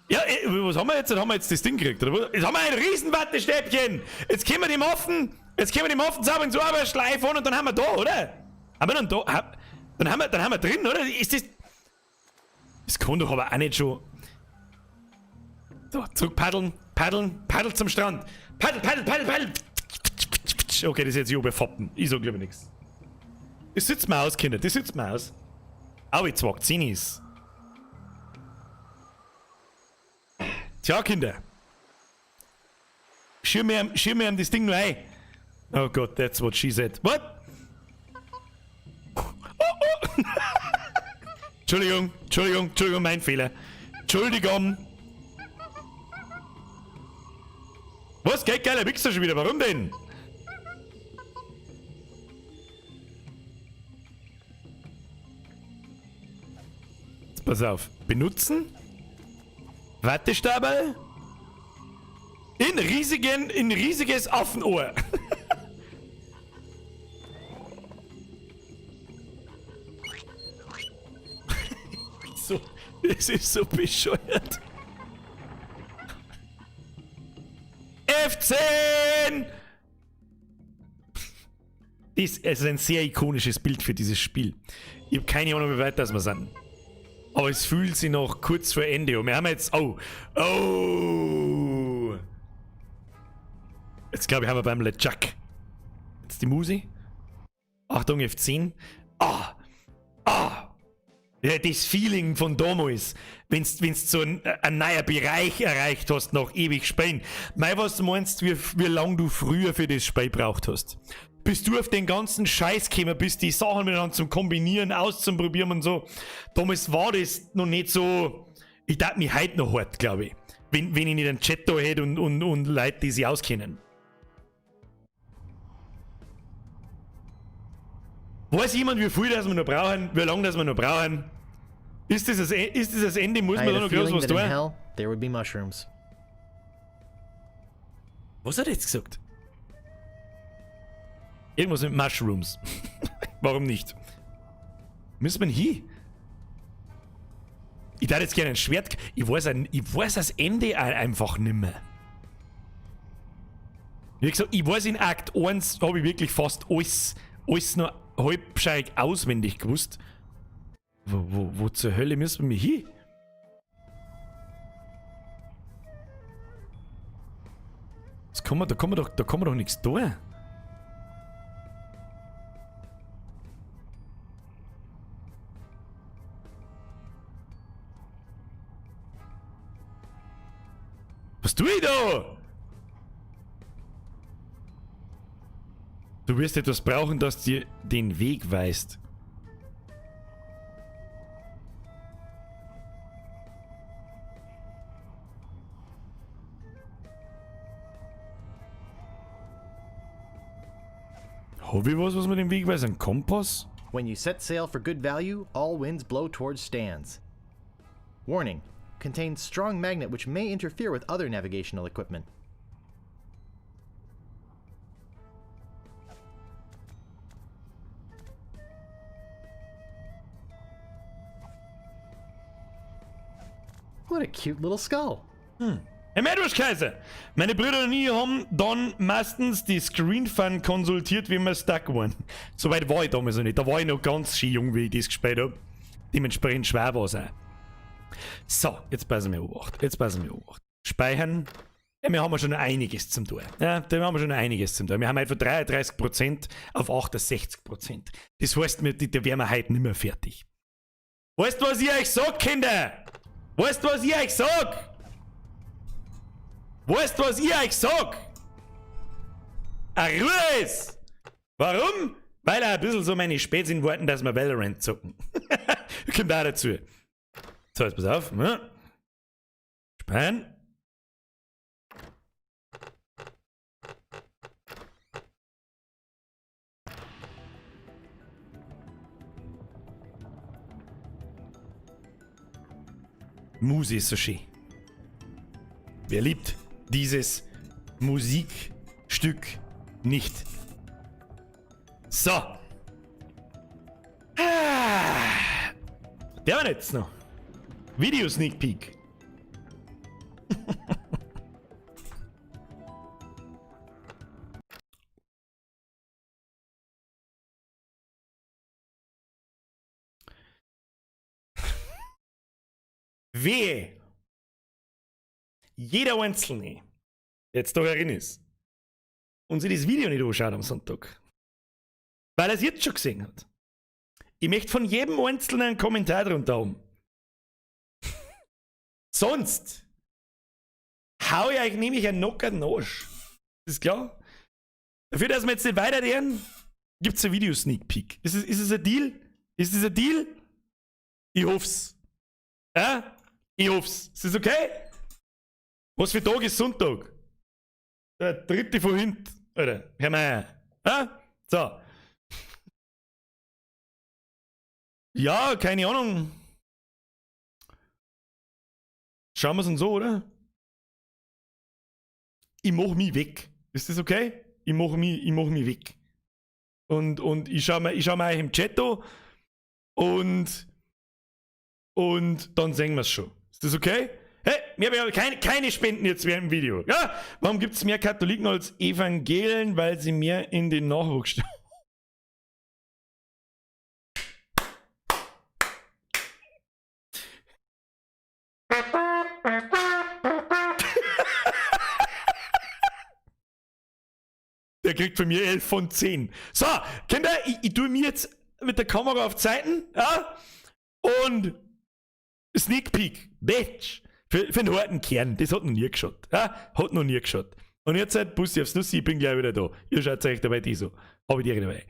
Ja, was haben wir jetzt? Dann haben wir jetzt das Ding gekriegt, oder was? Jetzt haben wir ein Riesenwattestäbchen! Jetzt können wir dem Affen, jetzt können wir dem Affen sauber ins Oberschleif und dann haben wir da, oder? Haben wir dann da, hab, dann haben wir drin, oder? Ist das... Das kann doch aber auch nicht schon... So, zurück paddeln, paddeln, paddeln zum Strand. Paddel, paddel, paddel, paddel! Okay, das ist jetzt hier befoppen. Ich sag lieber nix. Das sitzt mir aus, Kinder, das sitzt mir aus. Au, jetzt wagt Zinis. Tja, Kinder. Schirm mir das Ding nur ein. Oh Gott, that's what she said. What? Oh, oh. Entschuldigung, Entschuldigung, Entschuldigung, mein Fehler. Entschuldigung. Was? Geht geiler Wichser schon wieder? Warum denn? Jetzt pass auf. Benutzen. Wattestabel. In riesiges Affenohr. So, es ist so bescheuert. F10! Das ist ein sehr ikonisches Bild für dieses Spiel. Ich hab keine Ahnung, wie weit das wir sind. Aber es fühlt sich noch kurz vor Ende. Und wir haben jetzt... Oh! Oh! Jetzt glaube ich, haben wir beim LeChuck. Jetzt die Musik. Achtung, F10. Ah! Ah! Ja, das Feeling von damals, wenn's so ein neuer Bereich erreicht hast, nach ewig spielen. Mei, was meinst du, wie lang du früher für das Spiel braucht hast? Bis du auf den ganzen Scheiß gekommen bist, die Sachen miteinander zum Kombinieren, auszuprobieren und so. Damals war das noch nicht so. Ich tat mich heute noch hart, glaub ich. Wenn ich nicht einen Chat da hätte und Leute, die sich auskennen. Weiß jemand, wie viel das wir noch brauchen? Wie lange das wir noch brauchen? Ist das das, ist das, das Ende? Muss I man had da a noch groß feeling was that in tun? hell there would be mushrooms. Was hat er jetzt gesagt? Irgendwas mit Mushrooms. Warum nicht? Müssen wir hin? Ich darf jetzt gerne ein Schwert. Ich weiß, ich weiß das Ende einfach nimmer. Wie gesagt, ich weiß, in Akt 1 habe ich wirklich fast alles noch halbscheig auswendig gewusst. Wo zur Hölle müssen wir hin? Das kann man, da kann man doch, da kann man doch nichts tun. Was tue ich da? Du wirst etwas brauchen, das dir den Weg weist. Hab ich was, was mir den Weg weist? Ein Kompass? When you set sail for good value, all winds blow towards stands. Warning: contains strong magnet which may interfere with other navigational equipment. What a cute little skull. Herr Meerwurst-Kaiser, meine Brüder und ich haben dann meistens die Screen Fun konsultiert, wie wir stuck waren. Soweit war ich damals noch nicht. Da war ich noch ganz schön jung, wie ich das gespielt hab. Dementsprechend schwer war's auch. So, jetzt passen wir Obacht. Jetzt passen wir Obacht. Speichern. Ja, wir haben ja schon einiges zum tun. Ja, da haben wir schon einiges zum tun. Wir haben halt von 33% auf 68%. Das heißt, da wären wir heute nicht mehr fertig. Weißt du, was ich euch sag, Kinder? Weißt du, was ich euch sag? Weißt du, was ich euch sag? A Ruhe ist! Warum? Weil er ein bisschen so meine Spätzchen wollten, dass wir Valorant zocken. Kommt auch dazu. So, jetzt pass auf. Ne? Speichern. Muse ist so schön. Wer liebt dieses Musikstück nicht? So. Der war jetzt noch. Video Sneak Peek. Wehe. Jeder Einzelne, der jetzt da herin ist und sich das Video nicht anschaut am Sonntag, weil er es jetzt schon gesehen hat. Ich möchte von jedem Einzelnen einen Kommentar drunter haben. Sonst hau ich euch nämlich einen nockerten Arsch. Ist klar? Dafür, dass wir jetzt nicht weiterreden, gibt's ein Video-Sneak Peek. Ist es ein Deal? Ist es ein Deal? Ich hoff's. Ja? Ich hoff's. Ist das okay? Was für Tag ist Sonntag? Der dritte von hinten. Alter, hör mal her. Ja? So. Ja, keine Ahnung. Schauen wir's uns so, oder? Ich mach mich weg. Ist das okay? Ich mach mich weg. Und ich schau mir euch im Chat an und dann sehen wir's schon. Ist das okay? Hey, wir haben ja keine Spenden jetzt während dem Video. Ja? Warum gibt's mehr Katholiken als Evangelen? Weil sie mehr in den Nachwuchs stellen. Der kriegt von mir 11 von 10. So, Kinder, ich tue mir jetzt mit der Kamera auf Zeiten. Ja? Und Sneak Peek, Bitch. Für den harten Kern, das hat noch nie geschaut. Ja? Hat noch nie geschaut. Und jetzt halt, Bussi aufs Nussi, ich bin gleich wieder da. Ihr schaut euch dabei die so. Hab ich dir dabei.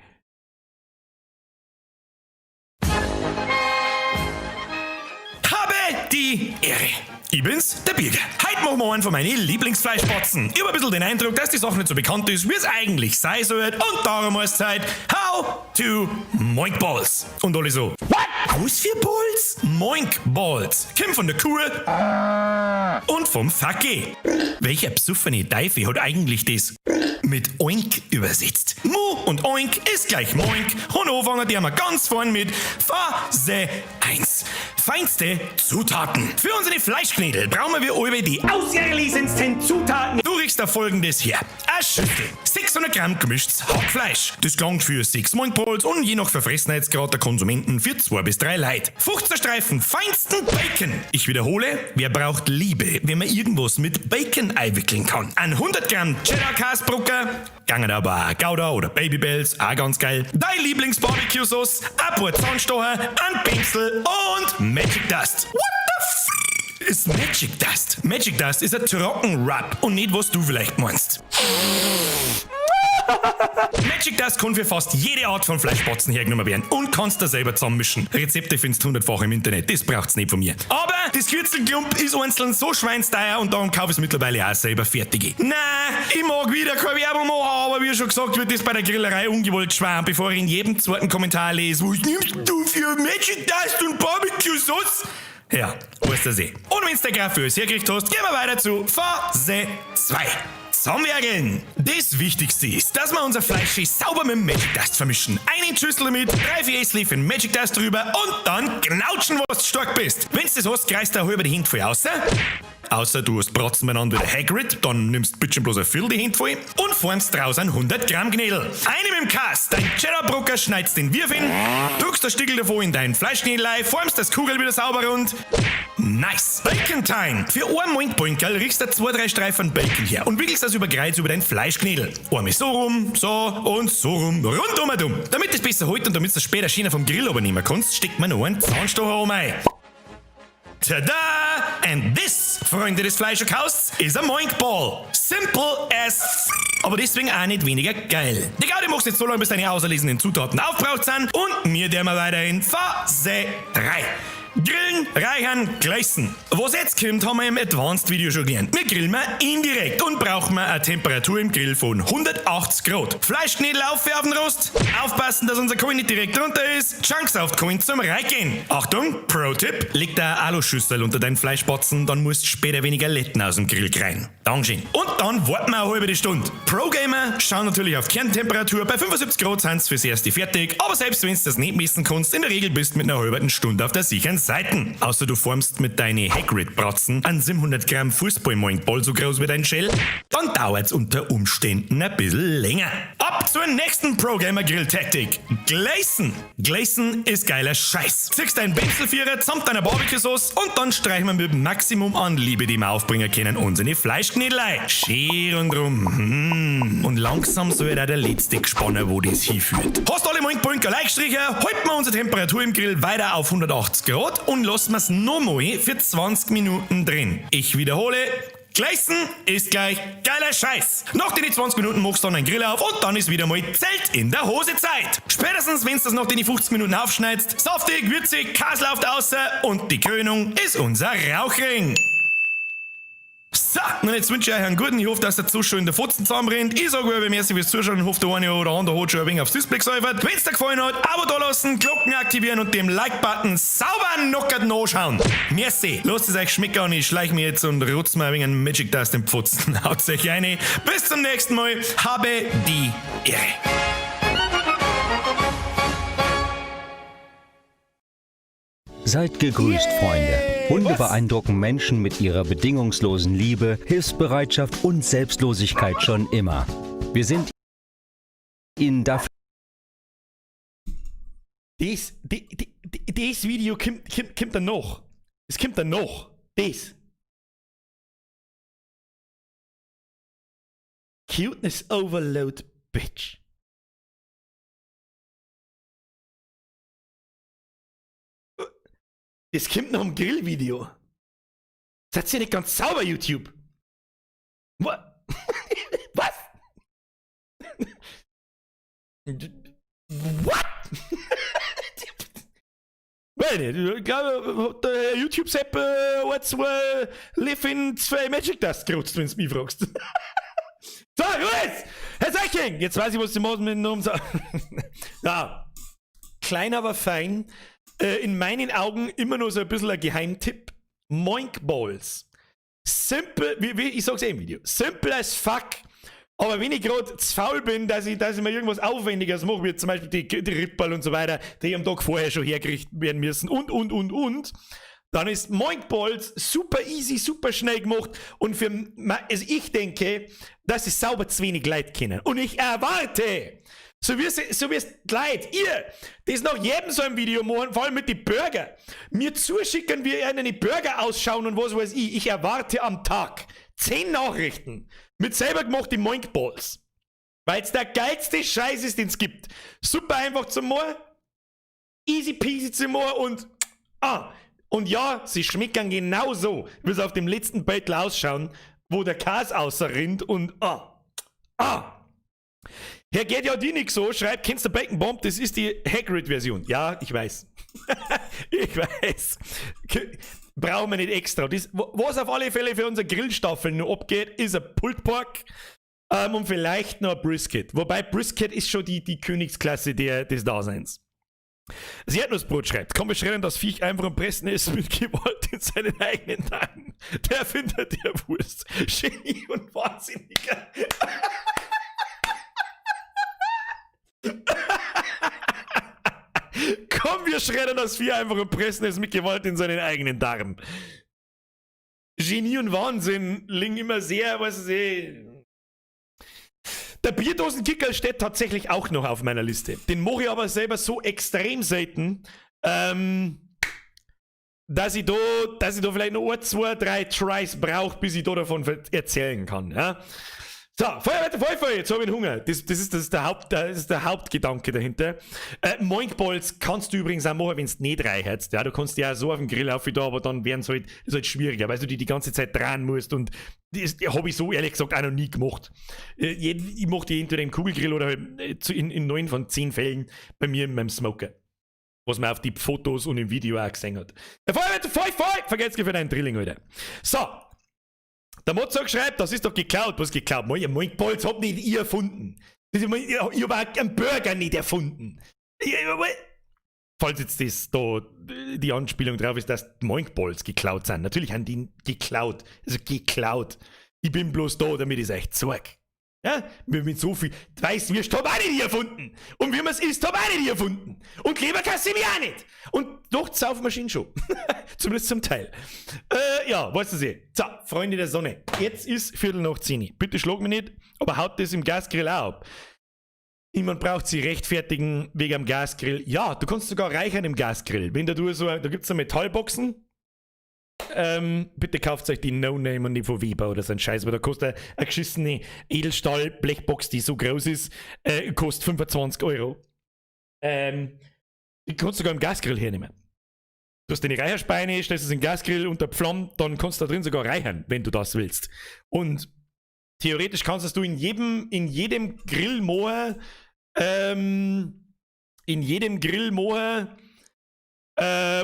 Habe die Ehre. Ich bin's, der Birger. Heute machen wir einen von meinen Lieblingsfleischbotzen. Ich hab ein bisschen den Eindruck, dass die Sache nicht so bekannt ist, wie es eigentlich sein sollte. Und darum heißt es heute How to Moink Balls. Und alle so, what? Was für Balls? Moink Balls. Kommt von der Kuh und vom Facke. Welcher besoffene Teufel hat eigentlich das mit Oink übersetzt? Mu und Oink ist gleich Moink. Und anfangen die wir ganz vorn mit Phase 1. Feinste Zutaten. Für unsere Fleischknädel brauchen wir alle die auserlesensten Zutaten. Du riechst da folgendes her. Eine Schüssel, 600 Gramm gemischtes Hackfleisch. Das gelangt für 6 Moinkballs und je nach Verfressenheitsgrad der Konsumenten für 2 bis 3 Leute. 15 Streifen feinsten Bacon. Ich wiederhole, wer braucht Liebe, wenn man irgendwas mit Bacon einwickeln kann? Ein 100 Gramm Cheddar-Kasbrucker, gangen aber auch Gouda oder Babybells, auch ganz geil. Dein Lieblings-Barbecue-Sauce, ein paar Zahnstocher, ein Pinsel und Magic Dust. What the f ist Magic Dust? Magic Dust ist ein Trockenrub und nicht, was du vielleicht meinst. Magic Dust kann für fast jede Art von Fleischbotzen hergenommen werden und kannst da selber zusammenmischen. Rezepte findest du hundertfach im Internet, das braucht's nicht von mir. Aber das Kürzelklump ist einzeln so schweinsteuer und darum kaufe ich's mittlerweile auch selber fertige. Na, ich mag wieder keine Werbung machen, aber wie schon gesagt, wird das bei der Grillerei ungewollt schwer. Und bevor ich in jedem zweiten Kommentar lese, was nimmst du für Magic Dust und Barbecue Sauce? Ja, weißt du eh. Und wenn's der Graf für uns hergekriegt hast, gehen wir weiter zu Phase 2. Zusammenwerkeln. Das Wichtigste ist, dass wir unser Fleisch schön sauber mit dem Magic Dust vermischen. Eine Schüssel damit, 3-4 Esslöffel Magic Dust drüber und dann knautschen, was du stark bist. Wenn's das hast, greist du halber die Hände voll raus. Außer du hast Bratzen beieinander wie der Hagrid, dann nimmst bitte bloß ein Viertel die Hände voll und formst draus ein 100 Gramm Knädel. Eine mit dem Kass, dein Cheddar-Brucker schneidest den Würfel, drückst das Stickel davon in dein Fleischknädel ein, formst das Kugel wieder sauber rund. Nice! Bacon Time! Für ein Moinkboinkerl riechst du 2-3 Streifen Bacon her und wickelst das über Kreuz über dein Fleischknädel. Einmal so rum, so und so rum, rundum und um. Damit es besser hält und damit du es später schöner vom Grill übernehmen kannst, steckt man noch einen Zahnstocher um ein. Tada! And this, Freunde des Fleischerkausts, is a Moink Ball. Simple as f. Aber deswegen auch nicht weniger geil. Die Gaudi machst jetzt so lange, bis deine auserlesenen Zutaten aufgebraucht sind und mir der mal weiterhin Phase 3. Grillen, reichern, gleißen. Was jetzt kommt, haben wir im Advanced Video schon gelernt. Wir grillen wir indirekt und brauchen wir eine Temperatur im Grill von 180 Grad. Fleischknädel auf auf den Rost. Aufpassen, dass unser Kohl nicht direkt drunter ist. Chunks auf die Kohl zum Reingehen. Achtung, Pro-Tipp: Leg da eine Aluschüssel unter deinen Fleischbotzen, dann musst du später weniger Letten aus dem Grill kriegen. Dankeschön. Und dann warten wir eine halbe Stunde. Pro-Gamer schauen natürlich auf Kerntemperatur. Bei 75 Grad sind's fürs erste fertig. Aber selbst wenn's das nicht messen kannst, in der Regel bist du mit einer halben Stunde auf der sicheren Seiten. Außer du formst mit deinen Hagrid-Bratzen einen 700 Gramm Fußball-Moinkball so groß wie dein Shell, dann dauert's unter Umständen ein bisschen länger. Ab zur nächsten Pro-Gamer-Grill-Taktik. Glacen. Glacen ist geiler Scheiß. Ziehst deinen Benzlvierer samt deiner Barbecue-Sauce und dann streichen wir mit dem Maximum an Liebe, die wir aufbringen können, unsere Fleischknädel ein. Schön rundrum. Und langsam soll auch der letzte gespannt, wo das hinführt. Hast alle Moinkboinker gleich gestrichen, halten wir unsere Temperatur im Grill weiter auf 180 Grad und lassen wir's nochmal für 20 Minuten drin. Ich wiederhole, Gleißen ist gleich geiler Scheiß. Nach den 20 Minuten machst du dann einen Grill auf und dann ist wieder mal Zelt in der Hose Zeit. Spätestens, wenn's das nach den 50 Minuten aufschneidest, saftig, würzig, Kas läuft außer und die Krönung ist unser Rauchring. So, und jetzt wünsche ich euch einen guten. Ich hoffe, dass der Zuschauer in der Fotzen zusammenbrennt. Ich sage euch, merci fürs Zuschauen und hoffe, der eine oder andere hat schon ein wenig aufs Display gesäufert. Wenn's dir gefallen hat, Abo da lassen, Glocken aktivieren und dem Like-Button sauber knockert nachschauen. Merci. Lasst es euch schmecken und ich schleich mir jetzt und rutz mir ein wenig einen Magic Dust im Pfotzen. Haut euch rein. Bis zum nächsten Mal. Habe die Ehre. Seid gegrüßt, Freunde. Hunde Was? beeindrucken Menschen mit ihrer bedingungslosen Liebe, Hilfsbereitschaft und Selbstlosigkeit schon immer. Wir sind ihnen dafür Das Video kommt dann noch. Es kommt dann noch. Das. Cuteness Overload, Bitch. Das kommt noch im Grillvideo. Seid ihr nicht ganz sauber, YouTube? What? Was? What? Well, Weiß ich nicht. Ich glaube, hat der YouTube-Sepp ein, zwei Live 2 Magic Dust gerotzt, wenn du mich fragst. So, Ruhe! Herr Seiching! Jetzt weiß ich, was die machen mit dem. Ja. Klein, aber fein. In meinen Augen immer nur so ein bisschen ein Geheimtipp. Moink Balls. Simple, wie ich sag's eh im Video. Simple as fuck. Aber wenn ich gerade zu faul bin, dass ich mir irgendwas Aufwendiges mache, wie zum Beispiel die Ripperl und so weiter, die am Tag vorher schon hergerichtet werden müssen und, dann ist Moink Balls super easy, super schnell gemacht und also ich denke, dass es sauber zu wenig Leute kennen. Und ich erwarte, so wie es die Leute, ihr, das nach jedem so ein Video machen, vor allem mit den Burger, mir zuschicken, wie eine Burger ausschauen und was weiß ich. Ich erwarte am Tag 10 Nachrichten mit selber gemachten Moink Balls. Weil es der geilste Scheiß ist, den es gibt. Super einfach zum machen, easy peasy zu machen und ja, sie schmecken genauso, wie sie auf dem letzten Beutel ausschauen, wo der Käse außerrinnt und ah. Herr geht ja die nicht so, schreibt, kennst du Bacon Bomb? Das ist die Hagrid-Version. Ja, ich weiß. Ich weiß. Brauchen wir nicht extra. Das, was auf alle Fälle für unsere Grillstaffeln noch abgeht, ist ein Pulled Pork und vielleicht noch ein Brisket. Wobei Brisket ist schon die Königsklasse des Daseins. Das Erdnussbrot schreibt, komm, wir schreddern das Viech einfach und pressen es mit Gewalt in seinen eigenen Darm. Der Erfinder der Wurst. Genie und Wahnsinniger. Komm, wir schreddern das Vieh einfach und pressen es mit Gewalt in seinen eigenen Darm. Genie und Wahnsinn liegen immer sehr, was ich. Der Bierdosenkicker steht tatsächlich auch noch auf meiner Liste. Den mache ich aber selber so extrem selten, dass ich da vielleicht noch ein, zwei, drei Tries brauche, bis ich da davon erzählen kann. Ja? So, Feuerwetter, Feuer, Feuer, jetzt habe ich Hunger. Das ist der Hauptgedanke dahinter. Moink Balls kannst du übrigens auch machen, wenn du nicht reinhältst. Ja, du kannst ja so auf dem Grill auf da, aber dann werden halt, ist halt schwieriger, weil du die ganze Zeit drehen musst und das habe ich so ehrlich gesagt auch noch nie gemacht. Ich mache die entweder im Kugelgrill oder halt in 9 von 10 Fällen bei mir in meinem Smoker. Was man auf die Fotos und im Video auch gesehen hat. Der Feuerwetter, Feuer, Feuer! Vergelt's für deinen Drilling, Alter. So, der Mozart schreibt, das ist doch geklaut. Was geklaut? Moink Balls hab nicht ich erfunden. Ich hab auch einen Burger nicht erfunden. Falls jetzt das da die Anspielung drauf ist, dass Moink Balls geklaut sind. Natürlich haben die geklaut. Also geklaut. Ich bin bloß da, damit ich es euch zeig. Ja, mit so viel. Weißwürst hab auch nicht erfunden. Und wie man es isst, hab auch nicht erfunden. Und Leberkasse mir auch nicht. Und doch, die Saufmaschine schon. Zumindest zum Teil. Ja, weißt du sie. So, Freunde der Sonne. Jetzt ist 10:15. Bitte schlag mich nicht, aber haut das im Gasgrill auch ab. Niemand braucht sie rechtfertigen wegen am Gasgrill. Ja, du kannst sogar räuchern im Gasgrill. Wenn da du so, da gibt's so Metallboxen. Bitte kauft euch die No-Name und die von Weber oder so ein Scheiß, weil da kostet eine geschissene Edelstahl-Blechbox, die so groß ist, kostet 25 Euro. Die kannst du sogar im Gasgrill hernehmen. Du hast deine Räucherspeine, stellst es in den Gasgrill unter Flammen, dann kannst du da drin sogar räuchern, wenn du das willst. Und theoretisch kannst du in jedem Grill machen,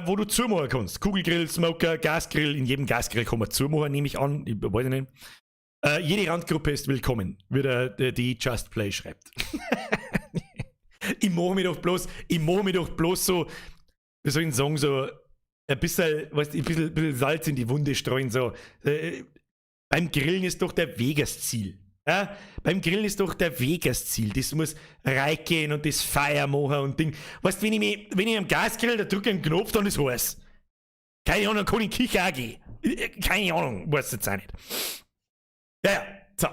wo du zumachen kannst. Kugelgrill, Smoker, Gasgrill, in jedem Gasgrill kann man zumachen, nehme ich an. Ich weiß nicht. Jede Randgruppe ist willkommen, wie der die Just Play schreibt. Ich mache mich doch bloß so, wie soll ich sagen, so ein bisschen, weißt, ein bisschen Salz in die Wunde streuen, so. Beim Grillen ist doch der Weg das Ziel. Ja? Beim Grillen ist doch der Weg das Ziel. Das muss reingehen und das Feuer machen und Ding. Weißt du, wenn ich am Gasgrill, da drücke ich einen Knopf, dann ist heiß. Keine Ahnung, kann ich in die Küche auch gehen. Keine Ahnung, weiß jetzt auch nicht. Ja. So,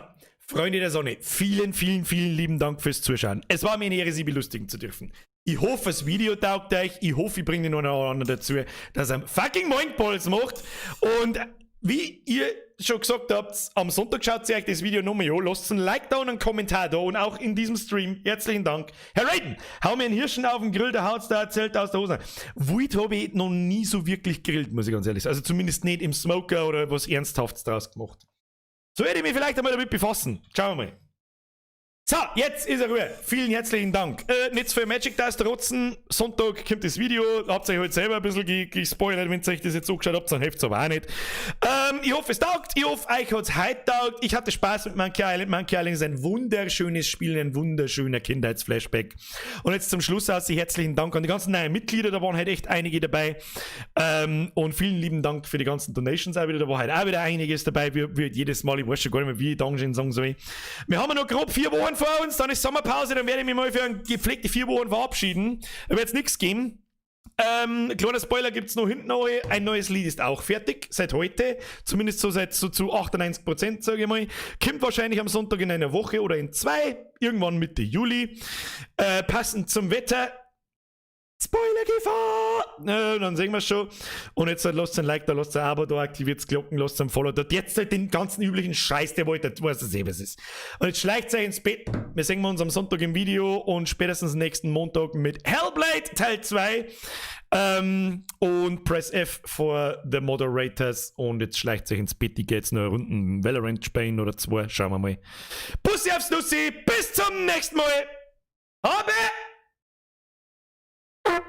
Freunde der Sonne, vielen, vielen, vielen lieben Dank fürs Zuschauen. Es war mir eine Ehre, Sie belustigen zu dürfen. Ich hoffe, das Video taugt euch. Ich hoffe, ich bringe den einen oder anderen dazu, dass er fucking Moink Balls macht. Und wie ihr schon gesagt habt, am Sonntag schaut ihr euch das Video nochmal an. Lasst ein Like da und einen Kommentar da und auch in diesem Stream. Herzlichen Dank. Herr Raiden, hau mir einen Hirschen auf den Grill, der haut's da Zelt aus der Hose. Wild habe ich noch nie so wirklich gegrillt, muss ich ganz ehrlich sagen. Also zumindest nicht im Smoker oder was Ernsthaftes draus gemacht. So werde ich mich vielleicht einmal damit befassen. Schauen wir mal. So, jetzt ist er Ruhe. Vielen herzlichen Dank. Nicht für Magic Dust rotzen. Sonntag kommt das Video. Habt ihr euch halt selber ein bisschen gespoilert, wenn ihr euch das jetzt angeschaut habt, dann hilft es aber auch nicht. Ich hoffe, es taugt. Ich hoffe, euch hat es heute taugt. Ich hatte Spaß mit Monkey Island. Monkey Island ist ein wunderschönes Spiel, ein wunderschöner Kindheitsflashback. Und jetzt zum Schluss aus, herzlichen Dank an die ganzen neuen Mitglieder. Da waren halt echt einige dabei. Und vielen lieben Dank für die ganzen Donations auch wieder. Da war halt auch wieder einiges dabei. Wie jedes Mal, ich weiß schon gar nicht mehr, wie ich Dankeschön sagen soll. Wir haben noch grob 4 Wochen vor uns, dann ist Sommerpause, dann werde ich mich mal für eine gepflegte 4 Wochen verabschieden. Da wird es nichts geben. Kleiner Spoiler gibt es noch hinten noch. Ein neues Lied ist auch fertig, seit heute. Zumindest so seit so zu 98%, sage ich mal. Kommt wahrscheinlich am Sonntag in einer Woche oder in zwei. Irgendwann Mitte Juli. Passend zum Wetter. Spoilergefahr! Dann sehen wir schon. Und jetzt halt, lasst ein Like da, lasst ein Abo da, aktiviert Glocken, lasst ein Follow da. Jetzt halt den ganzen üblichen Scheiß, der wollt, weiß das eh, was ist. Und jetzt schleicht euch ins Bett. Wir sehen uns am Sonntag im Video und spätestens nächsten Montag mit Hellblade Teil 2. Und Press F for the Moderators. Und jetzt schleicht euch ins Bett. Ich gehe jetzt noch eine Runden Valorant spielen oder zwei. Schauen wir mal. Bussi aufs Nussi. Bis zum nächsten Mal. Habe! Habe!